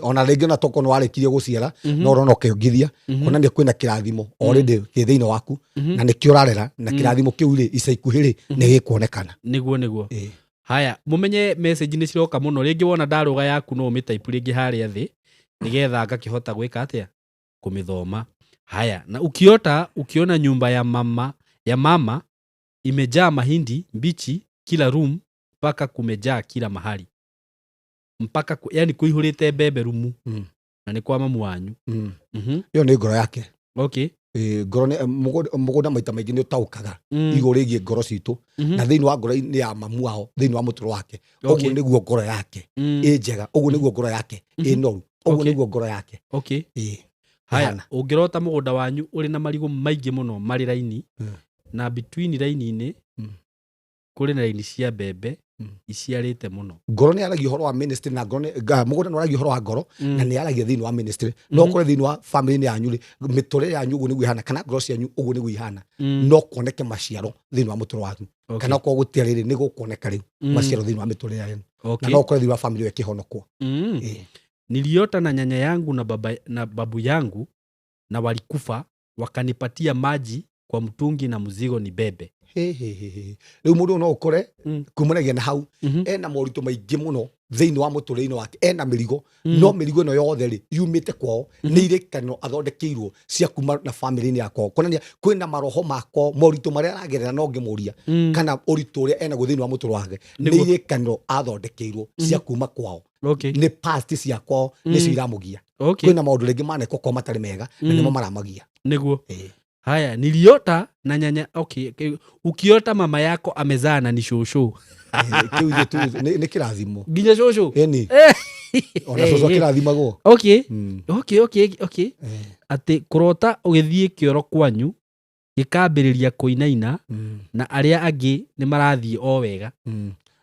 Ona rĩngĩ ona tokorwo nĩ warĩkirie gũciara, no ũrona ũkĩongithia, kuonania kwĩna kĩrathimo already kĩ thĩinĩ waku, na nĩkĩo ũrarera, na kĩrathimo kĩu rĩ, ica ikuhĩ rĩ, nĩ gĩkuonekana. Nĩguo, nĩguo. Haya, mũmenye message nĩ ciroka mũno, rĩngĩ wona ndarũga yaku no ũmĩtype rĩngĩ harĩa thĩ, nĩgetha ngakĩhota gwĩka atĩa? Kũmĩthoma. Haya, na ukiota ukiona nyumba ya mama, ya mama imejaa mahindi mbichi kila room mpaka kumejaa kila mahali. Mpaka yani kuihurite mbembe rumu. Na nĩ kwa mamu wanyu. Ĩyo nĩ ngoro yake. Ngoro nĩ, mũgũnda maita maingĩ nĩ ũtaũkaga igũrũ rĩgiĩ ngoro citũ. Na thĩinĩ wa ngoro nĩ ya mamu wao, thĩinĩ wa mũtũrĩre wake. Ũguo nĩguo ngoro yake ĩ njega, ũguo nĩguo ngoro yake ĩ noru, ũguo nĩguo ngoro yake. Haya, Hana. ũngĩrota mũgũnda wanyu ũrĩ na marigũ maingĩ mũno marĩ raini, na between raini-inĩ kũrĩ na raini cia mbembe iciarĩte mũno. Ngoro nĩ yaragia ũhoro wa ministry, na ngoro nĩ, mũgũnda nĩ waragia ũhoro wa ngoro, na nĩ yaragia thĩinĩ wa ministry. No ũkore thĩinĩ wa family-inĩ yanyu rĩ, mĩtũrĩre yanyu ũguo nĩguo ĩhana, kana ngoro cianyu ũguo nĩguo ihana. No kuoneke maciaro thĩinĩ wa mũtũrĩre waku. Kana okorwo gũtirĩ rĩ, nĩ gũkuoneka rĩu maciaro thĩinĩ wa mĩtũrĩre yanyu. Na no ũkore thĩinĩ wa family ĩyo ĩkĩhonokwo. Niliota na nyanya yangu na baba, na babu yangu na walikufa wakanipatia maji kwa mtungi na mzigo ni bebe. He, he, he, he. Rĩu mũndũ no ũkore kumanagia na hau, ena moritũ maingĩ mũno thĩinĩ wa mũtũrĩre-inĩ wake, ena mĩrigo, no mĩrigo ĩno yothe rĩ, yumĩte kwao, nĩ irĩkanĩro athondekeirwo cia kuma na family-inĩ ya kwao. Kuonania kwĩna maroho ma kwao, moritũ marĩa aragerera no ngĩmũria, kana ũritũ ũrĩa enaguo thĩinĩ wa mũtũrĩre wake, nĩ irĩkanĩro athondekeirwo cia kuma kwao. Nĩ past cia kwao, nĩcio iramũgia. Kwĩna maũndũ rĩngĩ manekwo kwao matarĩ mega, na nĩmo maramagia. Nĩguo. Haya, niliota na nyanya, okay, okay. Ukiota mama yako amezaa na ni shosho. Kĩu ithuĩ tu, nĩ kĩrathimo. Nginya shosho? Ĩni. Ona shosho kĩrathimagwo. Okay, okay, okay. Atĩ kũrota ũgĩthiĩ kĩoro kwanyu gĩkambĩrĩria kũinaina na arĩa angĩ nĩ marathiĩ o wega.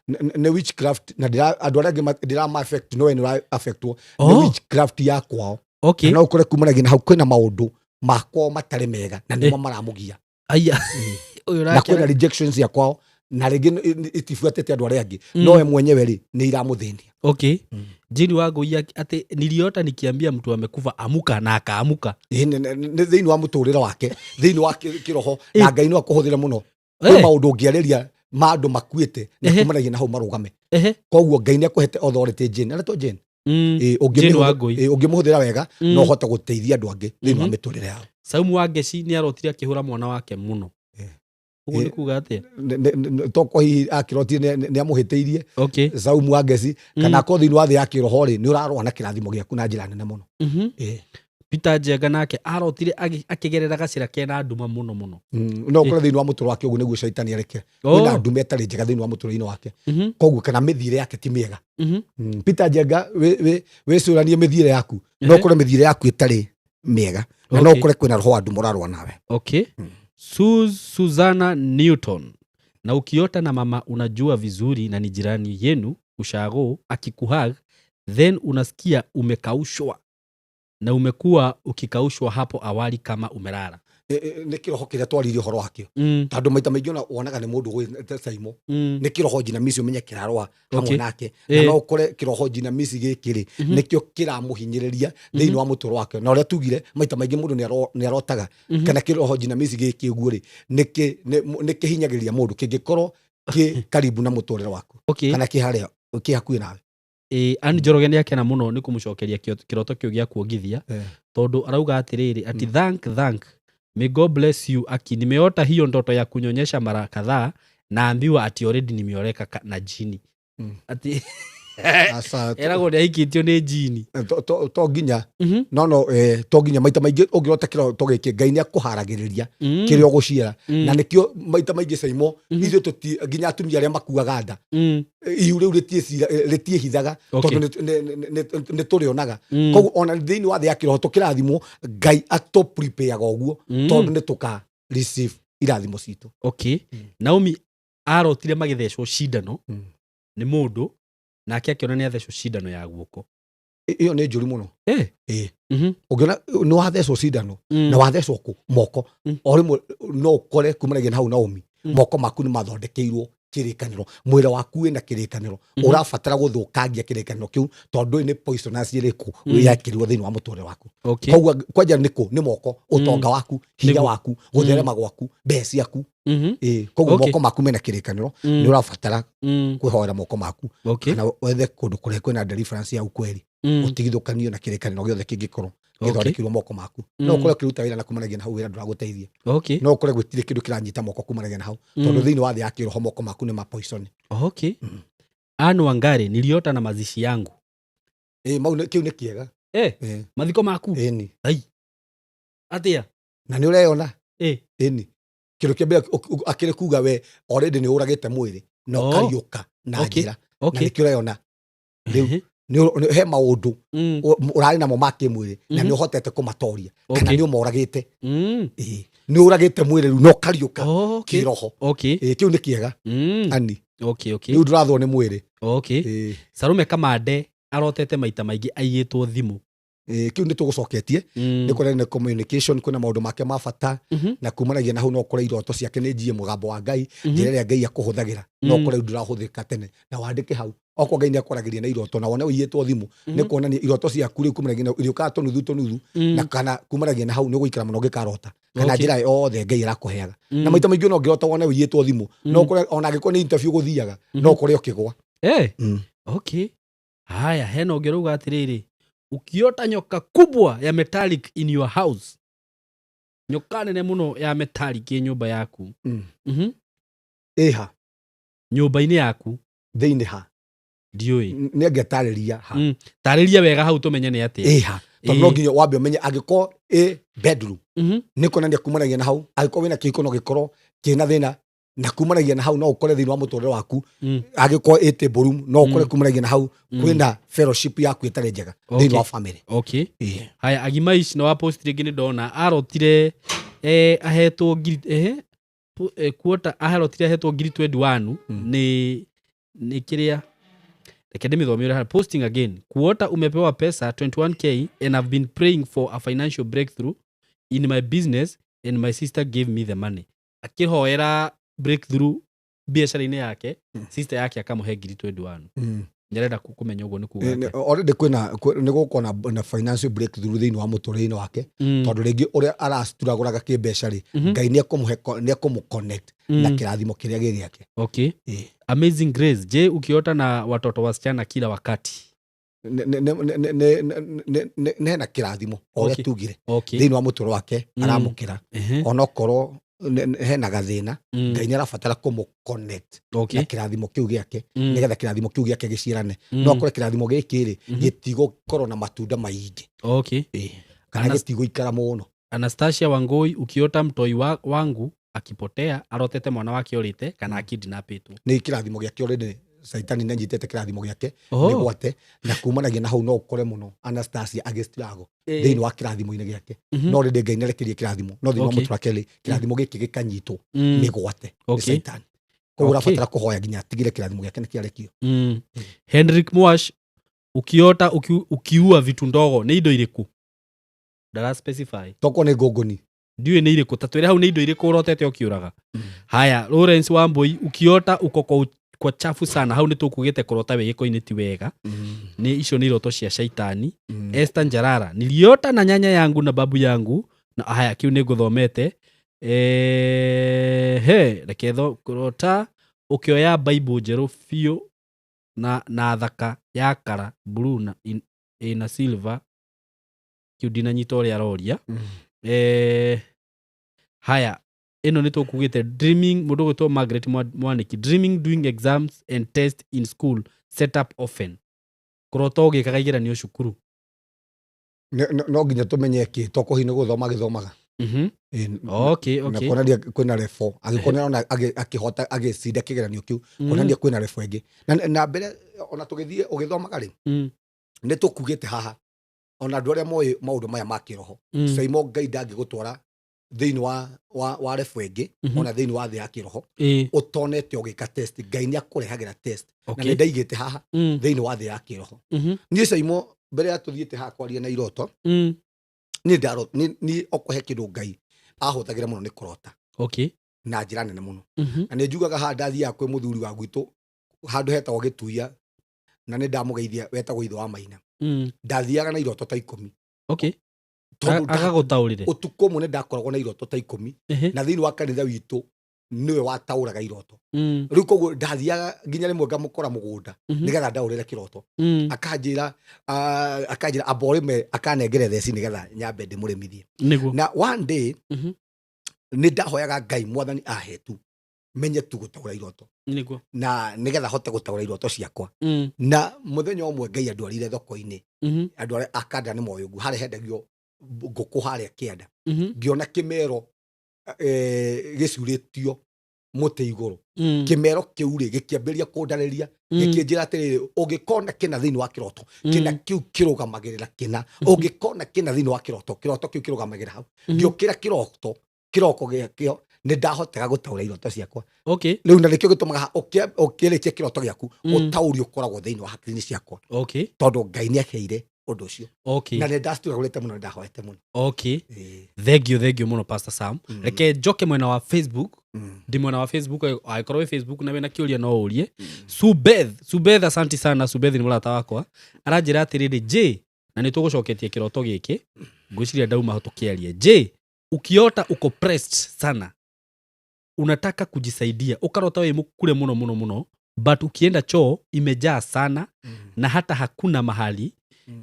Nĩ witchcraft na andũ arĩa angĩ ndĩra affect, no we nĩ ũra affectwo. Nĩ witchcraft ya kwao. Na no ũkore kumanagia na hau kwĩna maũndũ makwao matarĩ mega na nĩmo maramũgia. Aya. Ũyũ Na kwĩna ũrakĩra- rejections ya kwao Na rĩngĩ itibuatĩte andũ arĩa angĩ, no we mwenyewe rĩ, nĩ iramũthĩnia. Okay. Jane Wangũi atĩ niliota nikiambia mtu amekufa amuka na akaamuka. Ĩ, nĩ thĩinĩ wa mũtũrĩre wake, thĩinĩ wa kĩroho, na Ngai no akũhũthĩre mũno. Kwĩ maũndũ ũngĩarĩria ma andũ makuĩte na kumanagia na hau marũgame. Koguo Ngai nĩ akũhete authority, Jane, aretwo Jane. Ĩ, Jane Wangũi. Ũngĩmũhũthĩra wega, no ũhote gũteithia andũ angĩ thĩinĩ wa mĩtũrĩre yao. Saumu wa Ngeci nĩ arotire akĩhũra mwana wake mũno. Ũguo nĩ kuga atĩa? Tokorwo hihi akĩrotire nĩ amũhĩtĩirie. Saumu wa Ngeci, kana akorwo thĩinĩ wa thĩ ya kĩroho rĩ, nĩ ũrarũa na kĩrathimo gĩaku na njĩra nene mũno. Peter Njenga nake arotire akĩgerera gacĩra kena nduma mũno mũno. No ũkore thĩinĩ wa mũtũrĩre wake ũguo nĩguo caitani areke. Kwĩna nduma ĩtarĩ njega thĩinĩ wa mũtũrĩre-inĩ wake, koguo kana mĩthiĩre yake ti mĩega. Peter Njenga, wĩcũranie mĩthiĩre yaku. No ũkore mĩthiĩre yaku ĩtarĩ mĩega na no ũkore kwĩna roho wa nduma ũrarũa nawe. Okay. Suzana Newton, na ukiota na mama unajua vizuri na ni jirani yenu ushago akikuhug, then unasikia umekaushwa na umekuwa ukikaushwa hapo awali kama umelala. Nĩ kĩroho kĩrĩa twaririe ũhoro wakĩo, tondũ maita maingĩ ona wonaga nĩ mũndũ gwĩ Saimo, nĩ kĩroho jinamici ũmenye kĩrarũa hamwe nake, na no ũkore kĩroho jinamici gĩkĩ rĩ, nĩkĩo kĩramũhinyĩrĩria thĩinĩ wa mũtũrĩre wake. Na ũrĩa tugire, maita maingĩ mũndũ nĩ arotaga, kana kĩroho jinamici gĩkĩ ũguo rĩ, nĩ kĩhinyagĩrĩria mũndũ kĩngĩkorwo kĩ karibu na mũtũrĩre waku, kana kĩ harĩa kĩ hakuhĩ nawe. Ann Njoroge nĩ akena mũno nĩ kũmũcokeria kĩroto kĩu gĩa kuongithia, tondũ arauga atĩrĩrĩ ati, "Thank may God bless you. Aki nimeota hiyo ndoto ya kunyonyesha mara kadhaa, naambiwa ati already nimeoleka na jini." Ati Aca, eragwo nĩ ahikĩtio nĩ jini. To nginya, no to nginya. Maita maingĩ ũngĩrota kĩroto gĩkĩ, Ngai nĩ akũharagĩrĩria kĩrĩa ũgũciara, na nĩkĩo maita maingĩ, Caimo, ithuĩ tũti nginya atumia arĩa makuaga nda, ihu rĩu rĩtiĩhithaga, tondũ nĩ tũrĩonaga. Koguo ona thĩinĩ wa thĩ ya kĩroho tũkĩrathimwo, Ngai atũprepareaga ũguo, tondũ nĩ tũka receive irathimo citũ. Okay. Naomi arotire magĩthecwo cindano nĩ mũndũ, nake akĩona nĩ athecwo cindano ya guoko. Ĩyo nĩ njũru mũno. Ĩ. Ũngĩona nĩ wathecwo cindano, na wathecwo kũ moko, o rĩmwe no ũkore kumanagia na hau, Naomi, moko maku nĩ mathondekeirwo kĩrĩkanĩro, mwĩrĩ waku wĩna kĩrĩkanĩro, ũrabatara gũthũkangia kĩrĩkanĩro kĩu, tondũ nĩ poisonous ĩrĩkũ yakĩrirwo thĩinĩ wa mũtũrĩre waku. Koguo kwanja nĩ kũ nĩ moko, ũtonga waku, hinya waku, gũtherema gwaku, mbeca ciaku. Ĩ, koguo moko maku mena kĩrĩkanĩro, nĩ ũrabatara kwĩhoera moko maku, kana wethe kũndũ kũrĩa kwĩna deliverance ya ukweli, ũtigithũkanio na kĩrĩkanĩro gĩothe kĩngĩkorwo gĩthondekeirwo moko maku. No ũkore ũkĩruta wĩra na kumanagia na hau wĩra ndũragũteithia. No ũkore gũtirĩ kĩndũ kĩranyita moko kumanagia na hau, tondũ thĩinĩ wa thĩ ya kĩroho moko maku nĩ ma poison. Okay. Anne Wangari, niliota na mazishi yangu. Ĩ, mau kĩu nĩ kĩega. Ĩ. Mathiko maku? Ĩni. Ai. Atia? Na nĩ ũreyona. Ĩni, kĩndũ kĩa mbere akĩrĩ kuga we already nĩ ũragĩte mwĩrĩ na ũkariũka na njĩra, na nĩkĩo ũreyona rĩu. He maũndũ ũrarĩ namo ma kĩmwĩrĩ na nĩ ũhotete kũmatoria, kana nĩ ũmoragĩte. Ĩ, nĩ ũragĩte mwĩrĩ rĩu na ũkariũka kĩroho. Ĩ, kĩu nĩ kĩega, ani. Rĩu ndũrathwo nĩ mwĩrĩ. Ĩ. Sarume Kamande arotete maita maingĩ aiyĩtwo thimũ. Ĩ, kĩu nĩ tũgũcoketie. Nĩ kuonania nĩ communication, kwĩna maũndũ make ma bata, na kumanagia na hau no ũkore iroto ciake nĩ njie mũgambo wa Ngai, njĩra ĩrĩa Ngai akũhũthagĩra, no ũkore rĩu ndũrahũthĩka tene, na wandĩke hau okorwo Ngai nĩ akwaragĩria na iroto na wone ũiyĩtwo thimũ, nĩ kuonania iroto ciaku rĩu kumanagia na iriũkaga tũnuthu tũnuthu, na kana kumanagia na hau nĩ ũgũikara mũno ũngĩkarota, kana njĩra yothe Ngai arakũheaga. Na maita maingĩ no ũngĩrota wone ũiyĩtwo thimũ, no ũkore ona angĩkorwo nĩ interview gũthiaga, no ũkore ũkĩgwa. Okay. Haya, hena ũngĩ ũrauga atĩrĩrĩ, ukiota nyoka kubwa ya metallic in your house, nyoka nene mũno ya metallic ĩ nyũmba yaku. Ĩha? Nyũmba-inĩ yaku. Thĩinĩ ha? Ndiũĩ. Nĩ angĩtarĩria ha. Tarĩria wega hau tũmenye nĩ atĩa. Ĩha? Tondũ no nginya wambe ũmenye angĩkorwo ĩ bedroom, nĩ kuonania kumanagia na hau angĩkorwo wĩna kĩhiko no gĩkorwo kĩna thĩna, na kumanagia na hau no ũkore thĩinĩ wa mũtũrĩre waku, angĩkorwo ĩ table room, no ũkore kumanagia na hau kwĩna fellowship yaku ĩtarĩ njega thĩinĩ wa family. Haya, agima ici na wa post rĩngĩ nĩ ndona arotire ahetwo ngiri kuota arotire ahetwo ngiri 21. Nĩ kĩrĩa, reke ndĩmĩthome ũrĩa hara. Posting again, kuota umepewa pesa 21K and I've been praying for a financial breakthrough in my business and my sister gave me the money. Akĩhoera breakthrough. Biacara-inĩ yake, sister yake akamũhe ngiri 21. Nĩarenda kũmenya ũguo nĩ kuga atĩa. Already kwĩna nĩ gũkorwo na financial breakthrough thĩinĩ wa mũtũrĩre-inĩ wake, tondũ rĩngĩ ũrĩa aracituragũraga kĩmbeca rĩ, Ngai nĩ ekũmũ connect na kĩrathimo kĩrĩa gĩ gĩake. Ĩĩ. Amazing Grace: je, ukiota na watoto wasichana kila wakati? Nĩ hena kĩrathimo o ũrĩa tugire thĩinĩ wa mũtũrĩre wake aramũkĩra, onokorwo hena gathĩna, Ngai nĩ arabatara kũmũ connect na kĩrathimo kĩu gĩake, nĩgetha kĩrathimo kĩu gĩake gĩciarane. No akore kĩrathimo gĩkĩ rĩ, gĩtigũkorwo na matunda maingĩ. Kana gĩtigũikara mũno. Anastasia Wangoi: ukiota mtoi wangu akipotea, arotete mwana wake orĩte kana akidnapĩtwo. Nĩ kĩrathimo gĩake, already Caitani nĩ anyitĩte kĩrathimo gĩake mĩgwate, na kumanagia na hau no ũkore mũno Anastasia agĩstruggle thĩinĩ wa kĩrathimo-inĩ gĩake. No rĩndĩ Ngai nĩarekerie kĩrathimo, no thĩinĩ wa mũtwe wake rĩ, kĩrathimo gĩkĩ gĩkanyitwo mĩgwate nĩ Caitani. Koguo ũrabatara kũhoya nginya atigire kĩrathimo gĩake nĩ kĩarekio. Henrik Mwash: ukiota ukiua vitu ndogo, nĩ indo irĩkũ? Ndara specify. Tokorwo nĩ ngũngũni. Ndiũĩ nĩ irĩkũ, ta twĩre hau nĩ indo irĩkũ ũrotete ũkĩũraga. Haya, Lawrence Wambui: ukiota uko kwa chafu sana. Hau nĩ tũkugĩte kũrota wĩ gĩko-inĩ ti wega, nĩ icio nĩ iroto cia shaitani. Esther Njarara: niliota na nyanya yangu na babu yangu na haya, kiu nĩ ngũthomete. He reke kũrota ũkĩoya Bible njerũ biũ na thaka ya kara blue na ĩna silver. Kiu ndinanyita ũrĩa aroria. Haya, ĩno nĩ tũkugĩte dreaming, mũndũ ũgwĩtwo Margaret Mwaniki: dreaming doing exams and test in school set up often, kũrota ũgĩkaga igeranio cukuru. No nginya tũmenye kĩ, tokorwo hihi nĩ gũthoma agĩthomaga. Ĩ, na kuonania kwĩna level angĩkorwo nĩarona akĩhota agĩcinda kĩgeranio kĩu, kuonania kwĩna level ĩngĩ na mbere ona tũgĩthiĩ ũgĩthomaga rĩ, nĩ tũkugĩte haha ona andũ arĩa moĩ maũndũ maya ma kĩroho, Caimo, Ngai ndangĩgũtwara thĩinĩ wa level ĩngĩ, ona thĩinĩ wa thĩ ya kĩroho, ũtonete ũgĩka test. Ngai nĩ akũrehagĩra test na nĩ ndaigĩte haha thĩinĩ wa thĩ ya kĩroho. Niĩ Caimo, mbere ya tũthiĩte haha kwaria na iroto, niĩ niĩ okũhe kĩndũ Ngai ahũthagĩra mũno nĩ kũrota na njĩra nene mũno. Na nĩ njugaga haha ndathiaga kwĩ mũthuri wa gwitũ handũ hetagwo Gĩtuia, na nĩ ndamũgeithia, wetagwo ithe wa Maina. Ndathiaga na iroto ta 10. Tondũ Agagũtaũrĩre. Ũtukũ ũmwe nĩ ndakoragwo na iroto ta 10. Na thĩinĩ wa kanitha witũ nĩwe wataũraga iroto. Rĩu koguo ndathiaga nginya rĩmwe ngamũkora mũgũnda nĩgetha ndaũrĩre kĩroto. Akanjĩra amba ũrĩme, akanengere theci nĩgetha nyambe ndĩmũrĩmithie. Na one day nĩ ndahoyaga Ngai, Mwathani ahe tu menye tu gũtaũra iroto na nĩgetha hote gũtaũra iroto ciakwa. Na mũthenya ũmwe Ngai andwarire thoko-inĩ. Andũ arĩa akanda nĩ moĩ ũguo, harĩa hendagio ngũkũ harĩa kĩanda, ngĩona kĩmero gĩcurĩtio mũtĩ igũrũ. Kĩmero kĩu rĩ, gĩkĩambĩrĩria kũndarĩria, gĩkĩnjĩra atĩrĩrĩ, ũngĩkona kĩna thĩinĩ wa kĩroto, kĩna kĩu kĩrũgamagĩrĩra kĩna. Ũngĩkona kĩna thĩinĩ wa kĩroto, kĩroto kĩu kĩrũgamagĩrĩra hau. Ngĩũkĩra kĩroto kĩroko gĩakĩo nĩ ndahotaga gũtaũra iroto ciakwa. Rĩu na nĩkĩo gĩtũmaga ũkĩrĩkia kĩroto gĩaku, ũtaũri ũkoragwo thĩinĩ wa hakiri-inĩ ciakwa, tondũ Ngai nĩ aheire ũndũ ũcio. Na nĩ ndacituragũrĩte mũno, nĩ ndahoete mũno. Ĩĩ. Thengio, thengio mũno, Pastor Sam. Reke njoke mwena wa Facebook. Ndĩ mwena wa Facebook, angĩkorwo wĩ Facebook na wĩna kĩũria no ũrie. Subeth, Subeth, asanti sana. Subeth nĩ mũrata wakwa, aranjĩra atĩrĩrĩ, je, na nĩ tũgũcoketie kĩroto gĩkĩ, ngwĩciria ndauma ho tũkĩarie. Je, ukiota uko pressed sana, unataka kujisaidia, ukarota wĩ mũkure mũno mũno mũno, but ukienda choo imejaa sana na hata hakuna mahali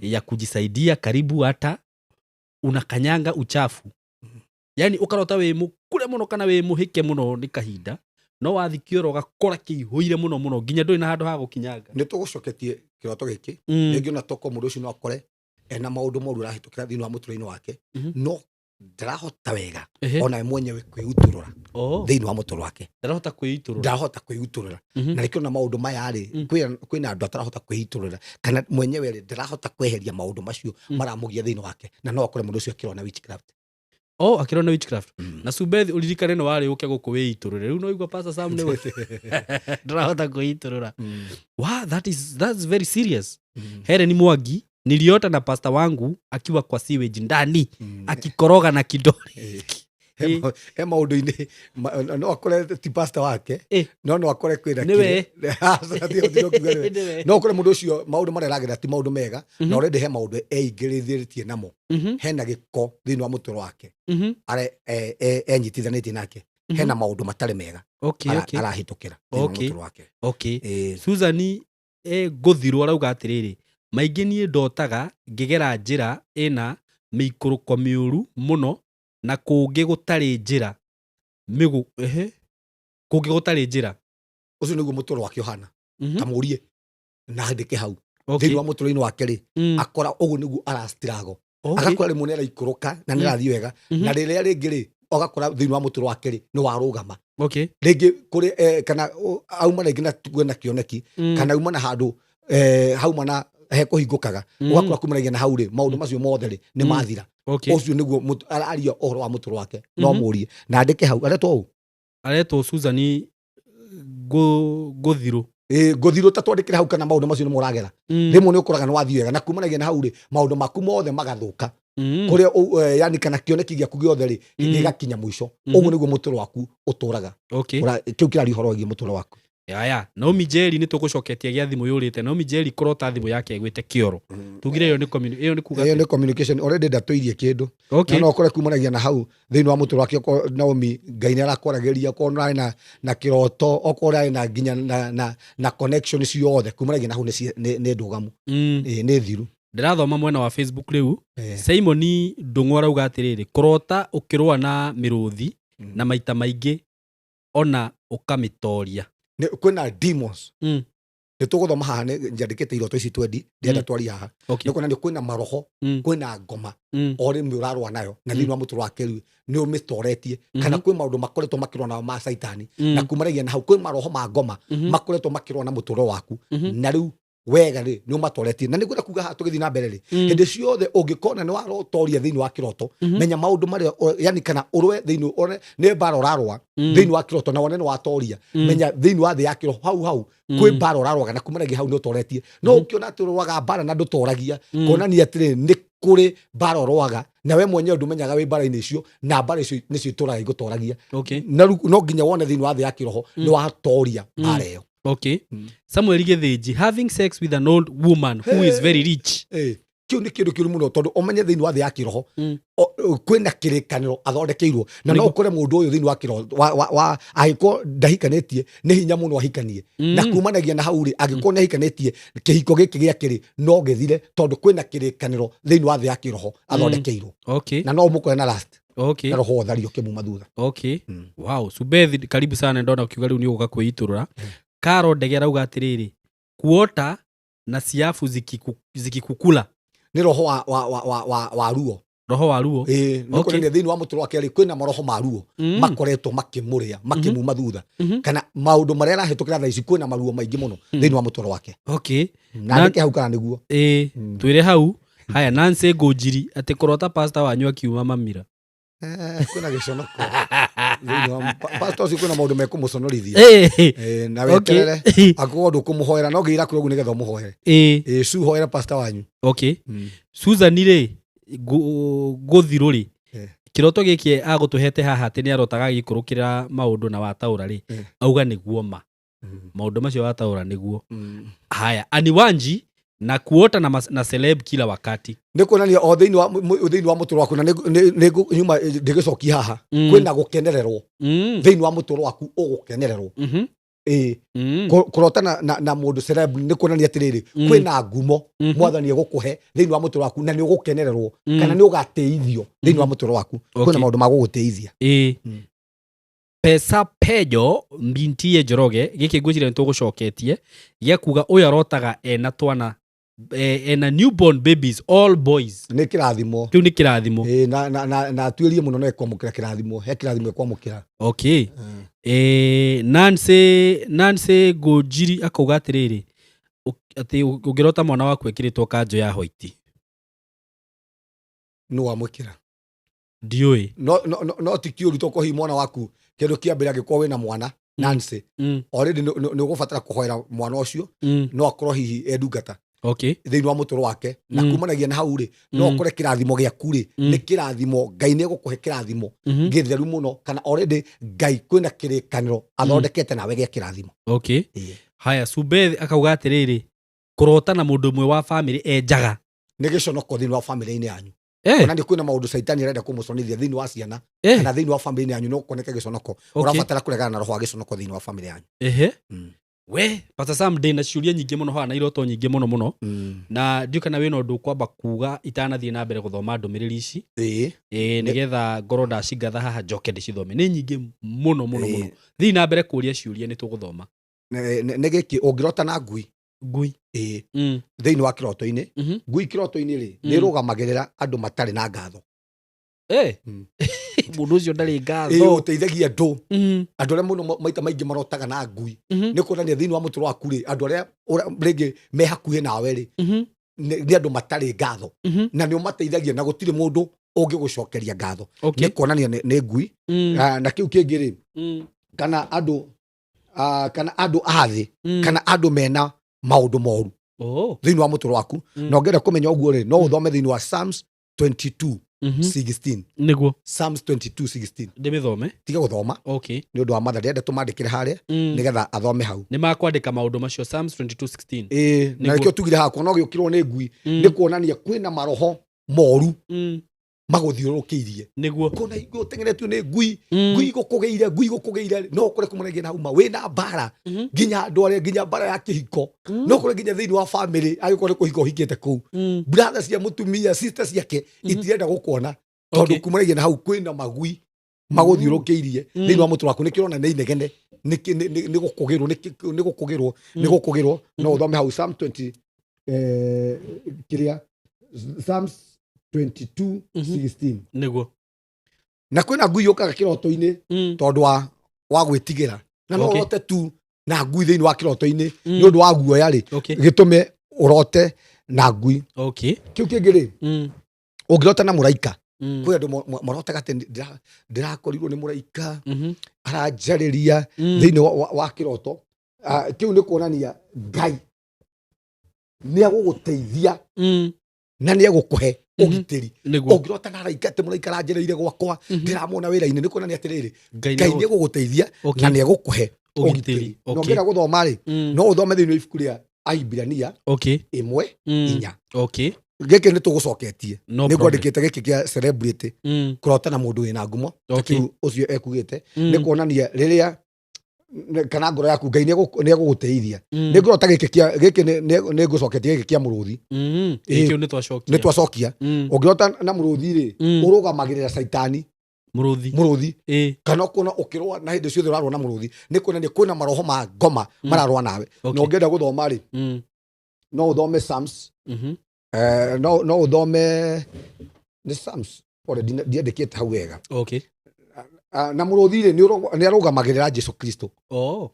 ya kujisaidia karibu, hata unakanyanga uchafu. Yani ukarota wĩ mũkure mũno kana wĩ mũhĩke mũno nĩ kahinda, no wathi kĩoro ũgakora kĩihũire mũno mũno nginya ndũrĩ na handũ ha gũkinyanga. Nĩ tũgũcoketie kĩroto gĩkĩ. Rĩngĩ ona toko mũndũ ũcio no akore ena maũndũ moru arahĩtũkĩra thĩinĩ wa mũtũrĩre-inĩ wake, no ndarahota wega ona we mwenyewe kwĩutũrũra thĩinĩ wa mũtũrĩre wake. Ndarahota kwĩitũrũra. Ndarahota kwĩutũrũra. Na nĩkĩo na maũndũ maya rĩ, kwĩna andũ atarahota kwĩitũrũra kana mwenyewe rĩ, ndarahota kweheria maũndũ macio maramũgia thĩinĩ wake, na no akore mũndũ ũcio akĩrona witchcraft. Oh, akĩrona witchcraft. Na Subethi, ũririkane nĩ warĩ ũke gũkũ wĩitũrũre. Rĩu no igua Pastor Sam nĩwe ndarahota kwĩitũrũra. Wow, that's very serious. Helen Mwangi: niliota na pasta wangu akiwa kwa sewage ndani akikoroga na kidole. He maũndũ-inĩ no akore ti pastor wake, no akore kwĩna Nĩwe. Aca, ti no kiuga nĩwe. Nĩwe. No ũkore mũndũ ũcio maũndũ marĩa aragerera ti maũndũ mega, na already he maũndũ eingĩrithĩtie namo, hena gĩko thĩinĩ wa mũtũrĩre wake, enyitithanĩtie nake, hena maũndũ matarĩ mega arahĩtũkĩra thĩinĩ wa mũtũrĩre wake. Susan ngũthirwo arauga atĩrĩrĩ, maingĩ niĩ ndotaga ngĩgera njĩra ĩna mĩikũrũko mĩũru mũno na kũngĩ gũtarĩ njĩra mĩgũ ehe kũngĩ gũtarĩ njĩra. Ũcio nĩguo mũtũrĩre wake ũhana. Ta mũrie na andĩke hau, thĩinĩ wa mũtũrĩre-inĩ wake rĩ, akora ũguo nĩguo arastruggle, agakora rĩmwe nĩ araikũrũka na nĩ arathiĩ wega, na rĩrĩa rĩngĩ rĩ, ũgakora thĩinĩ wa mũtũrĩre wake rĩ, nĩ warũgama. Rĩngĩ kũrĩ kana auma rĩngĩ na tuge na kĩoneki, kana auma na handũ hauma na hekũhingũkaga, ũgakora kumanagia na hau rĩ, maũndũ macio mothe rĩ, nĩ mathira. Ũcio nĩguo araria ũhoro wa mũtũrĩre wake. No mũrie na andĩke hau, aretwo ũũ? Aretwo Susan Ngũthirũ. Ĩ, ngũthirũ, ta twandĩkĩre hau kana maũndũ macio nĩ mũragera. Rĩmwe nĩ ũkoraga nĩ wathiĩ wega, na kumanagia na hau rĩ, maũndũ maku mothe magathũka, kũrĩa yani kana kĩoneki gĩaku gĩothe rĩ, gĩgakinya mũico. Ũguo nĩguo mũtũrĩre waku ũtũraga. Kĩu kĩraria ũhoro wĩgiĩ mũtũrĩre waku. Yaya Naomi Njeri, nĩ tũgũcoketie gĩa thimũ yũrĩte. Naomi Njeri kũrota thimũ yake ĩgwĩte kĩoro. Tugire ĩyo nĩ ĩyo nĩ kuga Ĩyo nĩ communication, already ndatũirie kĩndũ. Na no ũkore kumanagia na hau thĩinĩ wa mũtũrĩre wake, okorwo Naomi Ngai nĩ arakwaragĩria, okorwo ũrarĩ na kĩroto, okorwo ũrarĩ na nginya na connection ciothe, kumanagia na hau nĩ ndũgamu. Ĩ, nĩ thiru. Ndĩrathoma mwena wa Facebook rĩu. Simon Ndũng'ũ arauga atĩrĩrĩ, kũrota ũkĩrũa na mĩrũthi na maita maingĩ ona ũkamĩtoria. Kwĩna demons. Nĩ tũgũthoma haha, nĩ njandĩkĩte iroto ici twendi ndĩrenda twarie haha. Nĩ kuonania kwĩna maroho, kwĩna ngoma, o rĩmwe ũrarũa nayo na thĩinĩ wa mũtũrĩre wake rĩu nĩ ũmĩtoretie, kana kwĩ maũndũ makoretwo makĩrũa nao ma caitani, na kumanagia na hau kwĩ maroho ma ngoma makoretwo makĩrũa na mũtũrĩre waku, na rĩu wega rĩ, nĩ ũmatoretie. Na nĩ ngwenda kuga haha tũgĩthiĩ na mbere rĩ, hĩndĩ ciothe ũngĩkona nĩ warotoria thĩinĩ wa kĩroto, menya maũndũ marĩa yani kana ũrũe thĩinĩ, one nĩ mbara ũrarũa thĩinĩ wa kĩroto na wone nĩ watoria, menya thĩinĩ wa thĩ ya kĩroho hau hau kwĩ mbara ũrarũaga, na kumanagia hau nĩ ũtoretie. No ũkĩona atĩ ũrũaga mbara na ndũtoragia, kuonania atĩrĩ, nĩ kũrĩ mbara ũrũaga na we mwenyewe ndũmenyaga wĩ mbara-inĩ icio, na mbara icio nĩcio itũraga igũtoragia. Na rĩu no nginya wone thĩinĩ wa thĩ ya kĩroho nĩ watoria mbara ĩyo. Samuel Gĩthĩnji, having sex with an old woman who is very rich. Kĩu nĩ kĩndũ kĩũru mũno, tondũ ũmenye thĩinĩ wa thĩ ya kĩroho kwĩna kĩrĩkanĩro athondekeirwo, na no ũkore mũndũ ũyũ thĩinĩ wa kĩroho wa angĩkorwo ndahikanĩtie, nĩ hinya mũno ahikanie, na kumanagia na hau rĩ, angĩkorwo nĩ ahikanĩtie, kĩhiko gĩkĩ gĩake rĩ, no gĩthire, tondũ kwĩna kĩrĩkanĩro thĩinĩ wa thĩ ya kĩroho athondekeirwo, na no mũkore na last na roho ũthario ũkĩmuma thutha. Wow, Subethi, karibu sana. Ndona ukiuga rĩu nĩ ũgũka kwĩitũrũra. Karo Ndege arauga atĩrĩrĩ, kuota na siafu zikikukula. Nĩ roho wa ruo. Roho wa ruo. Ĩĩ, nĩ kuonania thĩinĩ wa mũtũrĩre wake rĩ, kwĩna maroho ma ruo makoretwo makĩmũrĩa, makĩmuma thutha, kana maũndũ marĩa arahĩtũkĩra thaa ici, kwĩna maruo maingĩ mũno thĩinĩ wa mũtũrĩre wake. Na andĩke hau kana nĩguo. Ĩĩ, twĩre hau. Haya, Nancy Ngũnjiri, atĩ kũrota pastor wanyu akiuma mamira. Kwĩna gĩconoko thĩinĩ wa pastor ũcio, kwĩna maũndũ mekũmũconorithia. Na weterere angĩkorwo ndũkũmũhoera, no nginya irakwĩra ũguo nĩgetha ũmũhoere. Ĩĩ, cu hoera pastor wanyu. Susan rĩ, ngũthirũ rĩ, kĩroto gĩkĩ agũtũhete haha atĩ nĩ arotaga agĩikũrũkĩra maũndũ na wataũra rĩ, auga nĩguo ma maũndũ macio wataũra nĩguo. Haya, Aniwanji, na kuota na celeb kila wakati. Nĩ kuonania o thĩinĩ wa mũtũrĩre waku, na nĩ nyuma ndĩgĩcokia haha, kwĩna gũkenererwo thĩinĩ wa mũtũrĩre waku, ũgũkenererwo. Ĩĩ. Kũrota na mũndũ celeb nĩ kuonania atĩrĩrĩ, kwĩna ngumo mwathani egũkũhe thĩinĩ wa mũtũrĩre waku, na nĩ ũgũkenererwo, kana nĩ ũgatĩithio thĩinĩ wa mũtũrĩre waku. Kwĩna maũndũ ma gũgũtĩithia. Pesa Pejo Mbintie Njoroge, gĩkĩ ngwĩciria nĩ tũgũcoketie, gĩa kuga ũyũ arotaga ena twana, ena newborn babies, all boys. Nĩ kĩrathimo. Kĩu nĩ kĩrathimo. Ĩĩ, na atuĩrie mũno, no ekwamũkĩra kĩrathimo, he kĩrathimo ekwamũkĩra. Nancy Ngũnjiri akauga atĩrĩrĩ, atĩ ũngĩrota mwana waku ekĩrĩtwo kanjũ ya hoiti. Nũ wamwĩkĩra? Ndiũĩ. No ti kĩũru, tokorwo hihi mwana waku kĩndũ kĩa mbere, angĩkorwo wĩna mwana, Nancy, already nĩ ũgũbatara kũhoera mwana ũcio, no akorwo hihi e ndungata. Okay. Thĩinĩ wa mũtũro wake na kumanagia na hau rĩ, no ũkore kĩrathimo gĩaku rĩ, nĩ kĩrathimo Ngai nĩ egũkũhe kĩrathimo gĩtheru mũno, kana already Ngai kwĩna kĩrĩkanĩro athondekete nawe gĩa kĩrathimo. Okay. Ĩĩ. Haya, Sumbeth akauga atĩrĩrĩ, kũrota na mũndũ ũmwe wa famĩlĩ enjaga Nĩ gĩconoko thĩinĩ wa famĩlĩ-inĩ yanyu. Ona nĩ kwĩna maũndũ caitani arenda kũmũconithia thĩinĩ wa ciana kana thĩinĩ wa famĩlĩ yanyu, no kuoneke gĩconoko. Ũrabatara kũregana na roho wa gĩconoko thĩinĩ wa famĩlĩ yanyu. We Pastor Sam, ndĩ na ciũria nyingĩ mũno haha na iroto nyingĩ mũno mũno, na ndiũ kana wĩna ũndũ ũkwamba kuga itanathiĩ na mbere gũthoma ndũmĩrĩri ici. Ĩĩ. Ĩĩ, nĩgetha ngorwo ndacingatha haha njoke ndĩcithome, nĩ nyingĩ mũno mũno mũno. Ĩĩ. Thiĩ na mbere kũria ciũria, nĩ tũgũthoma. Nĩ gĩkĩ, ũngĩrota na ngui. Ngui. Ĩĩ, thĩinĩ wa kĩroto-inĩ. Ngui kĩroto-inĩ rĩ, nĩ ĩrũgamagĩrĩra andũ matarĩ na ngatho. Mũndũ ũcio ndarĩ Ĩĩ, ngatho. ũteithagia andũ, andũ arĩa mũno maita maingĩ marotaga na ngui, nĩ kuonania thĩinĩ wa mũtũro waku rĩ, andũ arĩa rĩngĩ me hakuhĩ nawe rĩ, nĩ andũ matarĩ ngatho, na nĩ ũmateithagia na gũtirĩ mũndũ ũngĩgũcokeria ngatho. Nĩ kuonania nĩ ngui. Na kĩu kĩngĩ rĩ, kana andũ, kana andũ a thĩ, kana andũ mena maũndũ moru thĩinĩ wa mũtũro waku. Na ũngĩenda kũmenya ũguo rĩ, no ũthome thĩinĩ wa Psalms 22 16. Nĩguo. Psalms 22 16. Ndĩmĩthome? Tiga gũthoma. Nĩ ũndũ wa matha, ndĩrenda tũmandĩkĩre harĩa nĩgetha athome hau. Nĩ makwandĩka maũndũ macio, Psalms 22:16. Ĩĩ, na Nĩguo. nĩkĩo tugire hakwa no gĩũkĩrwo nĩ ngui, nĩ kuonania kwĩna maroho moru magũthiũrũrũkĩirie. Kuona hingo ũteng'eretio nĩ ngui, ngui gũkũgĩire, ngui gũkũgĩire, no ũkore kumanagia na hauma wĩna mbara, nginya andũ arĩa, nginya mbara ya kĩhiko, no ũkore nginya thĩinĩ wa famĩlĩ, angĩkorwo nĩ kũhika ũhikĩte kũu, brother cia mũtumia, sister ciake itirenda gũkuona, tondũ kumanagia na hau kwĩna magui magũthiũrũrũkĩirie thĩinĩ wa mũtũro waku. Nĩkĩo ũrona nĩ inegene, nĩ gũkũgĩrwo, nĩ gũkũgĩrwo, nĩ gũkũgĩrwo. No ũthome hau Psalm 20, kĩrĩa, Psalms 22 16. Na kwĩna ngui yũkaga kĩroto-inĩ tondũ wa gwĩtigĩra, na no ũrote tu na ngui thĩinĩ wa kĩroto-inĩ nĩ ũndũ wa guoya rĩ, gĩtũme ũrote na ngui. Kĩu kĩngĩ rĩ, ũngĩrota na mũraika, kwĩ andũ marotaga atĩ ndĩrakorirwo nĩ mũraika aranjarĩria thĩinĩ wa kĩroto. Kĩu nĩ kuonania Ngai nĩ agũgũteithia na nĩ egũkũhe ũgitĩri. Ũngĩrota na araika atĩ mũraika aranjereire gwakwa, ndĩramwona wĩra-inĩ, nĩ kuonania atĩrĩrĩ, Ngai Ngai nĩ egũgũteithia na nĩ egũkũhe ũgitĩri. Ũgitĩri. Na ũngĩenda gũthoma rĩ, no ũthome thĩinĩ wa ibuku rĩa Ahibirania 1 4. Gĩkĩ nĩ tũgũcoketie. No Nĩ problem. ngwandĩkĩte gĩkĩ kĩa celebrity, kũrota na mũndũ wĩna ngumo ta kĩu ũcio ekugĩte, nĩ kuonania rĩrĩa kana ngoro yaku Ngai nĩ egũgũteithia. Nĩ ngũrota gĩkĩ kĩa gĩkĩ, nĩ ngũcoketie gĩkĩ kĩa mũrũthi. Ĩĩ. Kĩu nĩ twacokia. Nĩ twacokia. Ũngĩrota na mũrũthi rĩ, ũrũgamagĩrĩra caitani. Mũrũthi. Mũrũthi. Kana ũkona ũkĩrũa na hĩndĩ ciothe ũrarũa na mũrũthi, nĩ kuonania kwĩna maroho ma ngoma mararũa nawe. Na ũngĩenda gũthoma rĩ, no ũthome Psalms, no ũthome nĩ Psalms pole, ndiandĩkĩte hau wega. Na mũrũthi rĩ, nĩ arũgamagĩrĩra Jesu Kristo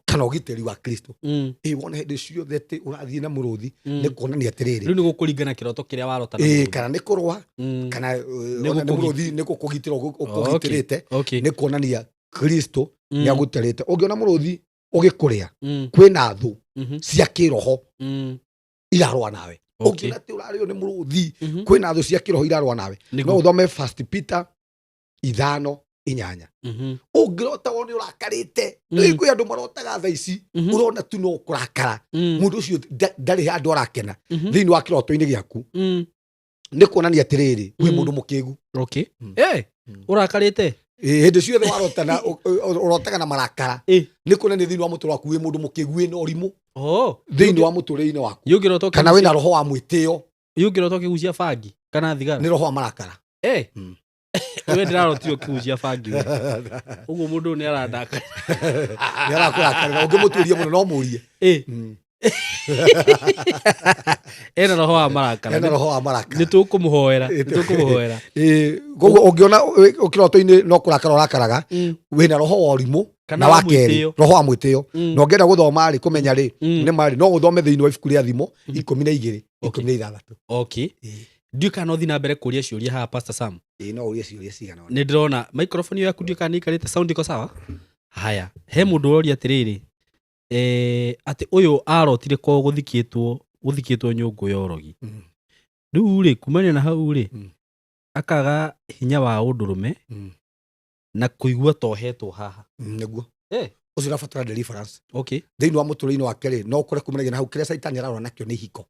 kana ũgitĩri wa Kristo. Ĩ wona hĩndĩ ciothe atĩ ũrathiĩ na mũrũthi, nĩ kuonania atĩrĩrĩ, Rĩu nĩ gũkũringana kĩroto kĩrĩa warota na ĩ mũrũthi. Kana nĩ kũrũa, kana Nĩ ona nĩ gũkũgitĩra. mũrũthi nĩ gũkũgitĩra ũkũgitĩrĩte, nĩ kuonania Kristo nĩ agũtarĩte. Ũngĩona mũrũthi ũgĩkũrĩa, kwĩna thũ cia kĩroho irarũa nawe. Ũngĩona atĩ ũrarĩo nĩ mũrũthi, kwĩna thũ cia kĩroho irarũa nawe. No ũthome First Peter 5:8. Ũngĩrota wone ũrakarĩte, kwĩ andũ marotaga thaa ici, ũrona tu no kũrakara, mũndũ ũcio ndarĩ handũ arakena thĩinĩ wa kĩroto-inĩ gĩaku, nĩ kuonania atĩrĩrĩ, wĩ mũndũ mũkĩgu. Ũrakarĩte. Ĩ, hĩndĩ ciothe warota na ũrotaga na marakara, nĩ kuonania thĩinĩ wa mũtũrĩre waku wĩ mũndũ mũkĩgu, wĩna ũrimũ thĩinĩ wa mũtũrĩre-inĩ waku, Ũngĩrota kana wĩna roho wa mwĩtĩo. Ũngĩrota ũkĩgucia bangi kana thigara, Nĩ roho wa marakara. We ndĩrarotire ũkĩgucia bangi we. Ũguo mũndũ ũyũ nĩ arandaka. Nĩ arakũrakarĩra, ũngĩmũtuĩria mũno no mũrie. Ena roho wa marakara. Ena roho wa marakara. Nĩ tũkũmũhoera, nĩ tũkũmũhoera. Ĩ, koguo ũngĩona kĩroto-inĩ no kũrakara ũrakaraga, wĩna roho wa ũrimũ. Kana Na wa wa kerĩ, mwĩtĩo. roho wa mwĩtĩo. Na ũngĩenda gũthoma rĩ, kũmenya rĩ, nĩ marĩ no ũthome thĩinĩ wa ibuku rĩa Thimo 12 16. Ndiũ kana no thiĩ na mbere kũria ciũria haha, Pastor Sam? Ĩ, no ũrie ciũria cigana ũna. Nĩ ndĩrona microphone ĩyo yaku, ndiũ kana nĩ ĩikarĩte, sound iko sawa. Haya, he mũndũ ũroria atĩrĩrĩ, atĩ ũyũ arotire ko gũthikĩtwo Gũthikĩtwo nyũngũ ya ũrogi. Rĩu rĩ, kumania na hau rĩ, akaga hinya wa ũndũrũme na kũigua tohetwo haha. Nĩguo. Eh. Ũcio ũrabatara deliverance thĩinĩ wa mũtũrĩre-inĩ wake rĩ, no ũkore kumanagia na hau kĩrĩa caitani ararora nakĩo nĩ ihiko.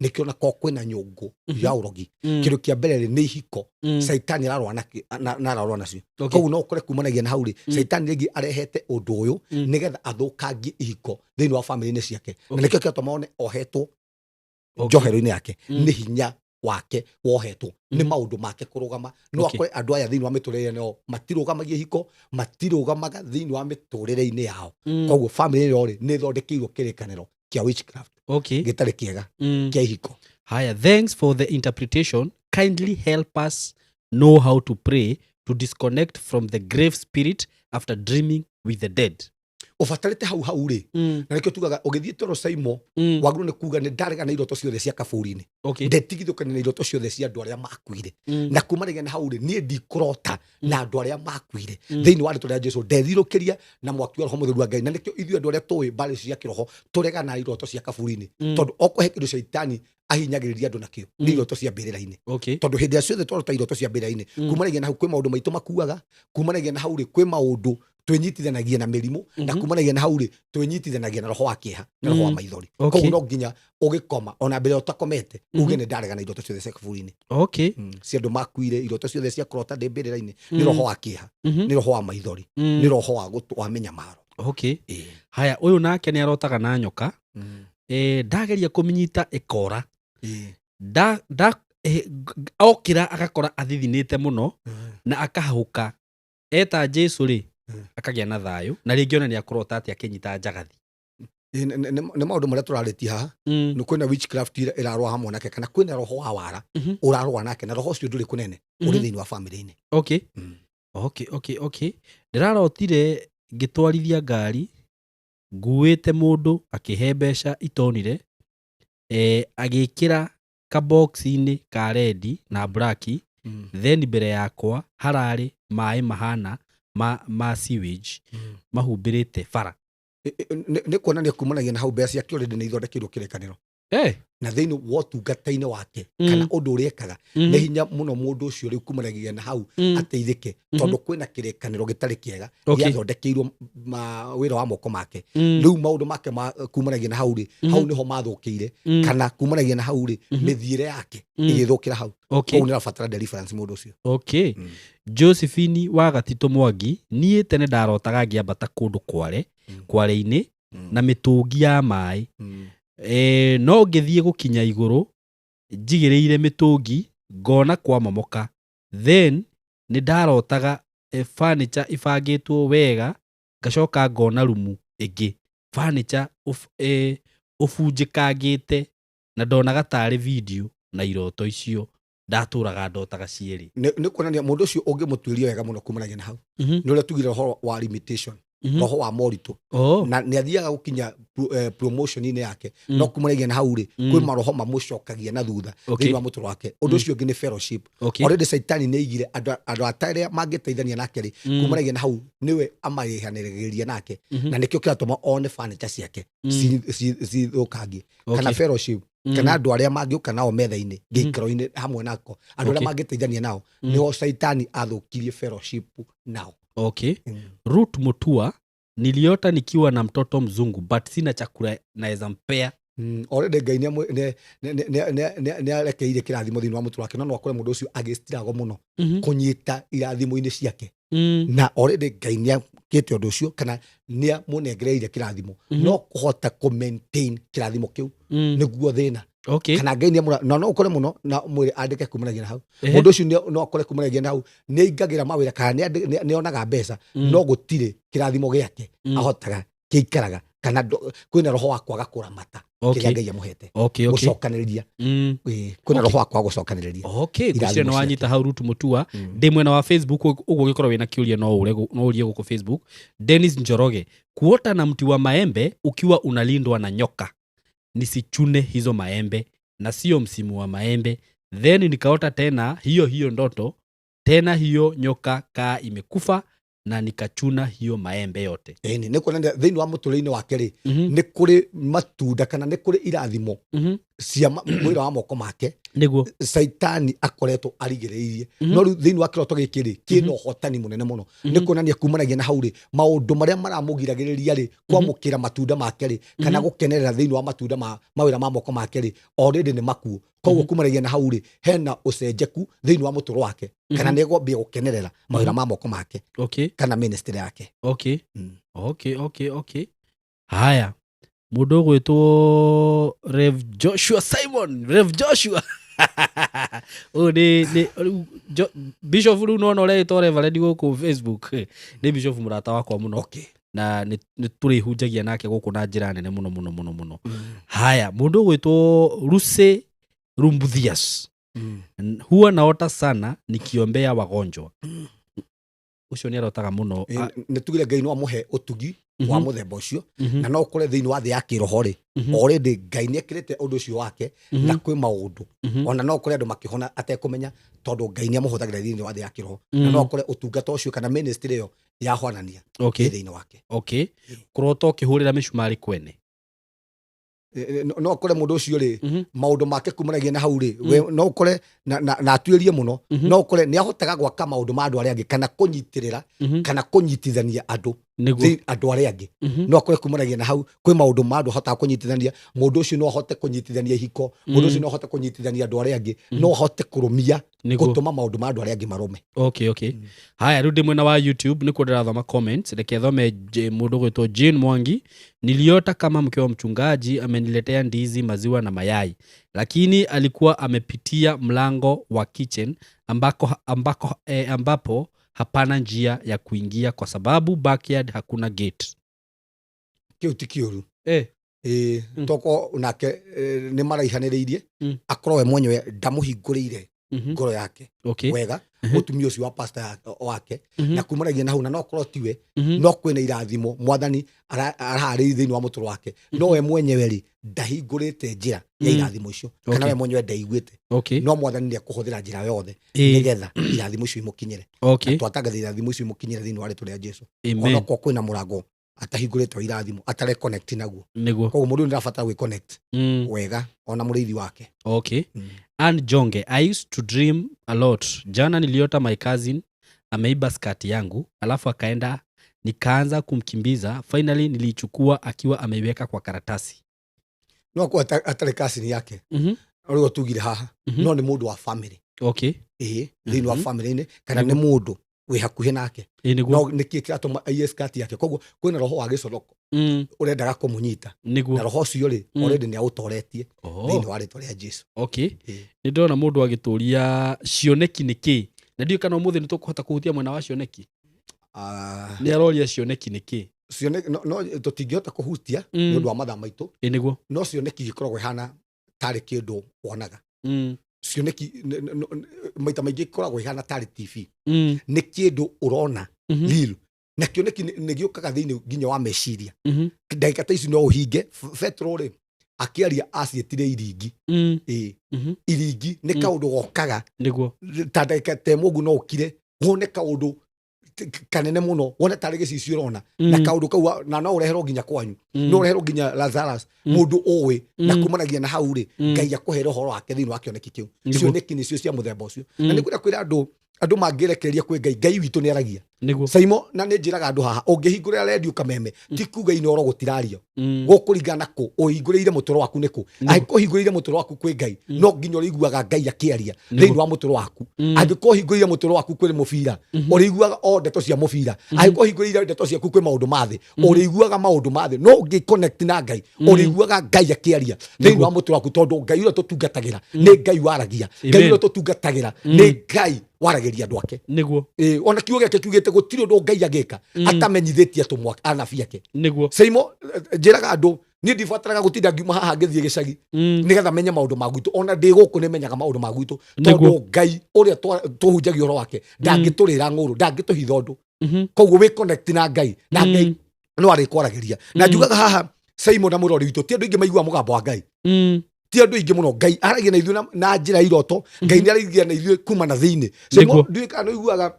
Nĩkĩo na korwo kwĩna nyũngũ ya ũrogi, kĩndũ kĩa mbere rĩ, nĩ ihiko caitani ararũa na ararũa nacio. Koguo no ũkore kumanagia na hau rĩ, caitani rĩngĩ arehete ũndũ ũyũ nĩgetha athũkangie ihiko thĩinĩ wa famĩlĩ-inĩ ciake, na nĩkĩo kĩratũma one ohetwo njohero-inĩ yake. Nĩ hinya wake wohetwo nĩ maũndũ make kũrũgama. No akore andũ aya thĩinĩ wa mĩtũrĩre yao matirũgamagia ihiko, matirũgamaga thĩinĩ wa mĩtũrĩre-inĩ yao. Koguo famĩlĩ ĩyo rĩ, nĩ ĩthondekeirwo kĩrĩkanĩro kĩa witchcraft gĩtarĩ kĩega kĩa ihiko. Haya, thanks for the interpretation. Kindly help us know how to pray to disconnect from the grave spirit after dreaming with the dead. Ũbatarĩte hau hau rĩ, na nĩkĩo tugaga ũgĩthiĩ toro caimo, wagĩrĩirwo nĩ kuga, "Nĩ ndarega na iroto ciothe cia kaburi-inĩ, ndetigithũkania na iroto ciothe cia andũ arĩa makuire, na kuma rĩgĩa na hau rĩ, niĩ ndikũrota na andũ arĩa makuire thĩinĩ wa rĩtwa rĩa Jesu, ndethirũkĩria na mwaki wa Roho Mũtheru wa Ngai." Na nĩkĩo ithuĩ andũ arĩa tũĩ mbarĩ cia kĩroho tũregana na iroto cia kaburi-inĩ, tondũ okorwo he kĩndũ caitani ahinyagĩrĩria andũ nakĩo, nĩ iroto cia mbĩrĩra-inĩ, tondũ hĩndĩ ĩrĩa ciothe twarota iroto cia mbĩrĩra-inĩ, kumanagia na hau kwĩ maũndũ maitũ makuaga, kumanagia na hau rĩ, kwĩ maũndũ twĩnyitithanagia na mĩrimũ, na kumanagia na hau rĩ, twĩnyitithanagia na roho wa kĩeha na roho wa maithori. Koguo no nginya ũgĩkoma, ona mbere ũtakomete, uge, "Nĩ ndarega na iroto ciothe cia kaburi-inĩ cia andũ makuire, iroto ciothe cia kũrota ndĩ mbĩrĩra-inĩ." Nĩ roho wa kĩeha, nĩ roho wa maithori, nĩ roho wa mĩnyamaro. Okay. Haya, ũyũ nake nĩ arotaga na nyoka. Ndageria kũmĩnyita ĩkora. Da, da, okĩra agakora athithinĩte mũno na akahũka eta Jesu rĩ, akagĩa na thayũ, na rĩngĩ ona nĩ akũrota atĩ akĩnyita njagathi. Nĩ maũndũ marĩa tũrarĩtie haha. Nĩ kwĩna witchcraft ĩrarũa hamwe nake, kana kwĩna roho wa wara ũrarũa nake, na roho ũcio ndũrĩ kũnene, ũrĩ thĩinĩ wa famĩlĩ-inĩ. Okay, ndĩrarotire ngĩtwarithia ngari nguĩte mũndũ, akĩhe mbeca itonire, agĩkĩra kabox-inĩ ka red na black. Then mbere yakwa hararĩ maĩ mahana ma sewage mahumbĩrĩte bara. Nĩ kuonania kumanagia na hau mbeca ciake already nĩ ithondekeirwo kĩrĩkanĩro na thĩinĩ wa ũtungata-inĩ wake kana ũndũ ũrĩa ekaga. Nĩ hinya mũno mũndũ ũcio rĩu kumanagia na hau ateithĩke, tondũ kwĩna kĩrĩkanĩro gĩtarĩ kĩega gĩathondekeirwo wĩra wa moko make. Rĩu maũndũ make ma kumanagia na hau rĩ, hau nĩho mathũkĩire, kana kumanagia na hau rĩ, mĩthiĩre yake ĩgĩthũkĩra hau. Koguo nĩ arabatara deliverance mũndũ ũcio. Josephine wa Gatitũ Mwangi, niĩ tene ndarotaga ngĩambata kũndũ kware, kware-inĩ na mĩtũngi ya maĩ. No ngĩthiĩ gũkinya igũrũ njigĩrĩire mĩtũngi, ngona kwamomoka. Then nĩ ndarotaga furniture ibangĩtwo wega, ngacoka ngona rumu ĩngĩ furniture ũbunjĩkangĩte, na ndonaga tarĩ video, na iroto icio ndatũraga ndotaga cierĩ. Nĩ kuonania mũndũ ũcio ũngĩmũtuĩria wega mũno kumanagia na hau, nĩ ũrĩa tugire ũhoro wa limitation, roho wa moritũ, na nĩ athiaga gũkinya promotion-inĩ yake, no kumanagia na hau rĩ, kwĩ maroho mamũcokagia na thutha thĩinĩ wa mũtũrĩre wake. Ũndũ ũcio ũngĩ nĩ fellowship. Already caitani nĩ aigire andũ arĩa mangĩteithania nake rĩ, kumanagia na hau nĩwe amarĩhanĩrĩria nake, na nĩkĩo kĩratũma one furniture ciake cithũkangie, kana fellowship, kana andũ arĩa mangĩũka nao metha-inĩ, gĩikaro-inĩ hamwe nako, andũ arĩa mangĩteithania nao, nĩho caitani athũkirie fellowship nao. Ruth Mutua, niliota nikiwa na mtoto mzungu but sina chakula naweza mpea. Already Ngai nĩ arekeire kĩrathimo thĩinĩ wa mũtũrĩre wake, no no akore mũndũ ũcio agĩstruggle mũno kũnyita irathimo-inĩ ciake, na already Ngai nĩ akĩte ũndũ ũcio kana nĩ amũnengereire kĩrathimo, no kũhota kũ maintain kĩrathimo kĩu nĩguo thĩna. Kana Ngai nĩ na no ũkore mũno na mwĩrĩ andĩke kumanagia na hau. Mũndũ ũcio no akore kumanagia na hau nĩ aingagĩra mawĩra kana nĩ onaga mbeca, no gũtirĩ kĩrathimo gĩake ahotaga kĩikaraga, kana kwĩna roho wa kwaga kũramata kĩrĩa Ngai amũhete, gũcokanĩrĩria. Ĩĩ, kwĩna roho wa kwaga gũcokanĩrĩria ngwĩciria irathimo nĩ wanyita ciake. Hau Ruth Mutua. Ndĩ mwena wa Facebook, ũguo ũgĩkorwo wĩna kĩũria no ũrie gũkũ Facebook. Dennis Njoroge, kuota na mti wa maembe ukiwa unalindwa na nyoka nisichune hizo maembe, na sio msimu wa maembe. Then nikaota tena hiyo hiyo ndoto tena, hiyo nyoka kaa imekufa. Na nikachuna hiyo maembe yote. Ĩni, nĩ kuonania thĩinĩ wa mũtũrĩre-inĩ wake rĩ, nĩ kũrĩ matunda kana nĩ kũrĩ irathimo cia wĩra wa moko make. Caitani akoretwo arigĩrĩirie, no rĩu thĩinĩ wa kĩroto gĩkĩ rĩ, kĩna ũhotani mũnene mũno. Nĩ kuonania kumanagia na hau rĩ, maũndũ marĩa maramũgiragĩrĩria rĩ kwamũkĩra matunda make rĩ, kana gũkenerera thĩinĩ wa matunda ma mawĩra ma moko make rĩ, already nĩ makuo. Koguo kumanagia na hau rĩ, hena ũcenjeku thĩinĩ wa mũtũro wake, kana nĩ egwambia gũkenerera mawĩra ma moko make kana ministry yake. Okay, haya, mũndũ ũgwĩtwo Rev Joshua Simon, Rev Joshua ũyũ nĩ rĩu bishop, rĩu nona ũretwo Reverend gũkũ Facebook, nĩ bishop mũrata wakwa mũno. Na nĩ tũrĩhunjagia nake gũkũ na njĩra nene mũno mũno mũno mũno. Haya, mũndũ ũgwĩtwo Ruse Rumbuthias, "Huwa naota sana nikiombea wagonjwa." Ũcio nĩ arotaga mũno. Nĩ tugire Ngai no amũhe ũtugi wa mũthemba ũcio, na no ũkore thĩinĩ wa thĩ ya kĩroho rĩ, already Ngai nĩ ekĩrĩte ũndũ ũcio wake, na kwĩ maũndũ ona no ũkore andũ makĩhona atekũmenya, tondũ Ngai nĩ amũhũthagĩra thĩinĩ wa thĩ ya kĩroho, na no ũkore ũtungata ũcio kana ministry ĩyo yahwanania thĩinĩ wake. Okay, kũrota ũkĩhũrĩra mĩcumarĩ kwene. No ũkore mũndũ ũcio rĩ, maũndũ make kumanagia na hau rĩ, no ũkore na atuĩrie mũno, no ũkore nĩ ahotaga gwaka maũndũ ma andũ arĩa angĩ, kana kũnyitĩrĩra kana kũnyitithania andũ, andũ arĩa angĩ. No akore kumanagia na hau kwĩ maũndũ ma andũ ahotaga kũnyitithania. Mũndũ ũcio no ahote kũnyitithania ihiko, mũndũ ũcio no ahote kũnyitithania andũ arĩa angĩ, no ahote kũrũmia, gũtũma maũndũ ma andũ arĩa angĩ marũme. Okay, haya, rĩu ndĩ mwena wa YouTube, nĩkuo ndĩrathoma comments. Reke thome mũndũ gwĩtwo Jane Mwangi: "Niliota kama mke wa mchungaji ameniletea ndizi, maziwa na mayai, lakini alikuwa amepitia mlango wa kitchen ambapo hapana njia ya kuingia kwa sababu backyard hakuna gate." Kĩu ti kĩũru. Ĩĩ, toko nake nĩ maraihanĩrĩirie, akorwo we mwenyewe ndamũhingũrĩire ngoro yake wega, mũtumia ũcio wa pastor wake, na kumanagia na hau, na no korwo tiwe, no kwĩna irathimo Mwathani araharĩirie thĩinĩ wa mũtũro wake, no we mwenyewe rĩ, ndahingũrĩte njĩra ya irathimo icio, kana we mwenyewe ndaiguĩte, no Mwathani nĩ ekũhũthĩra njĩra yothe nĩgetha irathimo icio imũkinyĩre. Na twatangatha irathimo icio imũkinyĩre thĩinĩ wa rĩtwa rĩa Jesu. Amen. Onokorwo kwĩna mũrango atahingũrĩte wa irathimo, atare connect naguo. Koguo mũndũ ũyũ nĩ arabatara gwĩ connect wega ona mũrĩithi wake. Ann Jonge: "I used to dream a lot. Jana niliota my cousin ameiba skati yangu, alafu akaenda, nikaanza kumkimbiza. Finally niliichukua akiwa ameiweka kwa karatasi." No akorwo atarĩ cousin yake, ũrĩa tugire haha, no nĩ mũndũ wa family, ĩĩ, thĩinĩ wa family-inĩ, kana nĩ mũndũ wĩ hakuhĩ nake. No nĩkĩ kĩratũma aiye skati yake? Koguo kwĩna roho wa gĩconoko ũrendaga kũmũnyita, na roho ũcio rĩ, already nĩ aũtoretie thĩinĩ wa rĩtwa rĩa Jesu. Nĩ ndĩrona mũndũ agĩtũria cioneki nĩ kĩ, na ndiũĩ kana ũmũthĩ nĩ tũkũhota kũhutia mwena wa cioneki. Nĩ aroria cioneki nĩ kĩ. No tũtingĩhota kũhutia nĩ ũndũ wa mathaa maitũ. Ĩ nĩguo. No cioneki gĩkoragwo ihana tarĩ kĩndũ wonaga. Cioneki maita maingĩ ikoragwo ihana tarĩ TV, nĩ kĩndũ ũrona real, na kĩoneki nĩ gĩũkaga thĩinĩ nginya wa meciria. Ndagĩka ta ici no ũhinge. Petro rĩ, akĩaria aciĩtire iringi. Ĩ, iringi nĩ kaũndũ gokaga ta ndagĩka ta ĩmwe ũguo, no ũkire wone kaũndũ kanene mũno, wone tarĩ gĩcicio ũrona, na kaũndũ kau na no ũreherwo nginya kwanyu, no ũreherwo nginya Lazarus, mũndũ ũĩ, na kumanagia na hau rĩ, Ngai akũhere ũhoro wake thĩinĩ wa kĩoneki kĩu. Cioneki nĩcio cia mũthemba ũcio, na nĩ kwenda kwĩra andũ, andũ mangĩrekereria kwĩ Ngai, Ngai witũ nĩ aragia. Saimo, na nĩ njĩraga andũ haha, ũngĩhingũrĩra redio Kameme, ti kuga Inoro gũtirario. Gũkũringana kũ ũhingũrĩire mũtũro waku nĩ kũ. Angĩkorwo ũhingũrĩire mũtũro waku kwĩ Ngai, no nginya ũrĩiguaga Ngai akĩaria thĩinĩ wa mũtũro waku. Angĩkorwo ũhingũrĩire mũtũro waku kwĩ mũbira, ũrĩiguaga o ndeto cia mũbira. Angĩkorwo ũhingũrĩire ndeto ciaku kwĩ maũndũ ma thĩ, ũrĩiguaga maũndũ ma thĩ. No ũngĩ connect na Ngai, ũrĩiguaga Ngai akĩaria thĩinĩ wa mũtũro waku, tondũ Ngai ũrĩa tũtungatagĩra nĩ Ngai waragia. Ngai ũrĩa tũtungatagĩra nĩ Ngai waragĩria andũ ake. Ĩ, ona kiugo gĩake kiugĩte gũtirĩ ũndũ Ngai agĩka atamenyithĩtie atũmwo anabii ake. Saimo, njĩraga andũ, niĩ ndibataraga gũtinda ngiuma haha ngĩthiĩ gĩcagi nĩgetha menye maũndũ ma gwitũ. Ona ndĩ gũkũ nĩ menyaga maũndũ ma gwitũ, tondũ Ngai ũrĩa tũhunjagia ũhoro wake ndangĩtũrĩra ng'ũrũ, ndangĩtũhitha ũndũ. Koguo wĩ connect na Ngai, na Ngai no arĩkwaragĩria. Na njugaga haha, Saimo na mũrori witũ, ti andũ aingĩ maiguaga mũgambo wa Ngai. Ti andũ aingĩ mũno. Ngai aragia na ithuĩ na njĩra ya iroto. Ngai nĩ aragia na ithuĩ kuma na thĩinĩ. Saimo, ndiũĩ kana nĩ ũiguaga.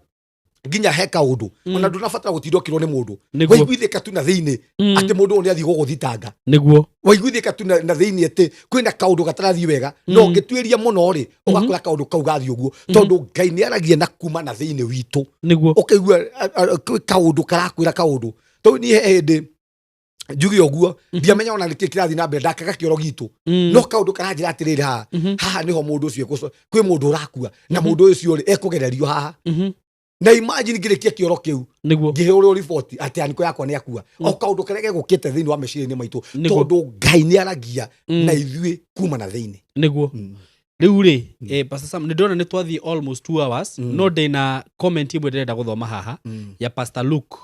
Nginya he kaũndũ ona ndũnabatara gũtinda ũkĩrwo nĩ mũndũ. Nĩguo. Waiguithĩka tu na thĩinĩ atĩ mũndũ ũyũ nĩ athiĩ gũgũthitanga. Waiguithĩka tu na thĩinĩ atĩ kwĩna kaũndũ gatarathiĩ wega, no ũngĩtuĩria mũno rĩ, ũgakora kaũndũ kau gathiĩ ũguo, tondũ Ngai nĩ aragia na kuma na thĩinĩ witũ. Ũkaigua kwĩ kaũndũ karakwĩra kaũndũ. Tondũ niĩ he hĩndĩ njuge ũguo, ndiamenya ona nĩkĩ kĩrathiĩ na mbere, ndakaga kĩoro gitũ, no kaũndũ karanjĩra atĩrĩrĩ, haha haha nĩho mũndũ ũcio kwĩ mũndũ ũrakua, na mũndũ ũcio rĩ, ekũgererio haha. Na imagine ngĩrĩkia kĩoro kĩu, ngĩhũrwo riboti atĩ aniko yakwa nĩ akua. O kaũndũ karĩa gegũkĩte thĩinĩ wa meciria-inĩ maitũ, tondũ Ngai nĩ aragia na ithuĩ kuma na thĩinĩ. Nĩguo. Rĩu rĩ, Pastor Sam, nĩ ndĩrona nĩ twathiĩ almost 2 hours, no ndĩna comment ĩmwe ndĩrenda gũthoma haha ya Pastor Luke.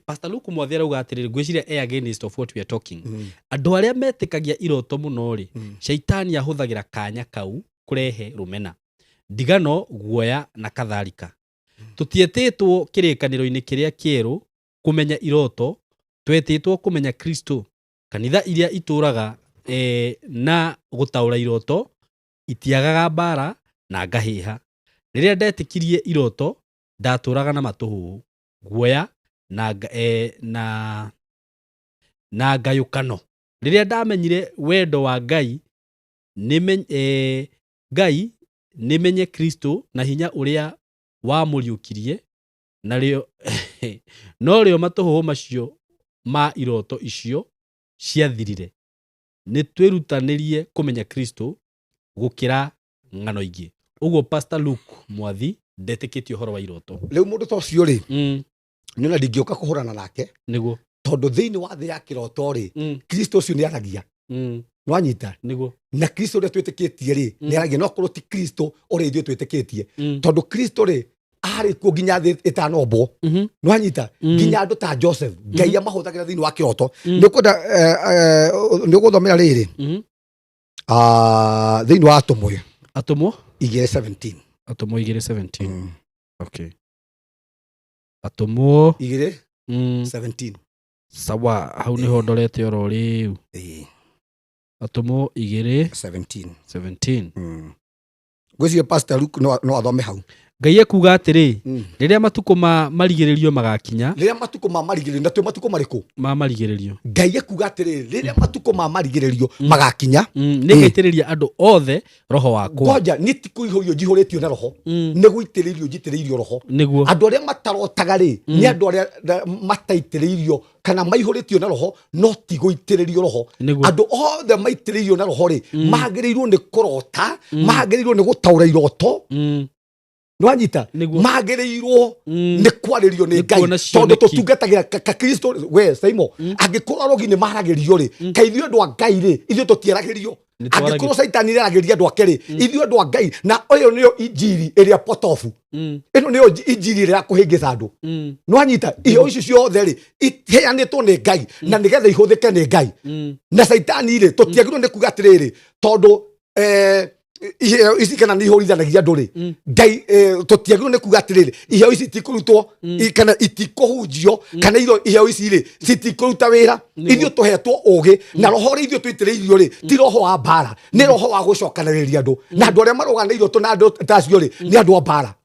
Pastor Luke Mwathi arauga atĩrĩrĩ, ngwĩciria e against of what we are talking. Andũ arĩa metĩkagia iroto mũno rĩ, caitani ahũthagĩra kanya kau kũrehe rũmena, ndigano, guoya na katharika. Tũtietĩtwo kĩrĩkanĩro-inĩ kĩrĩa kĩerũ kũmenya iroto, twetĩtwo kũmenya Kristo. Kanitha iria itũraga na gũtaũra iroto itiagaga mbara na ngahĩha. Rĩrĩa ndetĩkirie iroto, ndatũraga na matũhũhũ, guoya na ngayũkano. Rĩrĩa ndamenyire wendo wa Ngai, Ngai nĩmenye Kristo na hinya ũrĩa wamũriũkirie, narĩo norĩo matũhũhũ macio ma iroto icio ciathirire. Nĩ twĩrutanĩrie kũmenya Kristo gũkĩra ng'ano ingĩ. Ũguo Pastor Luke Mwathi ndetĩkĩtie ũhoro wa iroto. Rĩu mũndũ ta ũcio rĩ, nĩona ndingĩũka kũhũrana nake, tondũ thĩinĩ wa thĩ ya kĩroto rĩ, Kristo ũcio nĩ aragia. Nwanyita? Na Kristo ũrĩa twĩtĩkĩtie rĩ, nĩ aragia, no korwo ti Kristo ũrĩa ithuĩ twĩtĩkĩtie, tondũ Kristo rĩ, arĩ kuo nginya thĩ ĩtanombwo. Nwanyita? Nginya andũ ta Joseph, Ngai amahũthagĩra thĩinĩ wa kĩroto. Nĩ ũkwenda nĩ ũgũthomera rĩrĩ thĩinĩ wa Atũmwo Atũmwo 2:17. Atũmwo 2:17. Okay, Atũmwo 2 17. Sawa, hau nĩho ndorete oro rĩu. Atũmwo 2 17. 17. Ngwĩciria Pastor Luke no athome hau. Ngai ekuga atĩrĩ, rĩrĩa matukũ ma marigĩrĩrio magakinya. Rĩrĩa matukũ ma marigĩrĩrio, na twĩ matukũ marĩkũ? Ma marigĩrĩrio. Ngai ekuga atĩrĩrĩ, rĩrĩa matukũ ma marigĩrĩrio magakinya, nĩngaitĩrĩria andũ othe roho wakwa. Ngoja, niĩ ti kũihũrio njihũrĩtio na roho, nĩ gũitĩrĩrio njitĩrĩirio roho. Andũ arĩa matarotaga rĩ, nĩ andũ arĩa mataitĩrĩirio kana maihũrĩtio na roho, no ti gũitĩrĩrio roho. Andũ othe maitĩrĩirio na roho rĩ, magĩrĩirwo nĩ kũrota, magĩrĩirwo nĩ gũtaũra iroto. Nĩwanyita? Magĩrĩirwo nĩ kwarĩrio nĩ Nĩ Ngai, kuona tondũ cioneki. tũtungatagĩra ka Kristo. We Saimo, angĩkorwo arogi nĩ maragĩrio rĩ, kaĩ ithuĩ andũ a Ngai rĩ, ithuĩ tũtiaragĩrio? Nĩ twaragĩrio. Angĩkorwo Caitani nĩaragĩria andũ ake rĩ, ithuĩ andũ a Ngai, na ĩyo nĩyo injiri ĩrĩa potofu, ĩno nĩyo injiri ĩrĩa ya kũhĩngĩca andũ. Nĩwanyita? Iheo icio ciothe rĩ, iheanĩtwo nĩ Ngai na nĩgetha ihũthĩke nĩ Ngai na Caitani rĩ, tũtiagĩrĩirwo nĩ kuga atĩrĩrĩ, tondũ iheo ici kana nĩ ihũrithanagia andũ rĩ, Ngai tũtiagĩrĩirwo nĩ kuga atĩrĩrĩ, iheo ici itikũrutwo kana itikũhunjio, kana iheo ici rĩ, citikũruta wĩra. Ithuĩ tũhetwo ũgĩ na roho ũrĩa ithuĩ tũitĩrĩirio rĩ, ti roho wa mbara, nĩ roho wa gũcokanĩrĩria andũ, na andũ arĩa marũganĩirio tũ na andũ ta acio rĩ, nĩ andũ a mbara.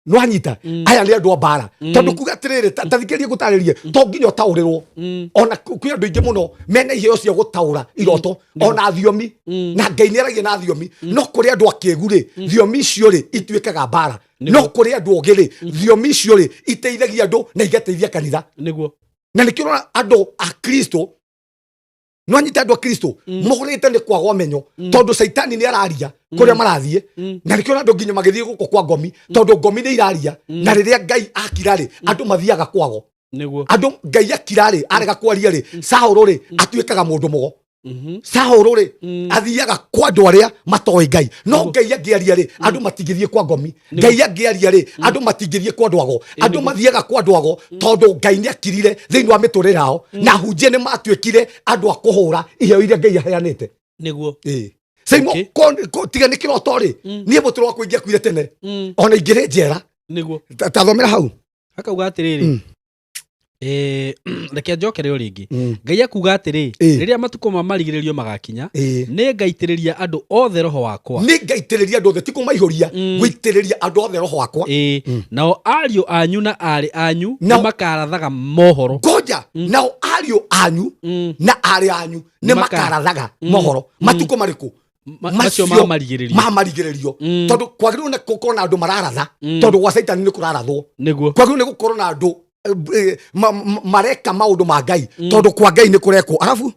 Nwanyita? Aya nĩ andũ a mbara, tondũ kuga atĩrĩrĩ, ta thikĩrĩria ngũtarĩrie, to nginya ũtaũrĩrwo. Ona kwĩ andũ aingĩ mũno mena iheo cia gũtaũra iroto, ona thiomi, na Ngai nĩ aragia na thiomi, no kũrĩ andũ akĩgu rĩ, thiomi icio rĩ, ituĩkaga mbara. No kũrĩ andũ ogĩ rĩ, thiomi icio rĩ, iteithagia andũ na igateithia kanitha. Na nĩkĩo ũrona andũ a Kristo, nwanyita, andũ a Kristo mohorĩte nĩ kwaga ũmenyo, tondũ Caitani nĩ araria kũrĩa marathiĩ. Na nĩkĩo andũ nginya magĩthiĩ gũkũ kwa ngomi, tondũ ngomi nĩ iraria, na rĩrĩa Ngai akira rĩ, andũ mathiaga kwago. Andũ Ngai akira rĩ, arega kwaria rĩ, Saũlũ rĩ, atuĩkaga mũndũ mũgo. Saũlũ rĩ, athiaga kwa andũ arĩa matoĩ Ngai. No Ngai angĩaria rĩ, andũ matingĩthiĩ kwa ngomi. Ngai angĩaria rĩ, andũ matingĩthiĩ kwa andũ ago. Andũ mathiaga kwa andũ ago tondũ Ngai nĩ akirire thĩinĩ wa mĩtũrĩre yao, na ahunjia nĩ matuĩkire andũ a kũhũra iheo iria Ngai aheanĩte. Saimo, tiga nĩ kĩroto rĩ, niĩ mũtũrũ wakwa ingĩakuire tene, ona ingĩrĩ njera. Ta thomera hau. Akauga atĩrĩrĩ, Reke njokere o rĩngĩ. Ngai akuga atĩrĩ, rĩrĩa matukũ ma marigĩrĩrio magakinya, nĩ ngaitĩrĩria andũ othe roho wakwa. Nĩ ngaitĩrĩria andũ othe, ti kũmaihũria, gũitĩrĩria andũ othe roho wakwa. Nao ariũ anyu na aarĩ anyu nĩ makarathaga mohoro. Ngoja, nao ariũ anyu na aarĩ anyu nĩ makarathaga mohoro. Matukũ marĩkũ? Macio ma marigĩrĩrio. Ma marigĩrĩrio. Tondũ kwagĩrĩirwo nĩ gũkorwo na andũ mararatha, tondũ gwa Caitani nĩ kũrarathwo. Nĩguo. Kwagĩrĩirwo nĩ gũkorwo na andũ mareka maũndũ ma Ngai, tondũ kwa Ngai nĩ kũrekwo. Arabu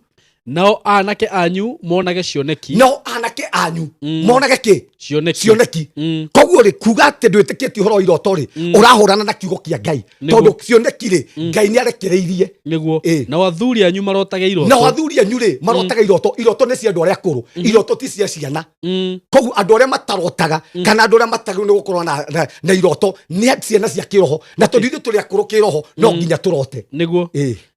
Nao anake anyu monage cioneki. Nao anake anyu monage kĩ? Cioneki. Cioneki. Koguo rĩ, kuga atĩ ndwĩtĩkĩtie ũhoro wa iroto rĩ, ũrahũrana na kiugo kĩa Ngai. Tondũ cioneki rĩ, Ngai nĩ arekereirie. Nĩguo. Nao athuri anyu marotage iroto. Nao athuri anyu rĩ, marotaga iroto. Iroto nĩ cia andũ arĩa akũrũ. Iroto ti cia ciana. Koguo andũ arĩa matarotaga, kana andũ arĩa matagĩrĩirwo nĩ gũkorwo na iroto nĩ ciana cia kĩroho. Na tondũ ithuĩ tũrĩ akũrũ kĩroho, no nginya tũrote. Nĩguo.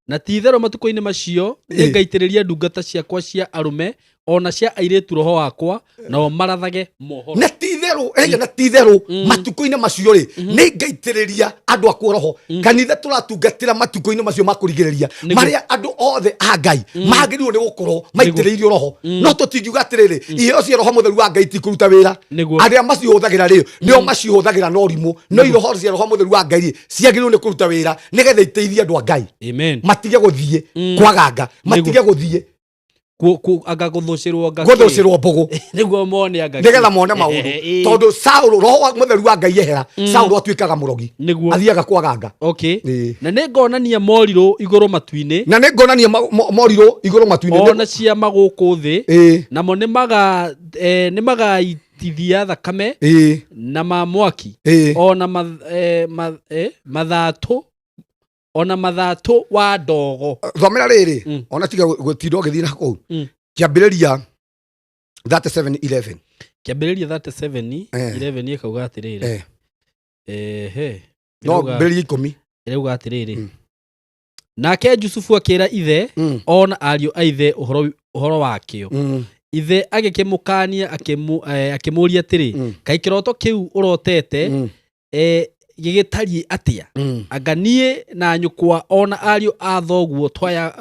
Na ti itherũ matukũ-inĩ macio nĩ ngaitĩrĩria ndungata ciakwa cia arũme ona cia airĩtu roho wakwa, nao marathage mohoro. Na ti itherũ, ĩĩ, na ti itherũ matukũ-inĩ macio rĩ, nĩ ngaitĩrĩria andũ akwa roho. Kanitha tũratungatĩra matukũ-inĩ macio ma kũrigĩrĩria, marĩa andũ othe a Ngai magĩrĩirwo nĩ gũkorwo maitĩrĩirio roho. No tũtingiuga atĩrĩrĩ, iheo cia roho mũtheru wa Ngai tikũruta wĩra. Arĩa macihũthagĩra rĩ, nĩo macihũthagĩra na ũrimũ. No iroho cia roho mũtheru wa Ngai rĩ, ciagĩrĩirwo nĩ kũruta wĩra nĩgetha iteithie andũ a Ngai. Amen. Matige gũthiĩ kwaganga, matige gũthiĩ Anga gũthũcĩrwo anga gũthũcĩrwo mbũgũ. Nĩguo mone anga nĩgetha mone maũndũ. Tondũ Saũlũ, roho wa mũtheru wa Ngai ehera, Saũlũ atuĩkaga mũrogi. Nĩguo. Athiaga kwaganga. Okay. Na nĩ ngonania morirũ igũrũ matu-inĩ. Na nĩ ngonania morirũ igũrũ matu-inĩ. Ona ciama gũkũ thĩ. Namo nĩ magaitithia thakame na ma mwaki. Ona mathatũ. Ona mathatũ wa ndogo. Thomera rĩrĩ, ona tiga gũtinda ũgĩthiĩ na kũu. Kĩambĩrĩria 37:11. Kĩambĩrĩria 37:11 ĩkauga atĩrĩrĩ. Ehe. No, mbĩrĩria ikũmi. Ĩrauga atĩrĩrĩ. Nake Jusufu akĩra ithe ona ariũ a ithe ũhoro wakĩo. Ithe agĩkĩmũkaania akĩmũũria atĩrĩ, kaĩ kĩroto kĩu ũrotete gĩgĩtariĩ atĩa? Anga niĩ na nyũkwa ona ariũ a thoguo twaya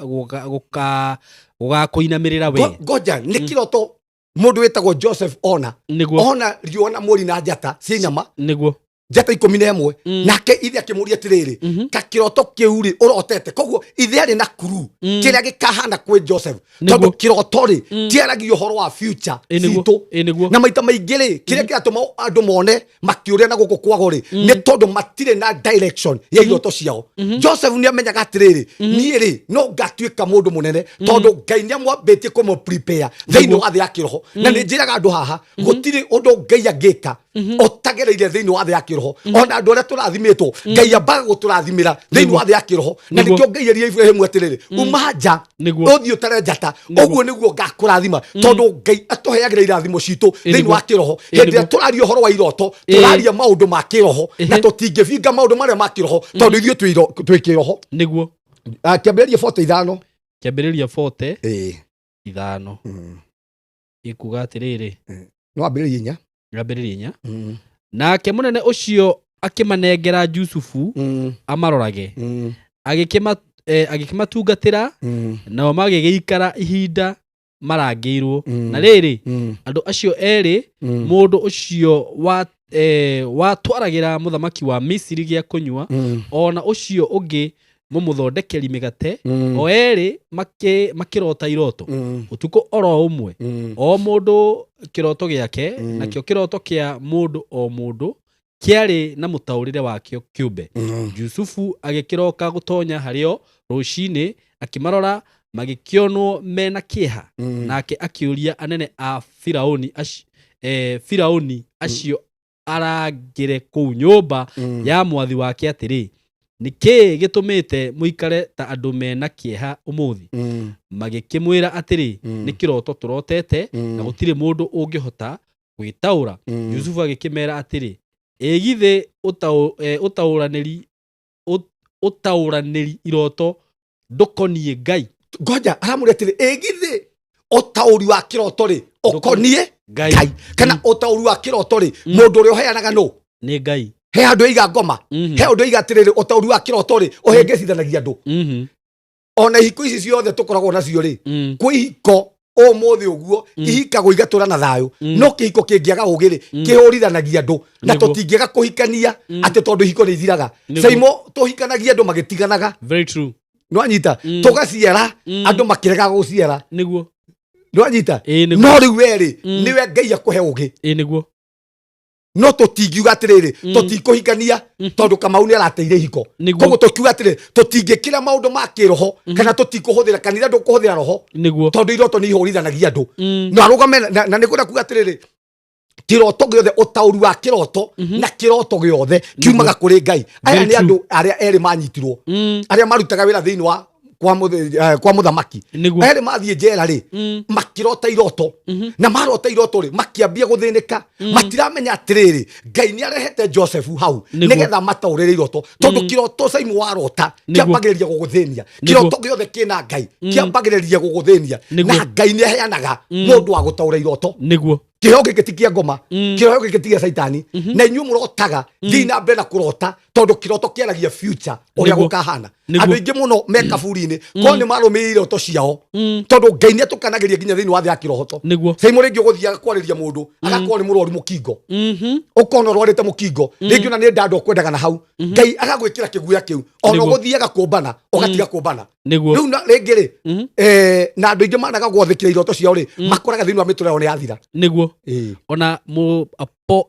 gũgakũinamĩrĩra we. Ngoja, nĩ kĩroto mũndũ wĩtagwo Joseph ona. Nĩguo. Ona riũa na mweri na njata ciainama. Nĩguo. Njata 11. Nake ithe akĩmũria atĩrĩrĩ, ka kĩroto kĩu rĩ ũrotete. Koguo ithe arĩ na kuru kĩrĩa gĩkahana kwĩ Joseph. Tondũ kĩroto rĩ kĩaragia ũhoro wa future citũ. Na maita maingĩ rĩ, kĩrĩa kĩratũma andũ mone makĩũrĩa na gũkũ kwago rĩ, nĩ tondũ matirĩ na direction ya iroto ciao. Joseph nĩ amenyaga atĩrĩrĩ, niĩ rĩ no ngatuĩka mũndũ mũnene, tondũ Ngai nĩ amwambĩtie kũmũ prepare thĩinĩ wa thĩ ya kĩroho. Na nĩ njĩraga andũ haha, gũtirĩ ũndũ Ngai angĩka ũtagereire thĩinĩ wa thĩ ya kĩroho. Ona andũ arĩa tũrathimĩtwo, Ngai ambaga gũtũrathimĩra thĩinĩ wa thĩ ya kĩroho. Na nĩkĩo Ngai erire Ibrahimu atĩrĩrĩ, uma nja, ũthiĩ ũtare njata, ũguo nĩguo ngakũrathima. Tondũ Ngai atũheagĩra irathimo citũ thĩinĩ wa kĩroho. Hĩndĩ ĩrĩa tũraria ũhoro wa iroto, tũraria maũndũ ma kĩroho, na tũtingĩbinga maũndũ marĩa ma kĩroho, tondũ ithuĩ twĩ kĩroho. Nĩguo. Kĩambĩrĩria 45. Kĩambĩrĩria 45. Ikuga atĩrĩrĩ. No ambĩrĩrie inya. Ambĩrĩrie inya. Nake mũnene ũcio akĩmanengera Jusufu amarorage. Agĩkĩmatungatĩra, nao magĩgĩikara ihinda marangĩirwo. Na rĩrĩ, andũ acio erĩ, mũndũ ũcio watwaragĩra mũthamaki wa Misiri gĩa kũnyua, ona ũcio ũngĩ mũmũthondekeri mĩgate, o erĩ makĩrota iroto. Ũtukũ oro ũmwe, o mũndũ kĩroto gĩake, nakĩo kĩroto kĩa mũndũ o mũndũ kĩarĩ na mũtaũrĩre wakĩo kĩũmbe. Jusufu agĩkĩroka gũtonya harĩo rũcinĩ, akĩmarora, magĩkĩonwo mena kĩeha. Nake akĩũria anene a Firaũni Firaũni acio arangĩre kũu nyũmba ya mwathi wake atĩrĩ, nĩ kĩĩ gĩtũmĩte mũikare ta andũ mena kĩeha ũmũthĩ? Magĩkĩmwĩra atĩrĩ, nĩ kĩroto tũrotete, na gũtirĩ mũndũ ũngĩhota gwĩtaũra. Jusufu agĩkĩmera atĩrĩ, ĩ githĩ ũtaũranĩri iroto ndũkoniĩ Ngai? Ngoja, aramũria atĩrĩ, ĩ githĩ ũtaũri wa kĩroto rĩ ũkoniĩ Ngai? Ngai? Kana ũtaũri wa kĩroto rĩ, mũndũ ũrĩa ũheanaga nũ? Nĩ Ngai. He handũ iga ngoma. He handũ iga atĩrĩrĩ, ũtaũri wa kĩroto rĩ, ũhĩngĩcithanagia andũ. Ona ihiko ici ciothe tũkoragwo nacio rĩ, kwĩ ihiko ũmũthĩ ũguo ihikagwo igatũra na thayũ, no kĩhiko kĩngĩaga ũgĩ rĩ, kĩhũrithanagia andũ, na tũtingĩaga kũhikania atĩ tondũ ihiko nĩ ithiraga. Caimo, tũhikanagia andũ magĩtiganaga. Very true. Nĩwanyita? Tũgaciara andũ makĩregaga gũciara. Nĩwanyita? Ĩĩ, nĩguo. No rĩu we rĩ, nĩwe Ngai akũhe ũgĩ. Ĩĩ, nĩguo. No tũtingiuga atĩrĩrĩ, tũtikũhikania tondũ Kamau nĩ arateire ihiko. Koguo tũkiuga atĩrĩ, tũtingĩkĩra maũndũ ma kĩroho kana tũtikũhũthĩra kanitha, ndũkũhũthĩra roho, tondũ iroto nĩ ihũrithanagia andũ. Na arũgame na nĩ kwenda kuga atĩrĩrĩ, kĩroto gĩothe, ũtaũri wa kĩroto na kĩroto gĩothe kiumaga kũrĩ Ngai. Aya nĩ andũ arĩa erĩ manyitirwo, arĩa marutaga wĩra thĩinĩ wa kwa mũthamaki. Erĩ mathiĩ njera rĩ, makĩrota iroto, na marota iroto rĩ, makĩambia gũthĩnĩka. Matiramenya atĩrĩrĩ, Ngai nĩ arehete Joseph hau nĩgetha mataũrĩre iroto, tondũ kĩroto, Saimu, warota kĩambagĩrĩria gũgũthĩnia. Kĩroto gĩothe kĩna Ngai kĩambagĩrĩria gũgũthĩnia, na Ngai nĩ aheanaga mũndũ wa gũtaũra iroto. Kĩheo gĩkĩ ti kĩa ngoma, kĩheo gĩkĩ ti gĩa caitani. Na inyuĩ mũrotaga, thiĩ na mbere na kũrota, tondũ kĩroto kĩaragia future ũrĩa gũkahana. Andũ aingĩ mũno me kaburi-inĩ korwo nĩ marũmĩrĩire iroto ciao, tondũ Ngai nĩ atũkanagĩria nginya thĩinĩ wa thĩ ya kĩrohoto. Caimo, rĩngĩ ũgũthiaga kwarĩria mũndũ agakorwo nĩ mũrwaru mũkingo, ũkona ũrwarĩte mũkingo, rĩngĩ ona nĩ ndanda ũkwendaga na hau, Ngai agagwĩkĩra kĩguoya kĩu, ona ũgũthiaga kũmbana ũgatiga kũmbana. Rĩu na rĩngĩ rĩ, na andũ aingĩ managa gwathĩkĩra iroto ciao rĩ, makoraga thĩinĩ wa mĩtũrĩre yao nĩ yathira. Ona mu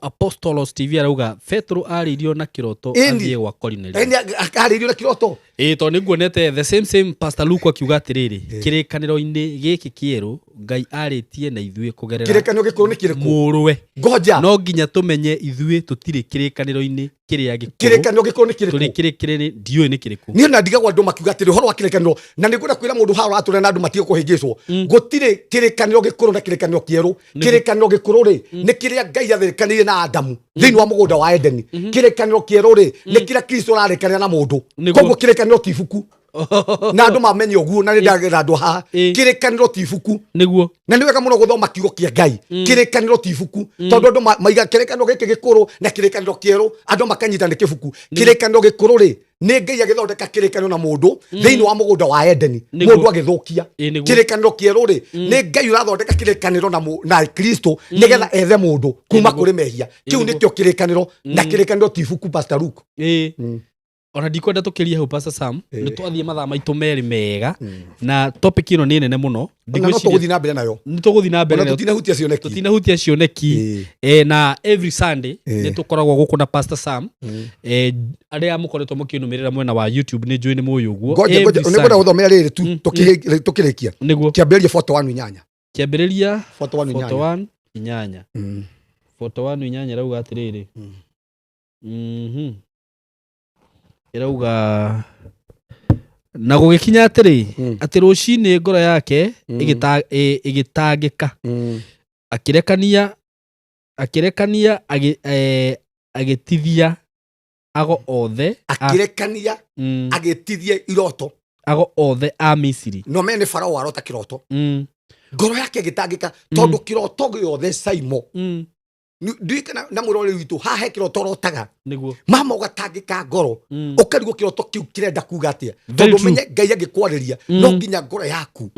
Apostolos TV arauga Petro arĩirio na kĩroto athiĩ gwa Cornelius. Ĩni, akarĩirio na kĩroto. Ĩĩ, tondũ nĩ nguonete the same same Pastor Luke akiuga atĩrĩrĩ, kĩrĩkanĩro-inĩ gĩkĩ kĩerũ Ngai arĩtie na ithuĩ kũgerera Kĩrĩkanĩro gĩkũrũ nĩ kĩrĩkũ? Mũrũwe. Ngoja. No nginya tũmenye ithuĩ tũtirĩ kĩrĩkanĩro-inĩ kĩrĩa gĩkũrũ. Kĩrĩkanĩro gĩkũrũ nĩ tũrĩ kĩrĩkũ? Kĩrĩ ndiũĩ nĩ kĩrĩkũ. Niĩ na ndigagwo andũ makiuga atĩrĩ ũhoro wa kĩrĩkanĩro, na nĩ ngwenda kwĩra mũndũ haha ũratũra na andũ matige kũhĩngĩcwo, gũtirĩ kĩrĩkanĩro gĩkũrũ na kĩrĩkanĩro kĩerũ. Kĩrĩkanĩro gĩkũrũ rĩ, nĩ kĩrĩa Ngai athĩrĩkanĩire na Adamu thĩinĩ wa mũgũnda wa Edeni. Kĩrĩkanĩro kĩerũ rĩ, nĩ kĩrĩa Kristo ararĩkanĩra na mũndũ. Koguo kĩrĩkanĩro ti ibuku, na andũ mamenye ũguo, na nĩ ndagera andũ haha, kĩrĩkanĩro ti ibuku. Na nĩ wega mũno gũthoma kiugo kĩa Ngai. Kĩrĩkanĩro ti ibuku, tondũ andũ maiga kĩrĩkanĩro gĩkĩ gĩkũrũ na kĩrĩkanĩro kĩerũ, andũ makanyita nĩ kĩbuku. Kĩrĩkanĩro gĩkũrũ rĩ, nĩ Ngai agĩthondeka kĩrĩkanĩro na mũndũ thĩinĩ wa mũgũnda wa Edeni, mũndũ agĩthũkia. Kĩrĩkanĩro kĩerũ rĩ, nĩ Ngai ũrathondeka kĩrĩkanĩro na Kristo nĩgetha ethe mũndũ kuma kũrĩ mehia. Kĩu nĩkĩo kĩrĩkanĩro, na kĩrĩkanĩro ti ibuku, Pastor Luke. Ona ndikwenda tũkĩrie hau, Pastor Sam. Nĩ twathiĩ mathaa maitũ merĩ mega, na topic ĩno nĩ nene mũno. Ona no tũgũthiĩ na mbere nayo. Nĩ tũgũthiĩ na mbere ona nayo. Tũtinahutia cioneki. Tũtinahutia cioneki. Na every Sunday nĩ tũkoragwo gũkũ na Pastor Sam. Arĩa mũkoretwo mũkĩnũmĩrĩra mwena wa YouTube, nĩ njũĩ nĩ mũĩ ũguo. Ngoja. Every Ngoja, nĩ ngwenda Sunday. gũthomera rĩrĩ tu tũkĩrĩkia. Kĩambĩrĩria 41:8. Kĩambĩrĩria 41 inyanya. 41 inyanya. 41 inyanya ĩrauga atĩrĩrĩ, ĩrauga, na gũgĩkinya atĩrĩ, atĩ rũcinĩ ngoro yake ĩgĩtangĩka, akĩrekania agĩtithia ago othe Akĩrekania agĩtithia iroto. Ago othe a Misiri. No mene nĩ Farao warota kĩroto, ngoro yake ĩgĩtangĩka, tondũ kĩroto gĩothe, Saimo, ndiũĩ kana na mũrori witũ haha he kĩroto ũrotaga, mama, ũgatangĩka ngoro, ũkarigwo kĩroto kĩu kĩrenda kuga atĩa, Very tondũ true. menye Ngai angĩkwarĩria, no nginya ngoro yaku,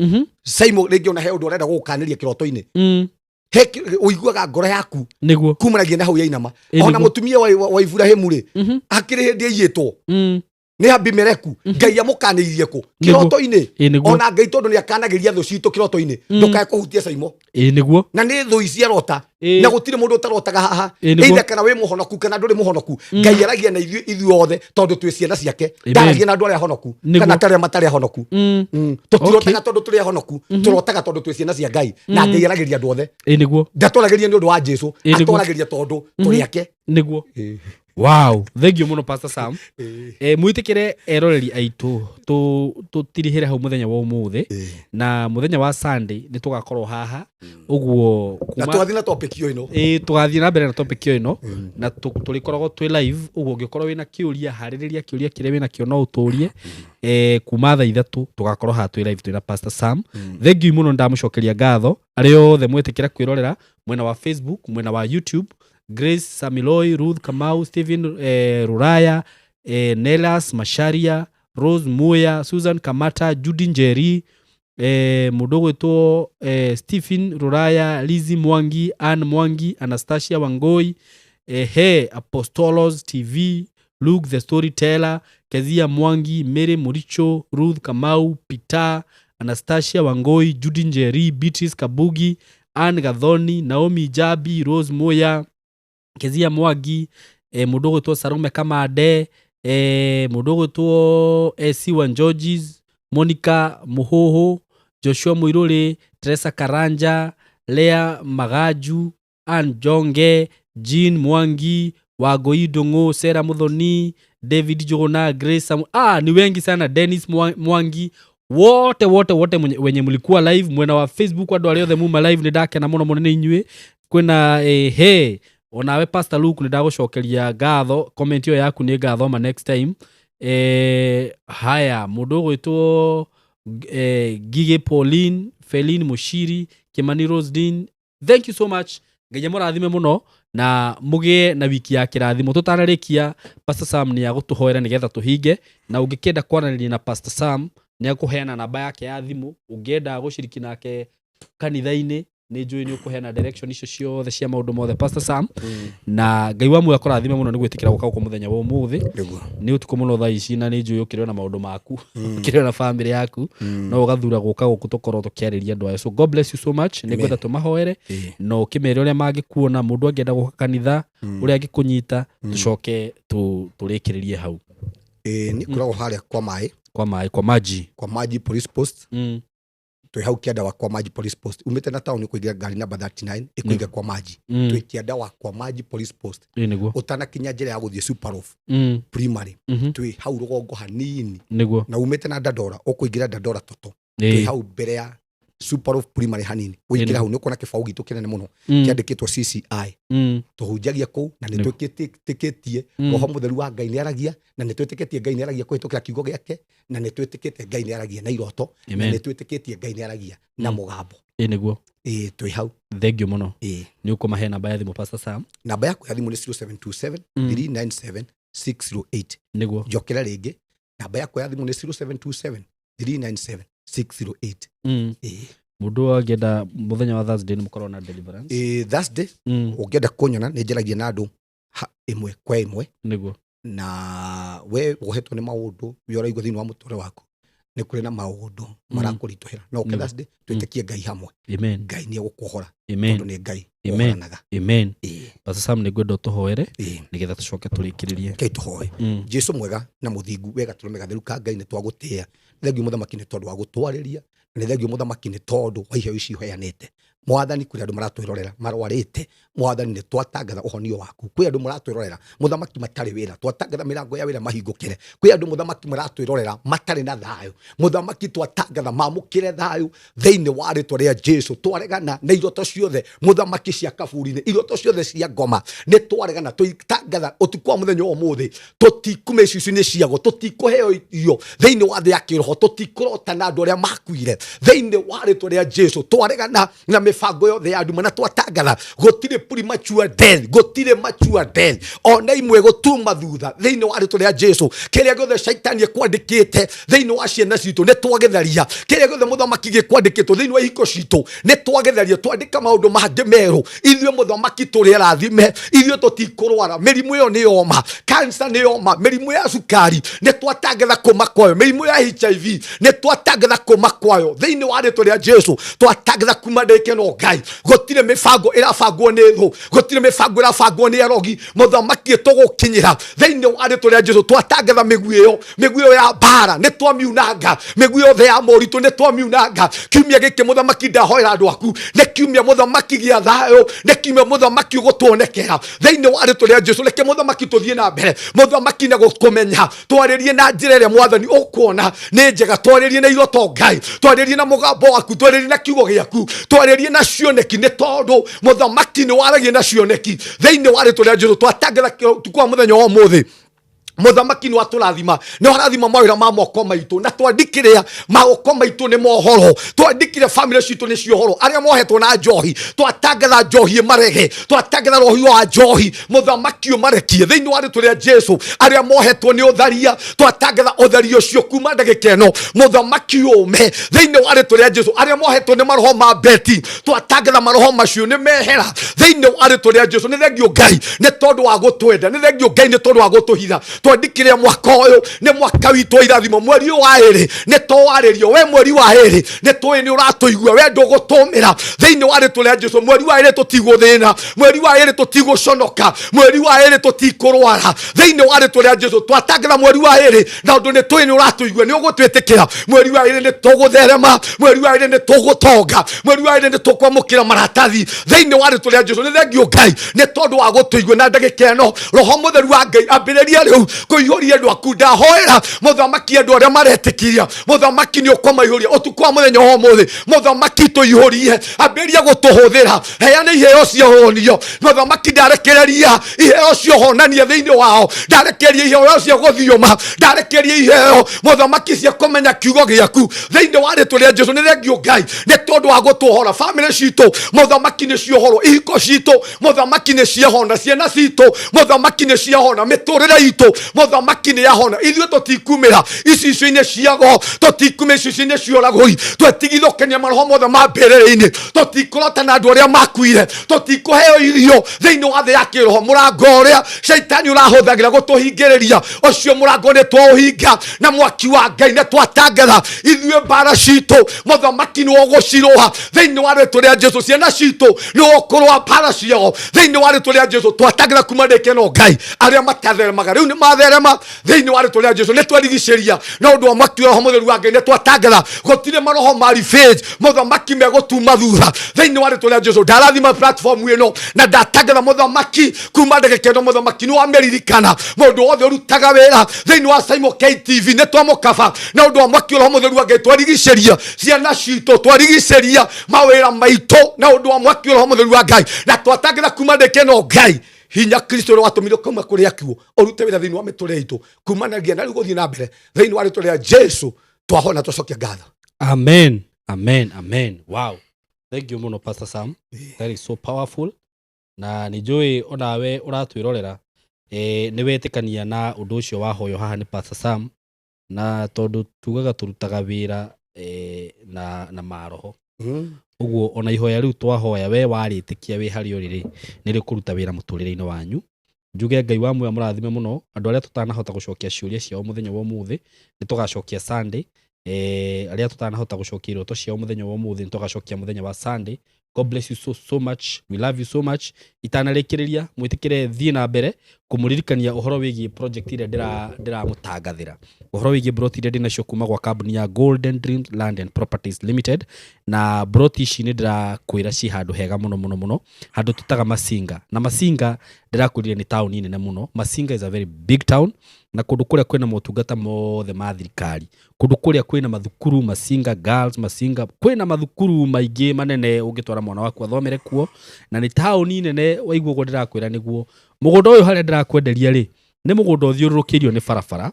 Saimo, rĩngĩ ona he ũndũ ũrenda gũgũkanĩria kĩroto-inĩ, he ũiguaga ngoro yaku kumanagia na hau yainama. Ona mũtumia wa Iburahĩmu rĩ, akĩrĩ hĩndĩ aiyĩtwo nĩ Abimeleku, Ngai amũkanĩirie kũ? Kĩroto-inĩ. Ona Ngai, tondũ nĩ akanagĩria thũ citũ kĩroto-inĩ, ndũkae kũhutia, Saimo. Na nĩ thũ ici arota, na gũtirĩ mũndũ ũtarotaga haha. Either kana wĩ mũhonoku kana ndũrĩ mũhonoku, Ngai aragia na ithuĩ ithuĩ othe, tondũ twĩ ciana ciake. Ndaragia na andũ arĩa ahonoku kana arĩa matarĩ ahonoku. Tũtirotaga tondũ tũrĩ ahonoku, tũrotaga tondũ twĩ ciana cia Ngai, na Ngai aragĩria andũ othe. Ndatwaragĩria nĩ ũndũ wa Jesu, atwaragĩria tondũ tũrĩ ake. Wow, thank you mũno, Pastor Sam. Mwĩtĩkĩre eroreri aitũ tũtirihĩre hau mũthenya wa ũmũthĩ, na mũthenya wa Sunday nĩ tũgakorwo haha ũguo. Na twathiĩ na topic ĩyo ĩno. Ĩĩ, tũgathiĩ na mbere na topic ĩyo ĩno, na tũrĩkoragwo twĩ live ũguo. Ũngĩkorwo wĩna kĩũria, harĩrĩria kĩũria kĩrĩa wĩna kĩo, no ũtũrie. Kuma thaa 3 tũgakorwo haha twĩ live twĩna Pastor Sam. Thank you mũno, ndamũcokeria ngatho arĩa othe mwetĩkĩra kwĩrorera mwena wa Facebook, mwena wa YouTube. Grace Samiloi, Ruth Kamau, Stephen Ruraya, Nelas Masharia, Rose Muya, Susan Kamata, Judy Njeri, mũndũ ũgwĩtwo Stephen Ruraya, Lizzy Mwangi, Ann Mwangi, Anastasia Wangoi, he Apostolos TV, Luke the Storyteller, Kezia Mwangi, Mary Muricho, Ruth Kamau, Peter, Anastasia Wangoi, Judy Njeri, Beatrice Kabugi, Ann Gathoni, Naomi Jabi, Rose Moya, Kezia Mwangi, mũndũ ũgwĩtwo Salome Kamande, mũndũ ũgwĩtwo Siwan Georges, Monica Muhuhu, Joshua Muiruri, Teresa Karanja, Lea Magaju, Ann Jonge, Jean Mwangi, Wangoi Ndung'u, Sarah Muthoni, David Njuguna, Grace Samu. Ni wengi sana, Dennis Mwangi, wote wote wote wenye mlikuwa live mwena wa Facebook, andũ arĩa othe muma live, nĩ ndakena mũno mũno nĩ inyuĩ. Kwĩna he onawe Pastor Luke, nĩ ndagũcokeria ngatho, comment ĩyo yaku nĩ ngathoma next time. Haya, mũndũ ũgwĩtwo Gige Pauline, Feline Mushiri, Kimani Rosedin, thank you so much. Ngai amũrathime mũno na mũgĩe na wiki ya kĩrathimo. Tũtanarĩkia, Pastor Sam nĩ agũtũhoera nĩgetha tũhinge, na ũngĩkĩenda kwaranĩria na Pastor Sam, nĩ akũheana namba yake ya thimũ. Ũngĩenda gũciriki nake kanitha-inĩ, nĩ njũĩ nĩ ũkũheana direction icio ciothe cia maũndũ mothe, Pastor Sam. Na Ngai wa muoyo akũrathime mũno nĩ gwĩtĩkĩra gũka gũkũ mũthenya wa ũmũthĩ. Nĩ ũtukũ mũno thaa ici, na nĩ njũĩ ũkĩrĩ na maũndũ maku, ũkĩrĩ na family yaku, no ũgathura gũka gũkũ tũkorwo tũkĩarĩria andũ aya. So God bless you so much. Nĩ ngwenda tũmahoere na ũkĩmere ũrĩa mangĩkuona, mũndũ angĩenda gũka kanitha, ũrĩa angĩkũnyita, tũcoke tũrĩkĩrĩrie hau. Ĩĩ, nĩ ngoragwo harĩa kwa maĩ. Kwa maĩ, kwa maji. Kwa maji police post. Twĩ hau kĩanda wa kwa maji police post, umĩte na taũni kũingĩra ngari namba 39 ĩkũinga kwa maji. Twĩ kĩanda wa kwa maji police post. Ĩ nĩguo. Ũtanakinya njĩra ya gũthiĩ Superoff primary, twĩ hau rũgongo hanini. Na umĩte na Dandora, ũkũingĩra Dandora toto, twĩ hau mbere ya Superoff primary hanini. Ũingĩre hau nĩ ũkuona kĩbaũ gitũ kĩnene mũno kĩandĩkĩtwo CCI. Tũhunjagia kũu na nĩ twĩtĩkĩtie Roho Mũtheru wa Ngai nĩ aragia, na nĩ twĩtĩkĩtie Ngai nĩ aragia kũhĩtũkĩra kiugo gĩake, na nĩ twĩtĩkĩtie Ngai nĩ aragia na iroto, na Amen. nĩ twĩtĩkĩtie Ngai nĩ aragia na mũgambo. Ĩ nĩguo. Ĩĩ, twĩ hau. Thank you mũno. Ĩĩ. Nĩ ũkũmahe namba ya thimũ, Pastor Sam? Namba yaku ya thimũ nĩ 0727 397 608. Njokera rĩngĩ, namba yakwa ya thimũ nĩ 0727 397 608. Ĩĩ. Mũndũ angĩenda, mũthenya wa Thursday nĩ mũkorwo na deliverance? Ĩĩ, Thursday ũngĩenda kũnyona, nĩ njaragia na andũ ĩmwe kwa ĩmwe. Na we wohetwo nĩ maũndũ, we ũraigua thĩinĩ wa mũtũrĩre waku nĩ kũrĩ na maũndũ marakũritũhĩra, no ũke Thursday twĩtĩkie Ngai hamwe. Amen. Ngai nĩ egũkũhora Amen. tondũ nĩ Ngai Amen. ũhoranaga. Amen. Ĩĩ. Pastor Sam, nĩ ngwenda ũtũhoere nĩgetha tũcoke tũrĩkĩrĩrie. Rekei tũhoe. Jesu mwega na mũthingu, wega tũrũme gatheru ka Ngai, nĩ twagũtĩĩa. Nĩ thengio mũthamaki nĩ tondũ wa gũtwarĩria, na nĩ thengio mũthamaki nĩ tondũ wa iheo ici ũheanĩte. Mwathani, kwĩ andũ maratwĩrorera marwarĩte, mwathani nĩ twatangatha ũhonio waku. Kwĩ andũ maratwĩrorera mũthamaki matarĩ wĩra, twatangatha mĩrango ya wĩra mahingũkĩre. Kwĩ andũ mũthamaki maratwĩrorera matarĩ na thayũ, mũthamaki twatangatha mamũkĩre thayũ thĩinĩ wa rĩtwa rĩa Jesu. Twaregana na iroto ciothe mũthamaki cia kaburi-inĩ, iroto ciothe cia ngoma nĩ twaregana. Tũitangatha ũtukũ wa mũthenya wa ũmũthĩ, tũtikuma icicio-inĩ ciago, tũtikũheo irio thĩinĩ wa thĩ ya kĩroho, tũtikũrota na andũ arĩa makuire thĩinĩ wa rĩtwa rĩa Jesu. Twaregana na mĩbango yothe ya nduma na twatangatha gũtirĩ premature death, gũtirĩ mature death ona imwe gũtuma thutha thĩinĩ wa rĩtwa rĩa Jesu. Kĩrĩa gĩothe shaitani ekwandĩkĩte thĩinĩ wa ciana citũ nĩ twagĩtharia. Kĩrĩa gĩothe mũthamaki gĩkwandĩkĩtwo thĩinĩ wa ihiko citũ nĩ twagĩtharia. Twandĩka maũndũ mangĩ merũ. Ithuĩ mũthamaki tũrĩ arathime, ithuĩ tũtikũrwara. Mĩrimũ ĩyo nĩ yoma, cancer nĩ yoma, mĩrimũ ya cukari nĩ twatangatha kũma kwayo, mĩrimũ ya HIV nĩ twatangatha kũma kwayo thĩinĩ wa rĩtwa rĩa Jesu. Twatangatha kuma ndĩke no Ngai, gũtirĩ mĩbango ĩrabangwo nĩ thũ, gũtirĩ mĩbango ĩrabangwo nĩ arogi mũthamaki tũgũkinyĩra thĩinĩ wa rĩtwa rĩa Jesu. Twatangatha mĩguĩ ĩyo, mĩguĩ ĩyo ya mbara nĩ twamiunanga, mĩguĩ yothe ya moritũ nĩ twamiunanga. Kiumia gĩkĩ mũthamaki ndahoera andũ aku, nĩ kiumia mũthamaki gĩa thayũ, nĩ kiumia mũthamaki ũgũtuonekera thĩinĩ wa rĩtwa rĩa Jesu. Reke mũthamaki tũthiĩ na mbere mũthamaki na gũkũmenya, twarĩrie na njĩra ĩrĩa mwathani ũkuona nĩ njega, twarĩrie na iroto Ngai, twarĩrie na mũgambo waku, twarĩrie na kiugo gĩaku, twarĩrie na cioneki, nĩ tondũ mũthamaki nĩ waragia na cioneki thĩinĩ wa rĩtwa rĩa Jesu. Twatangatha ũtukũ wa mũthenya wa ũmũthĩ. Mũthamaki nĩ watũrathima, nĩ warathima mawĩra ma moko maitũ, na twandikĩrĩa moko maitũ nĩ mohoro, twandĩkire family citũ nĩ ciohoro. Arĩa mohetwo na njohi, twatangatha njohi ĩmarege, twatangatha rohi wa njohi, mũthamaki ũmarekie thĩinĩ wa rĩtwa rĩa Jesu. Arĩa mohetwo nĩ ũtharia, twatangatha ũtharia ũcio kuma ndagĩka ĩno, mũthamaki ũme thĩinĩ wa rĩtwa rĩa Jesu. Arĩa mohetwo nĩ maroho ma beti, twatangatha maroho macio nĩ mehera thĩinĩ wa rĩtwa rĩa Jesu. Nĩ thengio Ngai nĩ tondũ wa gũtwenda, nĩ thengio Ngai nĩ tondũ wa gũtũhitha. Twandikire mwaka ũyũ nĩ mwaka witũ wa irathimo. Mweri ũyũ wa ĩrĩ nĩ tũwarĩrio we, mweri wa ĩrĩ nĩ tũĩ nĩ ũratũigua we, ndũgũtũmĩra thĩinĩ wa rĩtwa rĩa Jesu. Mweri wa ĩrĩ tũtigũthĩna, mweri wa ĩrĩ tũtigũconoka, mweri wa ĩrĩ tũtikũrwara thĩinĩ wa rĩtwa rĩa Jesu. Twatangatha mweri wa ĩrĩ na ũndũ nĩ tũĩ nĩ ũratũigua, nĩ ũgũtwĩtĩkĩra. Mweri wa ĩrĩ nĩ tũgũtherema, mweri wa ĩrĩ nĩ tũgũtonga, mweri wa ĩrĩ nĩ tũkwamũkĩra maratathi thĩinĩ wa rĩtwa rĩa Jesu. Nĩ thengio Ngai nĩ tondũ wa gũtũigua. Na ndagĩka ĩno Roho Mũtheru wa Ngai ambĩrĩria rĩu kũihũria andũ aku. Ndahoera mũthamaki andũ arĩa maretĩkiria, mũthamaki nĩ ũkũmaihũria ũtukũ wa mũthenya wa ũmũthĩ. Mũthamaki tũihũrie, ambĩrĩria gũtũhũthĩra, heana iheo cia ũhonio. Mũthamaki, ndarekereria iheo cia ũhonania thĩinĩ wao, ndarekereria iheo cia gũthiũma, ndarekereria iheo, mũthamaki, cia kũmenya kiugo gĩaku thĩinĩ wa rĩtwa rĩa Jesu. Nĩ thengio Ngai nĩ tondũ wa gũtũhora. Famĩlĩ citũ, mũthamaki, nĩ ciohorwo. Ihiko citũ, mũthamaki, nĩ ciahona. Ciana citũ, mũthamaki, nĩ ciahona. Mĩtũrĩre itũ, mũthamaki, nĩ yahona. Ithuĩ tũtikumĩra icicio-inĩ ciago, tũtikumĩra icicio-inĩ cia ũragũri. Twetigithũkania maroho mothe ma mbĩrĩrĩ-inĩ, tũtikũrota na andũ arĩa makuire, tũtikũheo irio thĩinĩ wa thĩ ya kĩroho. Mũrango ũrĩa caitani ũrahũthagĩra gũtũhingĩrĩria, ũcio mũrango nĩ twaũhinga na mwaki wa Ngai. Nĩ twatangatha ithuĩ mbara citũ, mũthamaki, nĩ ũgũcirũa thĩinĩ wa rĩtwa rĩa Jesu. Ciana citũ nĩ ũkũrũa mbara ciao thĩinĩ wa rĩtwa rĩa Jesu. Twatangatha kuma ndĩke no Ngai, arĩa matatheremaga rĩu nĩ matherema thĩinĩ wa rĩtwa rĩa Jesu. Nĩ twerigicĩria na ũndũ wa mwaki wa Roho Mũtheru wa Ngai. Nĩ twatangatha gũtirĩ maroho ma revenge, mũthamaki, megũtuma thutha thĩinĩ wa rĩtwa rĩa Jesu. Ndarathima platform ĩno na ndatangatha, mũthamaki, kuma ndagĩka ĩno, mũthamaki, nĩ wamĩririkana. Mũndũ wothe ũrutaga wĩra thĩinĩ wa Simon KTV nĩ twamũkaba na ũndũ wa mwaki wa Roho Mũtheru wa Ngai. Twarigicĩria ciana citũ, twarigicĩria mawĩra maitũ na ũndũ wa mwaki wa Roho Mũtheru wa Ngai, na twatangatha kuma ndagĩka ĩno, Ngai, hinya Kristo ũrĩa watũmire kuma kũrĩ akuũ ũrute wĩra thĩinĩ wa mĩtũrĩre itũ kumanagia na rĩu gũthiĩ na mbere thĩinĩ wa rĩtwa rĩa Jesu. Twahona, twacokia ngatho. Amen, amen, amen. Wow, thank you muno, Pastor Sam. That is so powerful. Na nĩ njũĩ onawe ũratwĩrorera nĩ wetĩkania na ũndũ ũcio wahoywo haha nĩ Pastor Sam, na tondũ tugaga tũrutaga wĩra na maroho ũguo, ona ihoya rĩu twahoya, we warĩtĩkia wĩ harĩa ũrĩ rĩ, nĩ rĩkũruta wĩra mũtũrĩre-inĩ wanyu. Njuge Ngai wa muoyo mũrathime mũno. Andũ arĩa tũtanahota gũcokia ciũria ciao mũthenya wa ũmũthĩ, nĩ tũgacokia Sunday. Arĩa tũtanahota gũcokia iroto ciao mũthenya wa ũmũthĩ, nĩ tũgacokia mũthenya wa Sunday. God bless you so so much. We love you so much. Itanarĩkĩrĩria, mwĩtĩkĩre thiĩ na mbere kũmũririkania ũhoro wĩgiĩ project ĩrĩa ndĩramũtangathĩra, ũhoro wĩgiĩ broti iria ndĩnacio kuma gwa kambuni ya Golden Dreams Land and Properties Limited. Na broti ici nĩ ndĩrakwĩra ci handũ hega mũno mũno mũno, handũ tũtaga Masinga. Na Masinga ndĩrakwĩrire nĩ taũni nene mũno. Masinga is a very big town, na kũndũ kũrĩa kwĩna motungata mothe ma thirikari, kũndũ kũrĩa kwĩna mathukuru, Masinga Girls, Masinga kwĩna mathukuru maingĩ manene ũngĩtwara mwana waku athomere kuo, na nĩ taũni nene. Waigua ũguo ndĩrakwĩra nĩguo. Mũgũnda ũyũ harĩa ndĩrakwenderia rĩ, nĩ mũgũnda ũthiũrũrũkĩirio nĩ barabara,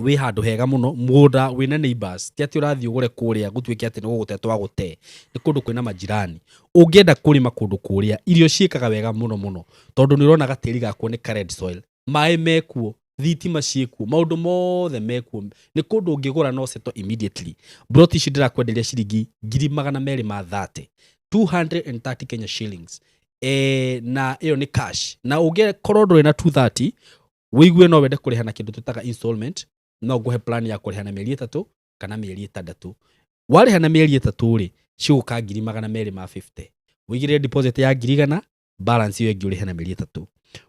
wĩ handũ hega mũno, mũgũnda wĩna neighbors. Ti atĩ ũrathiĩ ũgũre kũrĩa gũtuĩke atĩ nĩ gũgũte twagũte, nĩ kũndũ kwĩna majirani. Ũngĩenda kũrĩma kũndũ kũrĩa, irio ciĩkaga wega mũno mũno, tondũ nĩ ũrona gatĩri gakuo nĩ ka red soil, maĩ mekuo, thitima ciĩkuo, maũndũ mothe mekuo. Nĩ kũndũ ũngĩgũra no settle immediately. Broti ici ndĩrakwenderia ciringi 230,000, 230 Kenya shillings, na ĩyo nĩ cash. Na ũngĩkorwo ndũrĩ na 230, wĩigue no wende kũrĩha na kĩndũ twĩtaga installment, no ngũhe plan ya kũrĩha na mĩeri 3 kana mĩeri 6. Warĩha na mĩeri 3 rĩ, cigũka 250,000. Wĩigĩrĩre deposit ya 100,000, balance ĩyo ĩngĩ ũrĩhe na mĩeri 3.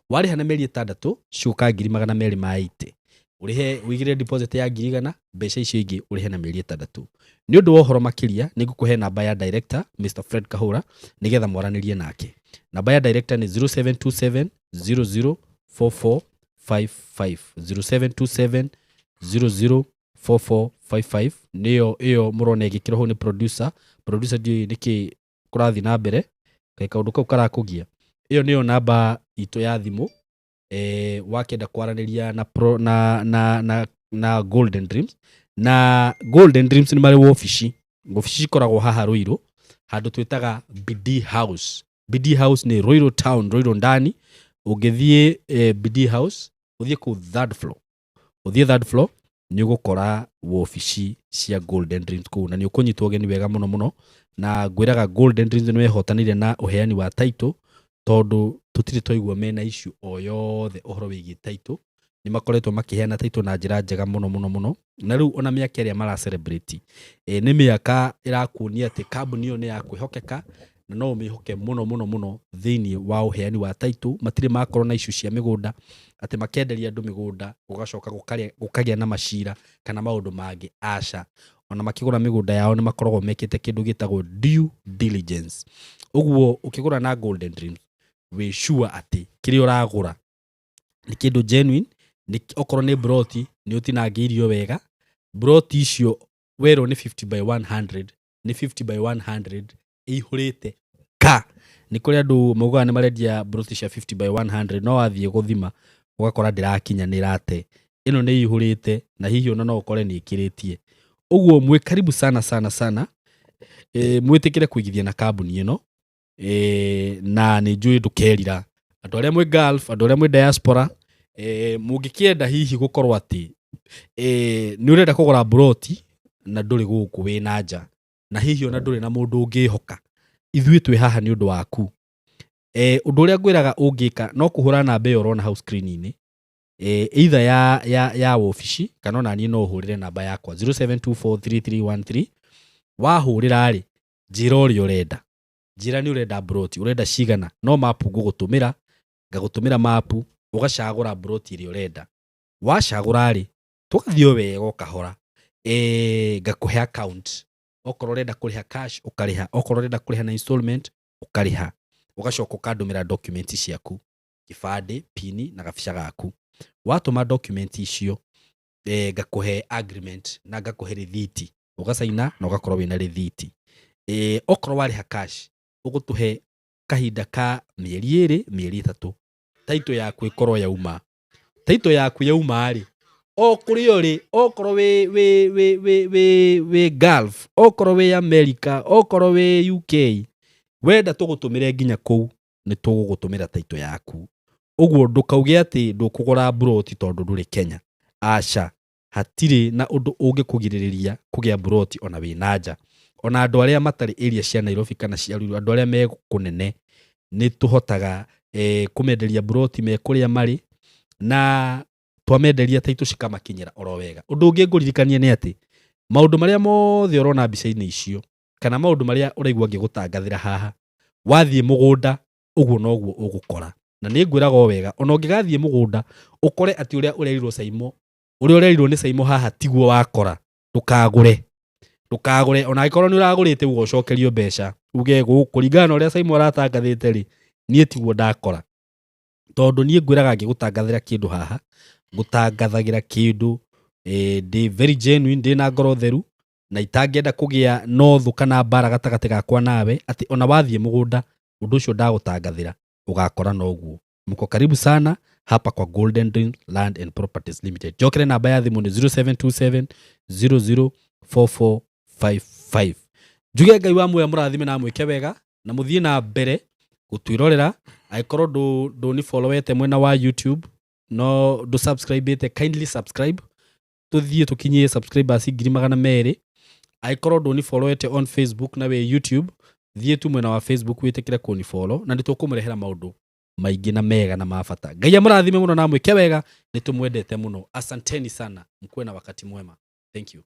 Warĩha na mĩeri 6, cigũka 280,000. Ũrĩhe, wĩigĩrĩre deposit ya 100,000, mbeca icio ingĩ ũrĩhe na mĩeri 6. Nĩ ũndũ wa ũhoro makĩria, nĩ ngũkũhe namba ya director, Mr Fred Kahũra, nĩgetha mwaranĩrie nake. Namba ya director nĩ 0727 004455, 0727 004455. Nĩyo ĩyo mũrona ĩgĩkĩrwo hau nĩ producer. Producer, ndiũĩ nĩkĩ kũrathiĩ na mbere, kaĩ kaũndũ kau karakũgia. Ĩyo nĩyo namba itũ ya thimũ. Wakĩenda kwaranĩria na, pro, na, na, na, na Golden Dreams, na Golden Dreams nĩ marĩ wobici, wobici cikoragwo haha Ruiru handũ twĩtaga BD House. BD House nĩ Ruiru Town, Ruiru ndani. Ũngĩthiĩ BD House, ũthiĩ kũu third floor, ũthiĩ third floor nĩ ũgũkora wobici cia Golden Dreams kũu, na nĩ ũkũnyitwo ũgeni wega mũno mũno. Na ngwĩraga Golden Dreams nĩ wehotanĩire na ũheani wa title, tondũ tũtirĩ twaigua mena issue o yothe ũhoro wĩgiĩ title. Nĩ makoretwo makĩheana title na njĩra njega mũno mũno mũno. Na rĩu ona mĩaka ĩrĩa mara celebrate nĩ mĩaka ĩrakuonia atĩ kambuni ĩyo nĩ ya kwĩhokeka, na no ũmĩhoke mũno mũno mũno thĩinĩ wa ũheani wa title. Matirĩ makorwo na issue cia mĩgũnda, atĩ makenderia andũ mĩgũnda gũgacoka gũkagĩa na macira kana maũndũ mangĩ. Aca, ona makĩgũra mĩgũnda yao nĩ makoragwo mekĩte kĩndũ gĩtagwo due diligence. Ũguo ũkĩgũra na Golden Dreams wĩ sure atĩ kĩrĩa ũragũra nĩ kĩndũ genuine. Nĩ okorwo nĩ broti nĩ ũtinangĩirio wega, broti icio werwo nĩ 50 by 100, nĩ 50 by 100 ĩihũrĩte ka. Nĩ kũrĩ andũ maugaga nĩ marendia broti cia 50 by 100, no wathiĩ gũthima ũgakora ndĩrakinya, nĩ ĩrate. Ĩno nĩ ĩihũrĩte, na hihi ona no ũkore nĩ ĩkĩrĩtie. Ũguo mwĩ karibu sana sana sana, mwĩtĩkĩre kũigithia na kambuni ĩno, na nĩ njũĩ ndũkerira. Andũ arĩa mwĩ Gulf, andũ arĩa mwĩ diaspora, mũngĩkĩenda hihi gũkorwo atĩ nĩ ũrenda kũgũra broti na ndũrĩ gũkũ, wĩ na nja, na hihi ona ndũrĩ na mũndũ ũngĩhoka, ithuĩ twĩ haha nĩ ũndũ waku. Ũndũ ũrĩa ngwĩraga ũngĩka no kũhũra namba ĩyo ũrona hau screen-inĩ, either ya wobici kana ona niĩ no ũhũrĩre namba yakwa 07243313. Wahũrĩra rĩ, njĩra ũrĩa ũrenda, njĩra nĩ ũrenda broti, ũrenda cigana, no mapu ngũgũtũmĩra, ngagũtũmĩra mapu, ũgacagũra broti ĩrĩa ũrenda. Wacagũra rĩ, tũgathiĩ o wega o kahora, ngakũhe account. Okorwo ũrenda kũrĩha cash ũkarĩha, okorwo ũrenda kũrĩha na installment ũkarĩha, ũgacoka ũkandũmĩra document ciaku, kĩbandĩ, pini na gabica gaku. Watũma document icio, ngakũhe agreement na ngakũhe rĩthiti, ũgacaina na ũgakorwo wĩna rĩthiti. Okorwo warĩha cash ũgũtũhe kahinda ka mĩeri 2, mĩeri 3, title yaku ĩkorwo yauma. Title yaku yauma rĩ, o kũrĩa ũrĩ, okorwo wĩ Gulf, okorwo wĩ America, okorwo wĩ UK, wenda tũgũtũmĩre nginya kũu, nĩ tũgũgũtũmĩra title yaku. Ũguo ndũkauge atĩ ndũkũgũra broti tondũ ndũrĩ Kenya. Aca, hatirĩ na ũndũ ũngĩkũgirĩrĩria kũgĩa broti ona wĩ na nja. Ona andũ arĩa matarĩ area cia Nairobi kana cia Ruiru, andũ arĩa me kũnene, nĩ tũhotaga kũmenderia broti me kũrĩa marĩ, na twamenderia title cikamakinyĩra oro wega. Ũndũ ũngĩ ngũririkania nĩ atĩ maũndũ marĩa mothe ũrona mbica-inĩ icio, kana maũndũ marĩa ũraigua ngĩgũtangathĩra haha, wathiĩ mũgũnda ũguo noguo ũgũkora. Na nĩ ngwĩraga o wega, ona ũngĩgathiĩ mũgũnda ũkore atĩ ũrĩa ũrerirwo Saimo, ũrĩa ũrerirwo nĩ Saimo haha tiguo wakora, ndũkagũre. Ndũkagũre, ona angĩkorwo nĩ ũragũrĩte uga ũcokerio mbeca, uge kũringana na ũrĩa Saimo aratangathĩte rĩ, niĩ tiguo ndakora. Tondũ niĩ ngwĩraga ngĩgũtangathĩra kĩndũ haha, ngũtangathagĩra kĩndũ ndĩ very genuine, ndĩ na ngoro theru, na itangĩenda kũgĩa na ũthũ kana mbara gatagatĩ gakwa nawe, atĩ ona wathiĩ mũgũnda ũndũ ũcio ndagũtangathĩra ũgakora noguo. Mko karibu sana hapa kwa Golden Dream Land and Properties Limited. Njokere namba ya thimũ nĩ 0727 004455. Njuge Ngai wa muoyo mũrathime na mwĩke wega, na mũthiĩ na mbere gũtwĩrorera. Angĩkorwo ndũni followete mwena wa YouTube, no ndũ subscribete, kindly subscribe, tũthiĩ tũkinyie subscribers 200,000. Angĩkorwo ndũni followete on Facebook na wĩ YouTube, thiĩ tu mwena wa Facebook wĩtĩkĩre kũni follow, na nĩ tũkũmũrehera maũndũ maingĩ na mega na ma bata. Ngai amũrathime mũno na amwĩke wega, nĩ tũmwendete mũno. Asanteni sana, mkuwe na wakati mwema. Thank you.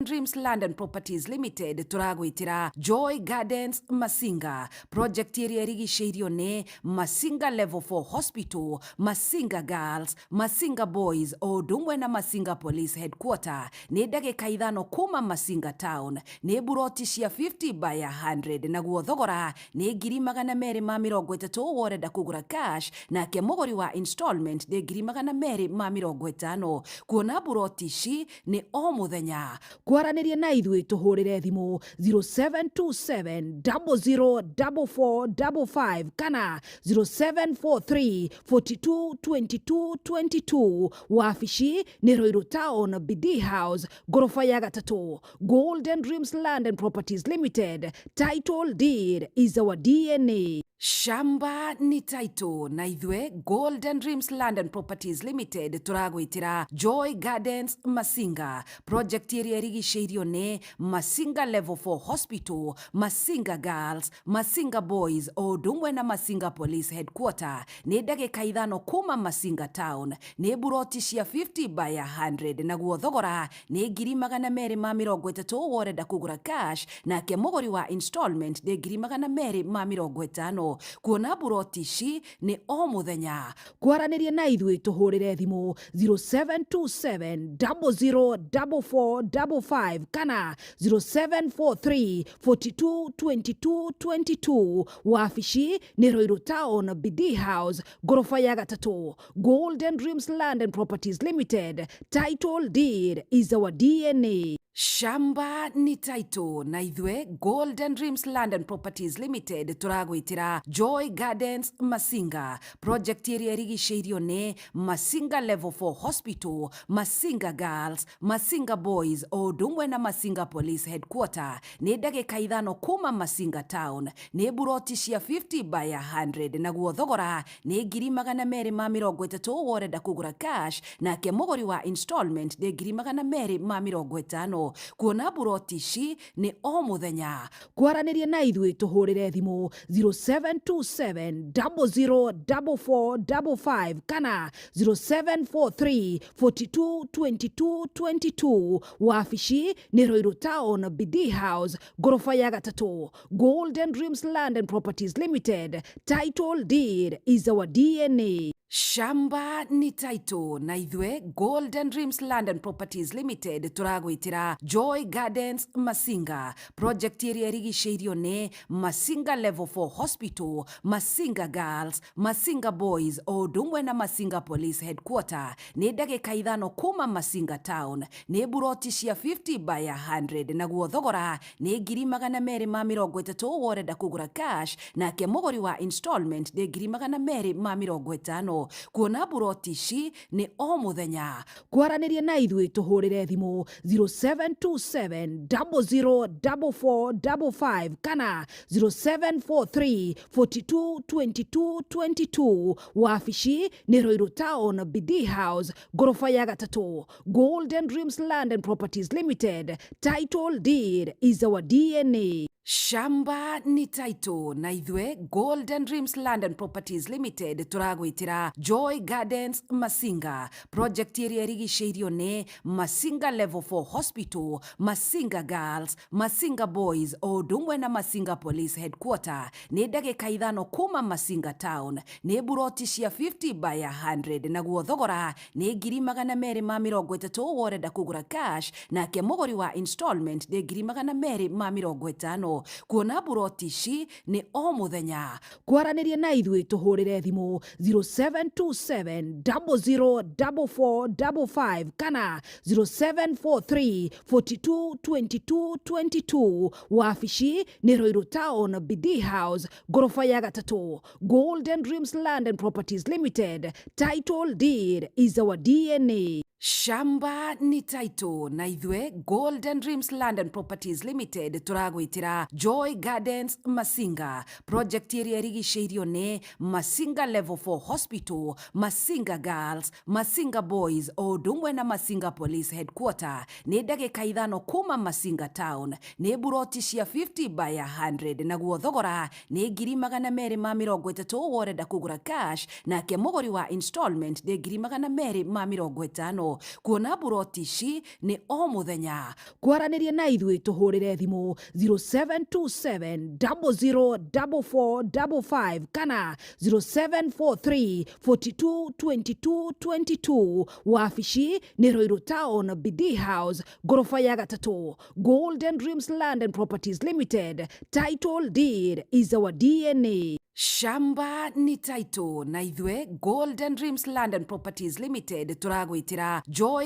Dreams Land and Properties Limited tũragwĩtĩra Joy Gardens Masinga, project ĩrĩa ĩrigicĩirio nĩ Masinga Level 4 Hospital, Masinga Girls, Masinga Boys o ũndũ ũmwe na Masinga Police Headquarter. Nĩ ndagĩka 5 kuma Masinga Town. Nĩ buroti cia 50 by 100, naguo thogora nĩ 230,000 worenda kũgũra cash, nake mũgũri wa installment nĩ 250,000. Kuona buroti ici nĩ o mũthenya. Kwaranĩria na ithuĩ tũhũrĩre thimũ 0727 004455 kana 0743 42 22 22. Wabici nĩ Ruiru Town, Bidii House, ngoroba ya gatatũ. Golden Dreams Land and Properties Limited, title deed is our DNA. Shamba ni title, na ithuĩ Golden Dreams Land and Properties Limited tũragwĩtĩra Joy Gardens Masinga, project ĩrĩa ĩrigicĩirio nĩ Masinga Level 4 Hospital, Masinga Girls, Masinga Boys o ũndũ ũmwe na Masinga Police Headquarter. Nĩ ndagĩka 5 kuma Masinga Town. Nĩ buroti cia 50 by 100, naguo thogora nĩ 230,000 worenda kũgũra cash, nake mũgũri wa installment nĩ 250,000. Kuona buroti ici nĩ o mũthenya. Kwaranĩria na ithuĩ tũhũrĩre thimũ 0727 004455 kana 0743 42 22 22. Wabici nĩ Ruiru Town, Bidii House, ngoroba ya gatatũ. Golden Dreams Land and Properties Limited, title deed is our DNA. Shamba ni title, na ithuĩ Golden Dreams Land and Properties Limited tũragwĩtĩra Joy Gardens Masinga, project ĩrĩa ĩrigicĩirio nĩ Masinga Level 4 Hospital, Masinga Girls, Masinga Boys o ũndũ ũmwe na Masinga Police Headquarter. Nĩ ndagĩka 5 kuma Masinga Town. Nĩ buroti cia 50 by 100, naguo thogora nĩ 230,000 worenda kũgũra cash, nake mũgũri wa installment nĩ 250,000. Kuona buroti ici nĩ o mũthenya. Kwaranĩria na ithuĩ tũhũrĩre thimũ 0727 004455 kana 0743 42 22 22. Wabici nĩ Ruiru Town, Bidii House, ngoroba ya gatatũ. Golden Dreams Land and Properties Limited, title deed is our DNA. Shamba ni title, na ithuĩ Golden Dreams Land and Properties Limited tũragwĩtĩra Joy Gardens Masinga, project ĩrĩa ĩrigicĩirio nĩ Masinga Level 4 Hospital, Masinga Girls, Masinga Boys o ũndũ ũmwe na Masinga Police Headquarter. Nĩ ndagĩka 5 kuma Masinga Town. Nĩ buroti cia 50 by 100, naguo thogora nĩ 230,000 worenda kũgũra cash, nake mũgũri wa installment nĩ 250,000. Kuona buroti ici nĩ o mũthenya. Kwaranĩria na ithuĩ tũhũrĩre thimũ 0727 004455 kana 0743 42 22 22. Wabici nĩ Ruiru Town, Bidii House, ngoroba ya gatatũ. Golden Dreams Land and Properties Limited, title deed is our DNA. Shamba ni title, na ithuĩ Golden Dreams Land and Properties Limited tũragwĩtĩra Joy Gardens Masinga, project ĩrĩa ĩrigicĩirio nĩ Masinga Level 4 Hospital, Masinga Girls, Masinga Boys o ũndũ ũmwe na Masinga Police Headquarter. Nĩ ndagĩka 5 kuma Masinga Town. Nĩ buroti cia 50 by 100, naguo thogora nĩ 230,000 worenda kũgũra cash, nake mũgũri wa installment nĩ 250,000. Kuona buroti ici nĩ o mũthenya. Kwaranĩria na ithuĩ tũhũrĩre thimũ 0727 004455 kana 0743 42 22 22. Wabici nĩ Ruiru Town, Bidii House, ngoroba ya gatatũ. Golden Dreams Land and Properties Limited, title deed is our DNA. Shamba ni title, na ithuĩ Golden Dreams Land and Properties Limited tũragwĩtĩra Joy Gardens Masinga, project ĩrĩa ĩrigicĩirio nĩ Masinga Level 4 Hospital, Masinga Girls, Masinga Boys o ũndũ ũmwe na Masinga Police Headquarter. Nĩ ndagĩka 5 kuma Masinga Town. Nĩ buroti cia 50 by 100, naguo thogora nĩ 230,000 worenda kũgũra cash, nake mũgũri wa installment nĩ 250,000. Hospital. Kuona mburoti ici nĩ o mũthenya. Kwaranĩria na ithuĩ tũhũrĩre thimũ 0727 004455 kana 0743 42 22 22. Wabici nĩ Ruiru Town, Bidii House, ngoroba ya gatatũ. Golden Dreams Land and Properties Limited, title deed is our DNA. Shamba ni title na ithuĩ Golden Dreams Land and Properties Limited tũragwĩtĩra Joy.